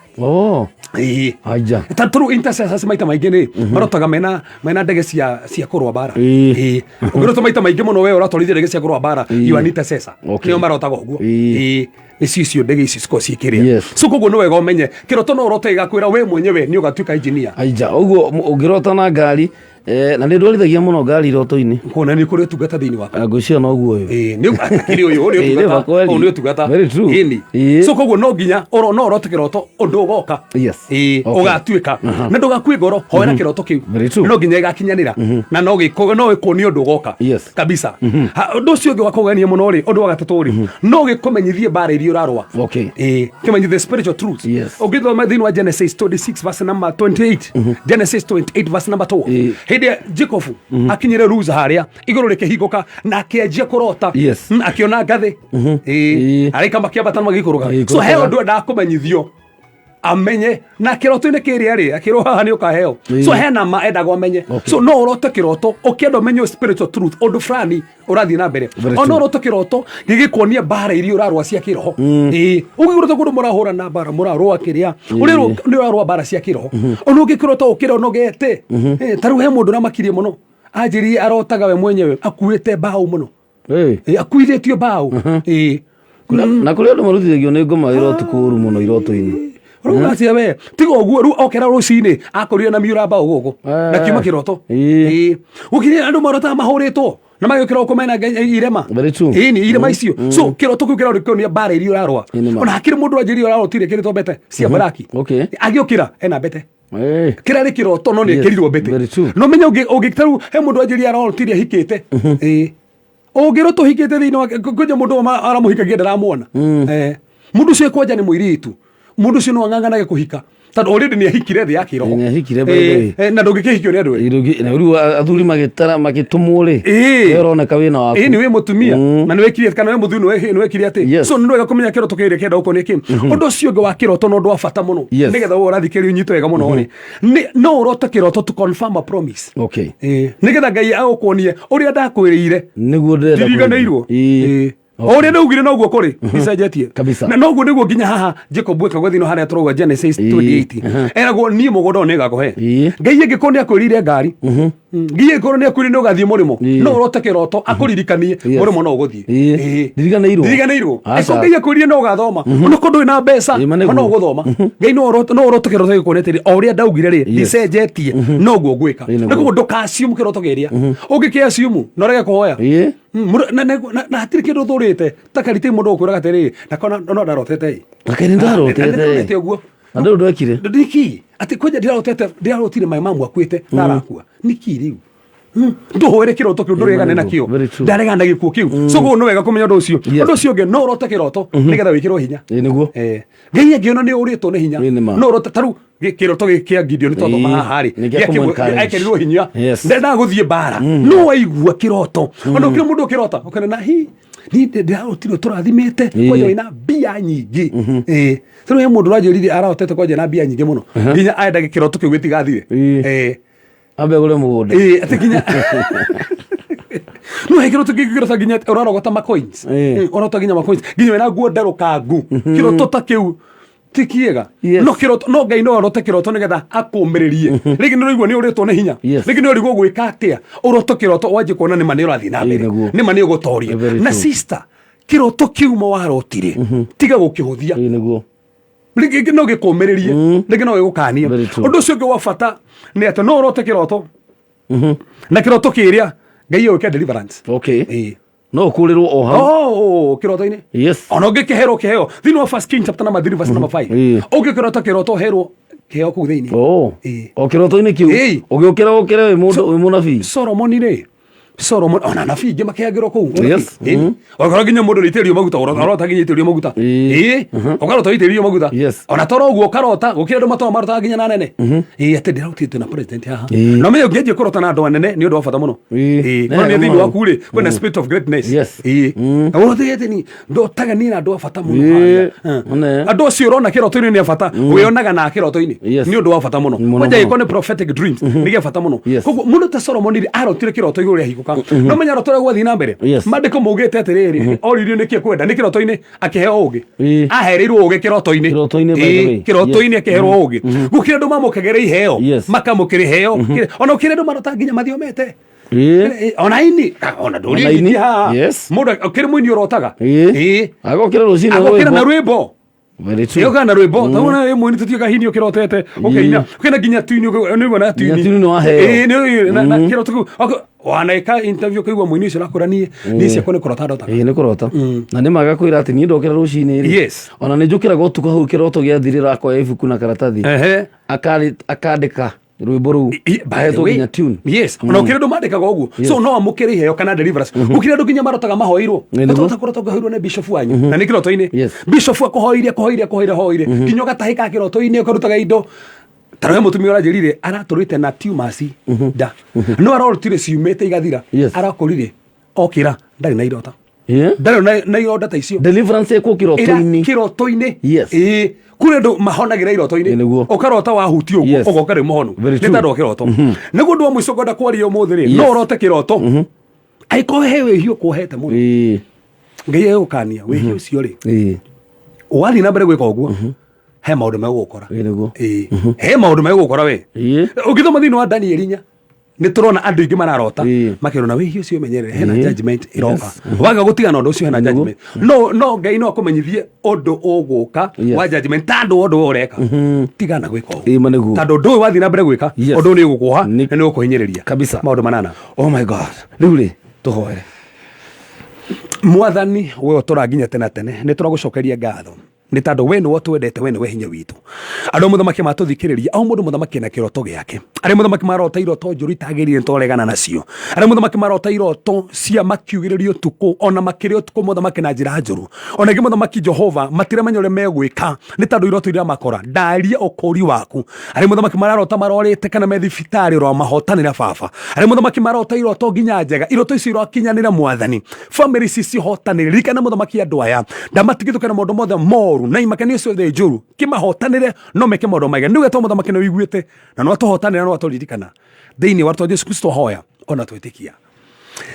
Ĩĩ. Aja. Ta tũrũ intercessors maita maingĩ nĩ marotaga mena ndege cia kũrũa mbara. Ĩĩ, ũngĩrota maita maingĩ mũno we ũratwarithia ndege cia kũrũa mbara, you are an intercessor. Nĩo marotaga ũguo. Ĩĩ, nĩcio icio ndege ici cikoragwo ciĩkĩrĩa. So koguo nĩ wega ũmenye kĩroto no ũrote gĩgakwĩra we mwenyewe nĩ ũgatuĩka engineer. Aija, ũguo ũngĩrota na ngari Eh, na nä ndwarithagia må no ngari iroto-inä kuona nä kå rä ũtungata thĩinĩ waku ngwĩciria noguo ũyũ Ĩĩ, nĩ akĩrĩ ũyũ ũyũ nĩ Ĩĩ, nĩ ũtungata kweli. ũyũ nĩ ũtungata Very true. Ĩni. Ĩĩ. So koguo no nginya oro no ũrote kĩroto ũndũ ũgoka Yes. Ĩĩ, Okay. ũgatuĩka na ndũgakue ngoro hoera kĩroto kĩu Very true. no nginya ĩgakinyanĩra na no gĩko no ĩkuonie ũndũ ũgoka Yes. kabisa Ha, ũndũ ũcio ũngĩ wa kũgenia mũno rĩ ũndũ wa gatatũ rĩ no gĩkũmenyithie mbara iria ũrarũa Okay. Ĩĩ, kĩmenyithie spiritual truth Yes. ũngĩthoma thĩinĩ wa Genesis 26 verse number 28 Genesis 28 verse number 2 Ĩĩ. hĩndĩ ĩrĩa Jacob akinyire Luza harĩa igũrũ rĩkĩhingũka na akĩanjia kũrota Yes. Akĩona ngathĩ Ĩĩ. Ĩĩ. araika makĩambata na magĩikũrũka Ĩĩ, so he ikũrũkaga. ũndũ endaga kũmenyithio amenye na kĩroto-inĩ kĩrĩa rĩ akĩrwo haha nĩ ũkaheo Ĩĩ. so hena ma endagwo amenye Okay. so no ũrote kĩroto ũkĩenda ũmenye spiritual truth ũndũ fulani ũrathiĩ na mbere Very ona true. ũrote kĩroto gĩgĩkuonia mbara iria ũrarũa cia kĩroho ĩĩ ũngĩkĩrota kũndũ mũrahũra na mbara mũrarũa kĩrĩa ũrerwo nĩ ũrarũa mbara cia kĩroho ona ũngĩkĩrota ũkĩra ũnogete ta rĩu he mũndũ ũramakirie mũno anjĩrire arotaga we mwenyewe akuĩte mbaũ mũno Ĩĩ. Ĩĩ, akuithĩtio mbaũ Ĩĩ. Na kũrĩ andũ marutithagio nĩ ngoma wĩra ũtukũ ũru mũno iroto-inĩ rĩu acia we tiga ũguo rĩu okera rũcinĩ akorire na miura mbaũ gũkũ na kiuma kĩroto Ĩĩ. Ĩĩ. gũkinya andũ marotaga mahũrĩtwo na magĩũkĩra gũkũ mena irema Very true. Ĩĩ, nĩ irema icio so kĩroto kĩu kĩrarĩ mbara iria ũrarũa Ĩĩ, nĩ ma. ona hakĩrĩ mũndũ anjĩrire ũrarotire kĩrĩtwo mbete cia baraki Okay. agĩũkĩra ena mbete Ĩĩ. kĩrarĩ kĩroto no nĩ Yes, ĩkĩrirwo mbete very true. no menya ũngĩ tarĩu he mũndũ anjĩrire ararotire ahikĩte Ĩĩ. ũngĩrwo tũhikĩte thĩinĩ wa kwanja mũndũ ũmwe aramũhikagia ndaramuona Eh. mũndũ ũcio kwanja nĩ mũirĩtu mũndũ ũcio no ang'ang'anage kũhika tondũ already nĩ ahikire thĩ ya kĩroho Ĩĩ, nĩ ahikire, by the way. Ĩĩ, eh, na ndũngĩkĩhikio nĩ andũ erĩ. Na rĩu athuri magĩtara magĩtũmwo rĩ Ĩĩ. we ũroneka wĩna waku ĩĩ nĩ wĩ mũtumia na nĩ wekire kana wĩ mũthuri nĩ wekire atĩ Yes. so nĩ wega kũmenya kĩroto kĩrĩa kĩenda gũkũ nĩ kĩ ũndũ ũcio ũngĩ wa kĩroto na ũndũ wa bata mũno Yes. nĩgetha we ũrathikĩrĩria ũnyite wega mũno rĩ nĩ no ũrote kĩroto to confirm a promise Okay. Ĩĩ. nĩgetha ngai agũkuonie ũrĩa ndakwĩrĩire nĩguo ndĩrenda ndiriganĩirwo Ĩĩ. Ĩĩ. o ũrĩa ndaugire noguo kũrĩ icenjetie Kabisa. na noguo nĩguo nginya haha Jacob gwĩkagwo thĩinĩ harĩa tũrauga Genesis Ĩĩ. 28 eragwo niĩ mũgũnda ũyũ nĩngakũhe Ĩĩ. ngai ĩngĩkorwo nĩ akwĩrĩire ngari ngai ĩngĩkorwo nĩ akwĩrĩire nĩ ũgathiĩ mũrĩmo Ĩĩ. no ũrote kĩroto akũririkanie Yes. mũrĩmo no ũgũthiĩ Ĩĩ. Ĩĩ. Ndiriganĩirwo. ndiriganĩirwo Aca. ĩko ngai akwĩrire no ũgathoma ona korwo ndũrĩ na mbeca Ĩĩ, ma nĩguo. no ũgũthoma ngai no ũrote no ũrote kĩroto gĩkuonia atĩrĩ o ũrĩa ndaugire rĩ ndicenjetie noguo ngwĩka Ĩĩ, nĩguo. na koguo ndũka-assume kĩroto kĩrĩa ũngĩkĩ-assume na ũrege kũhoya Ĩĩ. Na hatirĩ kĩndũ ũthũrĩte ta kariti mũndũ ũkwĩraga atĩrĩrĩ na kona no ndarotete ĩ Na kaĩ nĩ ndarotete ndarotete ũguo na ndũrĩ ndwekire nĩkĩ atĩ kwanja ndirarotete ndirarotire my mamu akuĩte na arakua nĩkĩ rĩu ndũhũre kĩroto kĩu ndũregane nakĩo Very true. ndaregana na gĩkuũ kĩu so koguo nĩ wega kũmenya ũndũ ũcio Yes. ũndũ ũcio ũngĩ no ũrote kĩroto nĩgetha wĩkĩrwo hinya Ĩĩ, nĩguo Eh, ngai angĩona nĩ ũrĩtwo nĩ hinya Ĩĩ, nĩ ma. no ũrote tarĩu kĩroto gĩkĩ kĩa Gideon twathoma Ĩĩ, haha rĩ nĩ gĩa kũmũ-encourage. ekĩrirwo hinya Yes. ndendaga gũthiĩ mbara no waigua kĩroto ona ũkĩra mũndũ ũkĩrota ũkona na hi ni ndĩrarotire tũrathimĩte Ĩĩ. kwanja wĩna mbia nyingĩ Ĩĩ. Tarĩu he mũndũ ũranjĩrire ararotete kwanja na mbia nyingĩ mũno nginya aendaga kĩroto kĩu gĩtigathire Ĩĩ. ambe agũre mũgũnda Ĩĩ, atĩ nginya no he kĩroto kĩngĩ kĩrota nginya ũrarogota ma coins Ĩĩ. Ũrarota nginya ma coins nginya wĩna nguo nderũkangu kĩroto ta kĩu ti kĩega Yes. no kĩroto no ngai no arote kĩroto nĩgetha akũmĩrĩrie rĩngĩ nĩ ũraigua nĩ ũrĩtwo nĩ hinya Yes. rĩngĩ nĩ ũrigwo gwĩka atĩa ũroto kĩroto wanjie kuona nĩ ma nĩ ũrathiĩ na mbere nĩguo. nĩ ma nĩ ũgũtoria Very na true. sister kĩroto kĩu ma warotire tiga gũkĩhũthia Ĩĩ, nĩguo rĩngĩ no gĩkũmĩrĩrie rĩngĩ no gĩgũkanie Very true. ũndũ ũcio ũngĩ wa bata nĩ atĩ no ũrote kĩroto na kĩroto kĩrĩa ngai ũke deliverance okay Ĩĩ. no ũkũrĩrwo o hau Oh, kĩroto-inĩ yes ona ũngĩkĩherwo kĩheo thĩinĩ wa First King chapter number 3 verse number 5 Ĩĩ. ũngĩkĩrota kĩroto ũherwo kĩheo kũu thĩinĩ Oh. Ĩĩ. o kĩroto-inĩ kĩu Ĩĩ. ũgĩũkĩra ũkĩre wĩ mũndũ wĩ mũnabii Solomoni rĩ Solomon ona anabii ingĩ makĩhangĩrwo kũu Yes. Ĩĩ. Okorwo nginya mũndũ nĩitĩrĩrio maguta ũrota nginya itĩrĩrio maguta Ĩĩ. ĩĩ ũkarota itĩrĩrio maguta Yes. ona toro ũguo ũkarota gũkĩrĩ andũ matoro marotaga nginya na nene ĩĩ atĩ ndĩrarutĩte na president haha Ĩĩ. na ũmenye ũngĩanjia kũrota na andũ anene nĩ ũndũ wa bata mũno Ĩĩ. ĩĩ Nĩ korwo nĩ wega thĩinĩ mũno. waku rĩ kwĩna spirit of greatness Yes. ĩĩ na ũrotete ni ndotaga niĩ na andũ a bata mũno Ĩĩ. harĩa. Eh. One. andũ acio ũrona kĩroto-inĩ nĩ a bata wĩonaga na kĩroto-inĩ Yes. nĩ ũndũ wa bata mũno Mũno, kwanja mũno. ĩkorwo nĩ prophetic dreams nĩ gĩa bata mũno Yes. koguo mũndũ ta Solomon rĩ arotire kĩroto igũrũ rĩa hingũka no menya roto ũrĩa gwathiĩ na mbere Yes. maandĩko maugĩte atĩrĩrĩ oririo nĩkĩ kwenda nĩ kĩroto-inĩ akĩheo ũgĩ Ĩĩ. ahereirwo ũgĩ kĩroto-inĩ Kĩroto-inĩ, by the Ĩĩ, way. kĩroto-inĩ Yes. akĩherwo ũgĩ gũkĩrĩ andũ mamũkagĩra iheo Yes. makamũkĩra iheo ona gũkĩrĩ andũ marota nginya mathiomete Ĩĩ. Eh, ona aini Ah, ona Ona aini, ndũrĩ haha yes. mũndũ ũkĩrĩ mũini ũrotaga Ĩĩ. Ĩĩ. Agokĩra rũcinĩ agokĩra na rwĩmbo. rwĩmbo Very true. Ĩyo kana rwĩmbo tauna rĩmwe nĩ tũtuĩka hini ũkĩrotete ũkĩina ũkĩina nginya tini nĩguo na tini Nginya tini nĩwaheo. Ĩĩ, na kĩroto kĩu wanaĩka interview ũkaigua mũini ũcio ũrakũra niĩ niĩ ciakwa nĩ kũrota ndotaga ĩĩ nĩ kũrota na nĩ maga kwĩra atĩ niĩ ndokĩra rũcinĩ rĩ Yes. ona nĩ njũkĩraga ũtukũ hau kĩroto gĩathirĩra akoya ibuku na karatathi Ehe. Akandĩka rwĩmbo rũu by the ahetwo way, nginya tune yes ona ũkĩrĩ andũ mandĩkaga ũguo Yes. so no amũkĩre iheo kana deliverance gũkĩrĩ andũ nginya marotaga mahoirwo Nĩ nĩguo. ũtota kũrota ũkahoirwo nĩ bishop wanyu na nĩ kĩroto-inĩ bishop akũhoire akũhoire akũhoire ahoire nginya ũgatahĩka kĩroto-inĩ ũkarutaga indo tarore mũtumia ũranjĩrire aratũrĩte na tumors nda no arorutire ciumĩte igathira arakũrire okĩra ndarĩ na irota ndarĩ na ironda ta icio deliverance ĩkwo kĩroto-inĩ Ĩra- kĩroto-inĩ Yes. ĩĩ kũrĩ andũ mahonagĩra iroto-inĩ ũkarota wahutio ũguo Yes. ũgoka rĩ mũhonu Very nĩ true. tondũ wa kĩroto nĩguo ũndũ wa mũico ngwenda kwaria ũmũthĩ rĩ Yes. no ũrote kĩroto angĩkorwo he wĩhia ũkuohete mũno ngai egũkania wĩhia ũcio rĩ wathiĩ na mbere gwĩka ũguo he maũndũ megũgũkora Ĩĩ. he maũndũ megũgũkora we ũngĩthoma thĩinĩ wa danieli inya nĩ tũrona andũ aingĩ mararota makerwo na wĩhia ũcio ũmenyerere hena Ĩĩ. judgment ĩroka Yes. waga gũtigana ũndũ ũcio hena judgment no no ngai no akũmenyithie ũndũ ũgũka Yes. wa judgment tandũ ũndũ ũyũ ũreka tigana gwĩka ũguo Ĩĩ, ma nĩguo. tondũ ũndũ ũyũ wathiĩ na mbere gwĩka Yes. ũndũ ũyũ nĩ ũgũkuoha na nĩ ũgũkũhinyĩrĩria kabisa maũndũ manana oh my god rĩu rĩ tũhoere mwathani we ũtũra nginya tene tene nĩ tũragũcokeria ngatho nĩ tondũ we nĩwe ũtwendete we nĩwe hinya witũ andũ a mũthamaki matũthikĩrĩria o mũndũ mũthamaki na kĩroto gĩake arĩa mũthamaki marota iroto njũru itagĩrĩire nĩtwaregana nacio arĩa mũthamaki marota iroto cia makiugĩrĩrio ũtukũ ona makĩrĩ ũtukũ mũthamaki na njĩra njũru ona ingĩ mũthamaki jehova matiramenya ũrĩa megwĩka nĩ tondũ iroto iria makora ndaria ũkũri waku arĩa mũthamaki mararota marorĩte kana me thibitarĩ ũramahotanĩra baba arĩa mũthamaki marota iroto nginya njega iroto icio irokinyanĩra mwathani bamĩrĩ ici cihotanĩre ririkana mũthamaki andũ aya ndamatigithũke na maũndũ mothe moru na imakania ciothe njũru kĩmahotanĩre no meke maũndũ mega nĩ wetwo mũthamaki nĩ ũiguĩte na no atũhotanĩra no atũririkana thĩinĩ wa rĩtwa Jesu Kristo hoya ona twĩtĩkia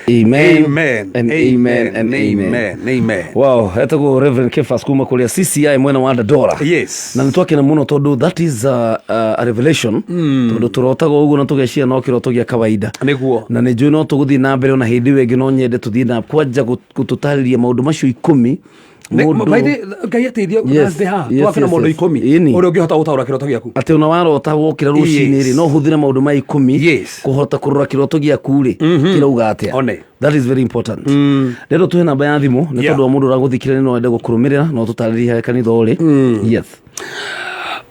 Amen. Amen. And amen. And amen. Amen. Amen. Wow, etagwo Reverend Kefas kuma kũrĩa CCI mwena wa Dandora. Yes. Na nĩ twakena mũno tondũ that is a revelation tondũ tũrotaga ũguo na tũgeciria no kĩroto gĩa kawaida. Nĩguo. Na nĩ njũĩ no tũgũthiĩ na mbere ona hĩndĩ ĩyo ĩngĩ no nyende tũthiĩ na kwanja gũtũtarĩria maũndũ macio ikũmi. Mũndũ- By the- ngai ateithie Yes, Thursday haha yes, twakena yes, maũndũ yes. ikũmi Ĩni. ũrĩa ũngĩhota gũtaũra kĩroto gĩaku atĩ ona warota wokĩra rũcinĩ rĩ Yes. no ũhũthĩre maũndũ ma ikũmi kũhota kũrora kĩroto gĩaku rĩ kĩrauga atĩa One. that is very important rero tũhe namba ya thimũ nĩ Yeah. tondũ wa mũndũ ũragũthikĩrĩria no ende gũkũrũmĩrĩra no tũtarĩrie harĩa kanitha ũrĩ yes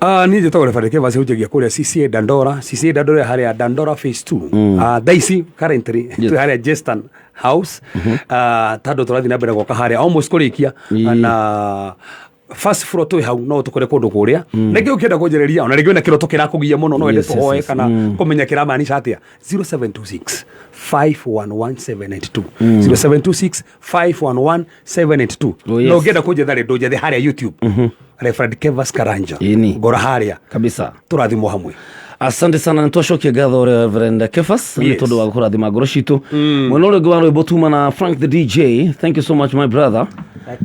Niĩ njĩtagwo Reverend Kevas hunjagia kũrĩa CCA Dandora CCA Dandora harĩa Dandora phase 2 thaa ici currently twĩ harĩa Jestan House. Tondũ tũrathiĩ na mbere gwaka harĩa almost kũrĩkia na first floor twĩ hau no tũkore kũndũ kũrĩa na rĩngĩ ũkĩenda kũnjĩrĩria ona rĩngĩ wĩna kĩroto kĩrakũgia mũno no wende Yes, yes, tũhoe yes. kana kũmenya kĩramaanisha atĩa 0726 511782 0726 511782 Oh, yes. na ũngĩenda kũnjetha rĩ ndũnjethe harĩa youtube Reverend Kevas Karanja Ĩni. ngora harĩa kabisa tũrathimwo hamwe asante sana nĩ twacokia ngatho Reverend Kefas nĩ Yes. tondũ wa kũrathima ngoro citũ mwena ũrĩa ũngĩ wa rwĩmbo tuma na Frank the DJ thank you so much my brother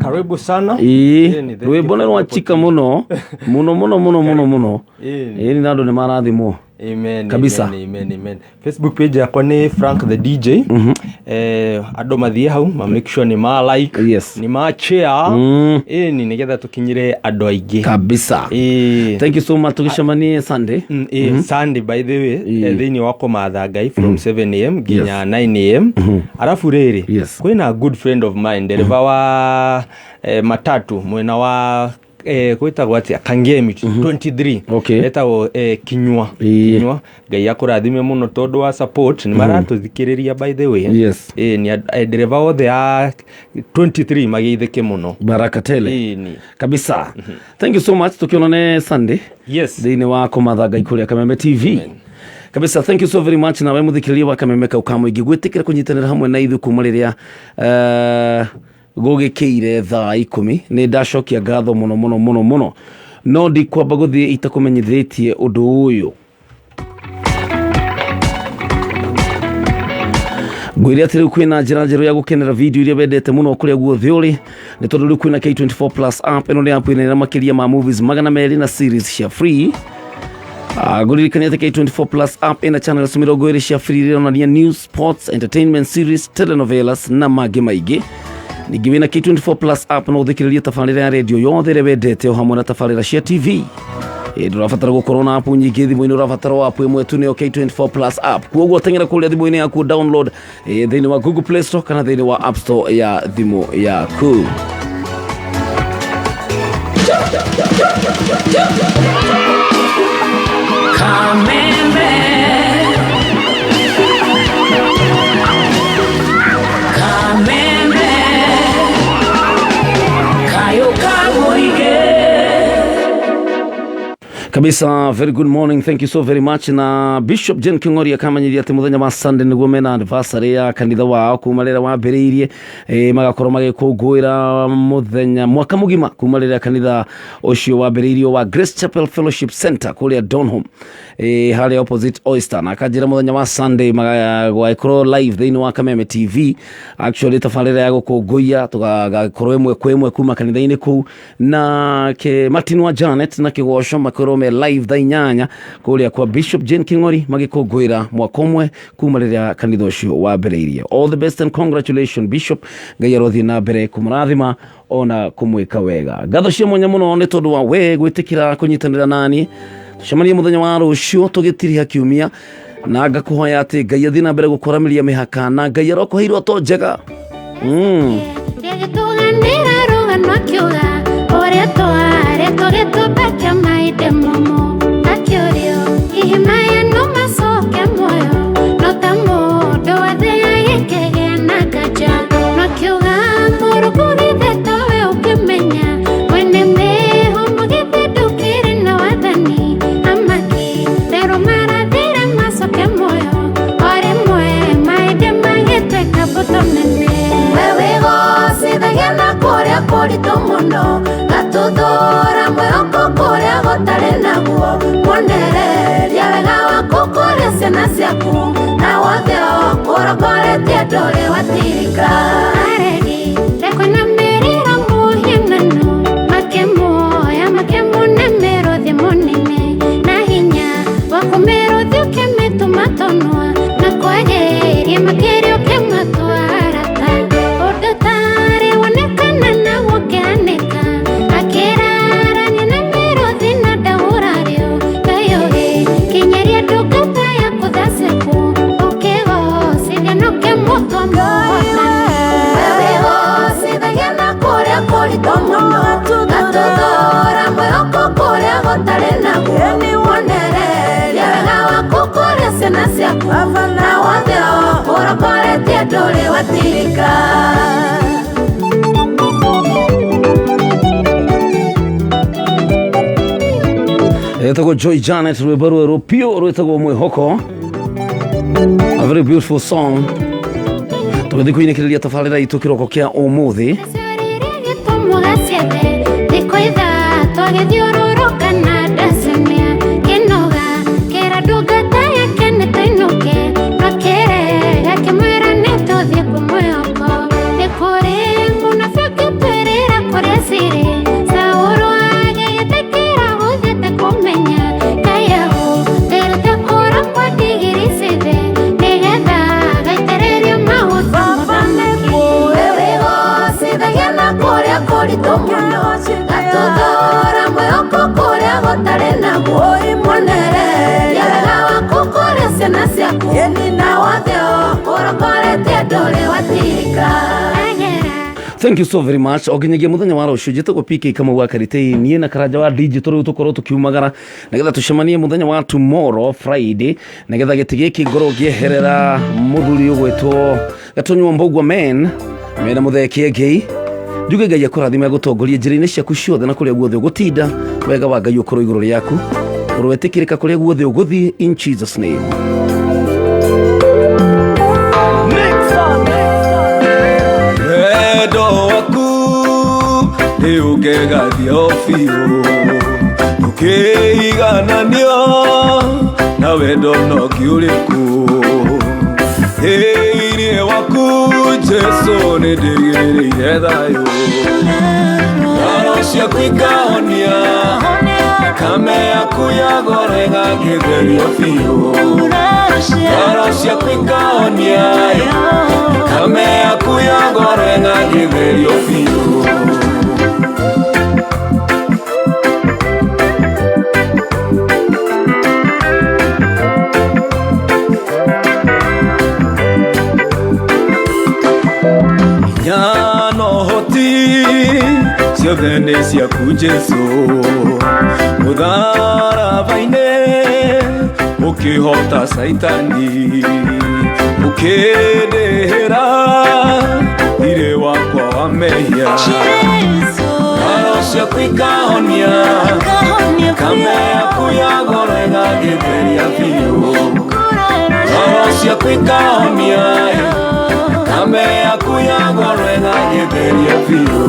Karibu sana. ĩĩ Ĩni, thank you rwĩmbo for nĩ the rwachika mũno mũno mũno mũno mũno mũno Ĩni. ĩni na andũ nĩ marathimwo Amen, Kabisa. amen, amen, amen. Facebook page yakwa nĩ Frank the DJ. Andũ mathiĩ hau ma make sure nĩ ma like, yes. nĩ ma share. Ĩni nĩgetha tũkinyĩre andũ aingĩ. Kabisa. Thank you so much tũgĩcemanie Sunday. Sunday by the way thĩinĩ wa kũmatha Ngai from 7am nginya 9am. Arabu rĩrĩ kwĩna good friend of mine ndereba wa matatu mwena wa gwĩtagwo atĩa Kangemi 23 Okay. etagwo Kinyua Kinyua Ngai akũrathime mũno tondũ wa support nĩ maratũthikĩrĩria by the way Yes. Nĩ ndereba othe a 23 mageithĩke mũno baraka tele Ĩni. kabisa thank you so much tukionane sunday yes thĩinĩ wa kũmatha ngai kũrĩa kameme tv kabisa thank you so very much nawe mũthikĩrĩria wa kameme kau ka mũingĩ gwĩtĩkĩra kũnyitanĩra hamwe na ithuĩ kuma rĩrĩa gũgĩkĩire thaa ikũmi nĩ ndacokia ngatho mũno mũno mũno mũno no ndikwamba gũthiĩ itakũmenyithĩtie ũndũ ũyũ ngwĩre atĩ rĩu kwĩna njĩra njerũ ya gũkenera video iria wendete mũno kũrĩa guothe ũrĩ nĩ tondũ rĩu kwĩna K24 plus app ĩno nĩ app ĩnene makĩria ma movies 200 na series cia free. Ngũririkania atĩ K24 plus app ĩna channels 20 cia free iria ironania news, sports, entertainment series, telenovelas na mangĩ maingĩ. Ningĩ wĩna K24 Plus app no ũthikĩrĩrie tabarĩra ya radio yothe ĩrĩa wendete o hamwe na tabarĩra cia TV. Ndũrabatara gũkorwo na app nyingĩ thimũ-inĩ, ũrabatara o app ĩmwe tu, nĩyo K24 Plus app. Kuoguo teng'era kũrĩa thimũ-inĩ yaku, download thĩinĩ wa Google Play Store kana thĩinĩ wa App Store ya thimũ yaku. Kameme. Kameme. Kayo kamoige. Kabisa, very good morning, thank you so very much. Na Bishop Jane King'ori akamanyithia atĩ mũthenya wa Sunday nĩguo mena anniversary ya kanitha wao kuma rĩrĩa wambĩrĩirie, magakorwo magĩkũngũĩra mũthenya mwaka mũgima kuma rĩrĩa kanitha ũcio wambĩrĩirio wa Grace Chapel Fellowship Center kũrĩa Donholm, harĩa opposite Oyster. Na akanjĩra mũthenya wa Sunday magagĩkorwo live thĩinĩ wa Kameme TV, actually tabarĩra ya gũkũngũiya tũgagĩkorwo ĩmwe kwa ĩmwe kuma kanitha-inĩ kũu, na ke Martin wa Janet na kĩgoco makorwo me live thaa 8 kũrĩa kwa Bishop Jane King'ori magĩkũngũĩra mwaka ũmwe kuma rĩrĩa kanitha ũcio wambĩrĩirie. All the best and congratulations, Bishop. Ngai arothiĩ na mbere kũmũrathima ona kũmwĩka wega. Ngatho cia mwanya mũno nĩ tondũ wa we gwĩtĩkĩra kũnyitanĩra nani. Tũcemanie mũthenya wa rũciũ tũgĩtiriha kiumia, na ngakũhoya atĩ Ngai athiĩ na mbere gũkũramĩria mĩhaka na Ngai arokũhe iroto njega. Rĩgĩtũganĩra rũgano akiuga ũrĩa twarĩ tũgĩtũmbakia maithe momo, akĩũrio hihi maya no macoke muoyo, no ta mũndũ wathĩa gĩkĩgĩa na nganja, no akiuga mũrũkũ githĩ towe ũkĩmenya mwene mĩhũmũ githĩ ndũkĩrĩ na wathani, amaki rero marathire macoke muoyo, o rĩmwe maithe magĩtuĩka mbũtũ nene. Wewe gocithagia na kũrĩa kũritũ mũno, gatuthũra mwĩhoko kũrĩa gũtarĩ naguo, mwonereria wega waku kũrĩ ciana ciaku, na wothe ũkũrongoretie ndũrĩ watirika. Aregi rekwĩna mĩrĩra mũhianano, makĩmuoya makĩmũne mĩrũthi mũnene, na hinya waku mĩrũthi ũkĩmĩtũma tũnua, na kwagĩria makĩria ũkĩmatwara ta ũndũ ũtarĩ wonekana na gũkĩhanĩka, akĩrarania na mĩrũthi na ndahũrarĩo, Ngai ũgĩkinyeria ndungata yaku tha ciaku, ũkĩgocithia na ũkĩmũtua mũhotani. Wewe gocithagia na kũrĩa kũritũ mũno, gatuthũra mwĩhoko kũrĩa gũtarĩ naguo, mwonereria wega waku kũrĩ ciana ciaku, na wothe ũkũrongoretie ndũrĩ watirika. Etagwo Joy Janet, rwĩmbo rwerũ piũ rwĩtagwo Mwĩhoko, a very beautiful song. Tũgĩthiĩ kũinĩkĩrĩria tabarĩra itũ kĩroko kĩa ũmũthĩ. Gĩtũmũga ciethe thikũ ithatũ agĩthiũrũrũka na ndacemia kĩnoga kĩra ndungata yake nĩ tũinũke, no kĩrega kĩmwĩra nĩ tũthiĩ kwĩ mwĩhoko, nĩ kũrĩ mũnabii ũngĩtwĩrĩra kũrĩa cirĩ. Saũlũ agĩgĩtĩkĩra gũthiĩte kũmenya Ngai ahũthĩrĩte kũra kwa ndigiri ciothe, nĩgetha agaitĩrĩrio maguta mũthamaki. Wewe gocithagia na kũrĩa kũritũ mũno, gatuthũra mwĩhoko kũrĩa gũtarĩ naguo, mwonereria wega waku kũrĩ ciana ciaku, na wothe ũkũrongoretie ndũrĩ watirika. Thank you so very much. O nginyagia mũthenya wa rũciũ, njĩtagwo PK Kamau wa Karitei, niĩ na Karanja wa digital rĩu tũkorwo tũkiumagara nĩgetha tũcemanie mũthenya wa tomorrow Friday, nĩgetha gĩtĩ gĩkĩ ngorwo ngĩeherera mũthuri ũgwĩtwo Gatũnyua Mbũgua men mena mũthee Kĩengei. Njuge Ngai akũrathime agũtongorie njĩra-inĩ ciaku ciothe na kũrĩa guothe ũgũtinda, wega wa Ngai ũkorwo igũrũ rĩaku, ũrwetĩkĩrĩka kũrĩa guothe ũgũthiĩ, in Jesus name. Wendo waku nĩ ũngegathia biũ, ndũkĩigananio na wendo noki ũrĩkũ. Thĩinĩ waku Jesũ nĩ ndĩgĩrĩire thayũ, ngoro ciaku ikahonia, thakame yaku ya goro ĩgakĩtherio biũ. Ngoro ciaku ikahonia Thakame yaku ya goro ĩngagĩtherio biũ. Hinya na ũhoti ciothe nĩ ciaku Jesũ, mũtharaba-inĩ ũkĩhota Caitani, ũkĩndĩhĩra thirĩ wakwa wa mehia. Ngoro ciaku ikahonia, thakame yaku ya goro ĩgagĩtheria biũ. Ngoro ciaku ikahonia, thakame yaku ya goro ĩgagĩtheria biũ.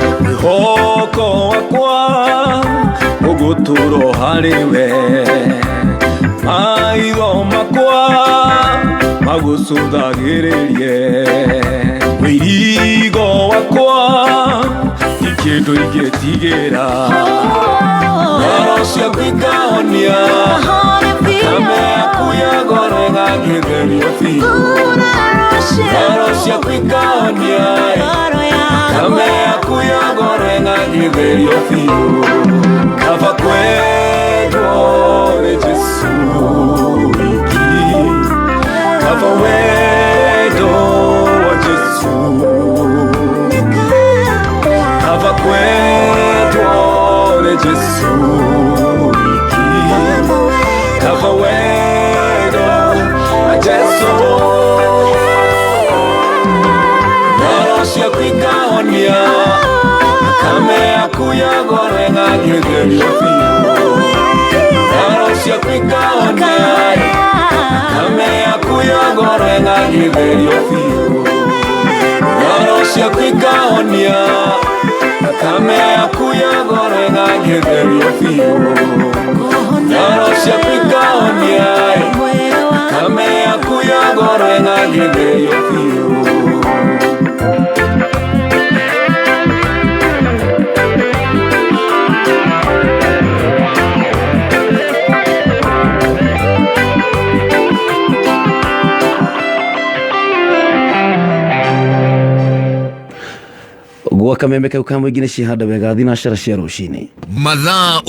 Mwĩhoko wakwa ũgũtũũrwo harĩ we, maitho makwa magũcũthagĩrĩrie. Wĩirigo wakwa ti kĩndũ ingĩtigĩra. Ngoro ciaku ikahonia, thakame yaku ya goro ĩgagĩtherio biũ. Ngoro ciaku ikahonia, thakame yaku ya goro ĩgagĩtherio biũ. Kaba kwendwo nĩ Jesũ wiki, kaba wendo wa Jesũ, kaba kwendwo nĩ Jesũ wiki, kaba wendo wa Jesũ. Ngoro ciaku ikahonia, thakame yaku ya goro ĩgagĩtherio biũ. Ngoro ciaku ikahonia, thakame yaku ya goro ĩgagĩtherio biũ. Ngoro ciaku ikahonia, thakame yaku ya goro ĩgagĩtherio biũ. Ngoro ciaku ikahonia, thakame yaku ya goro ĩgagĩtherio biũ. Gwa kameme kau ka mũingĩ nĩ cihanda wega thinacara cia rũcinĩ Mathaa.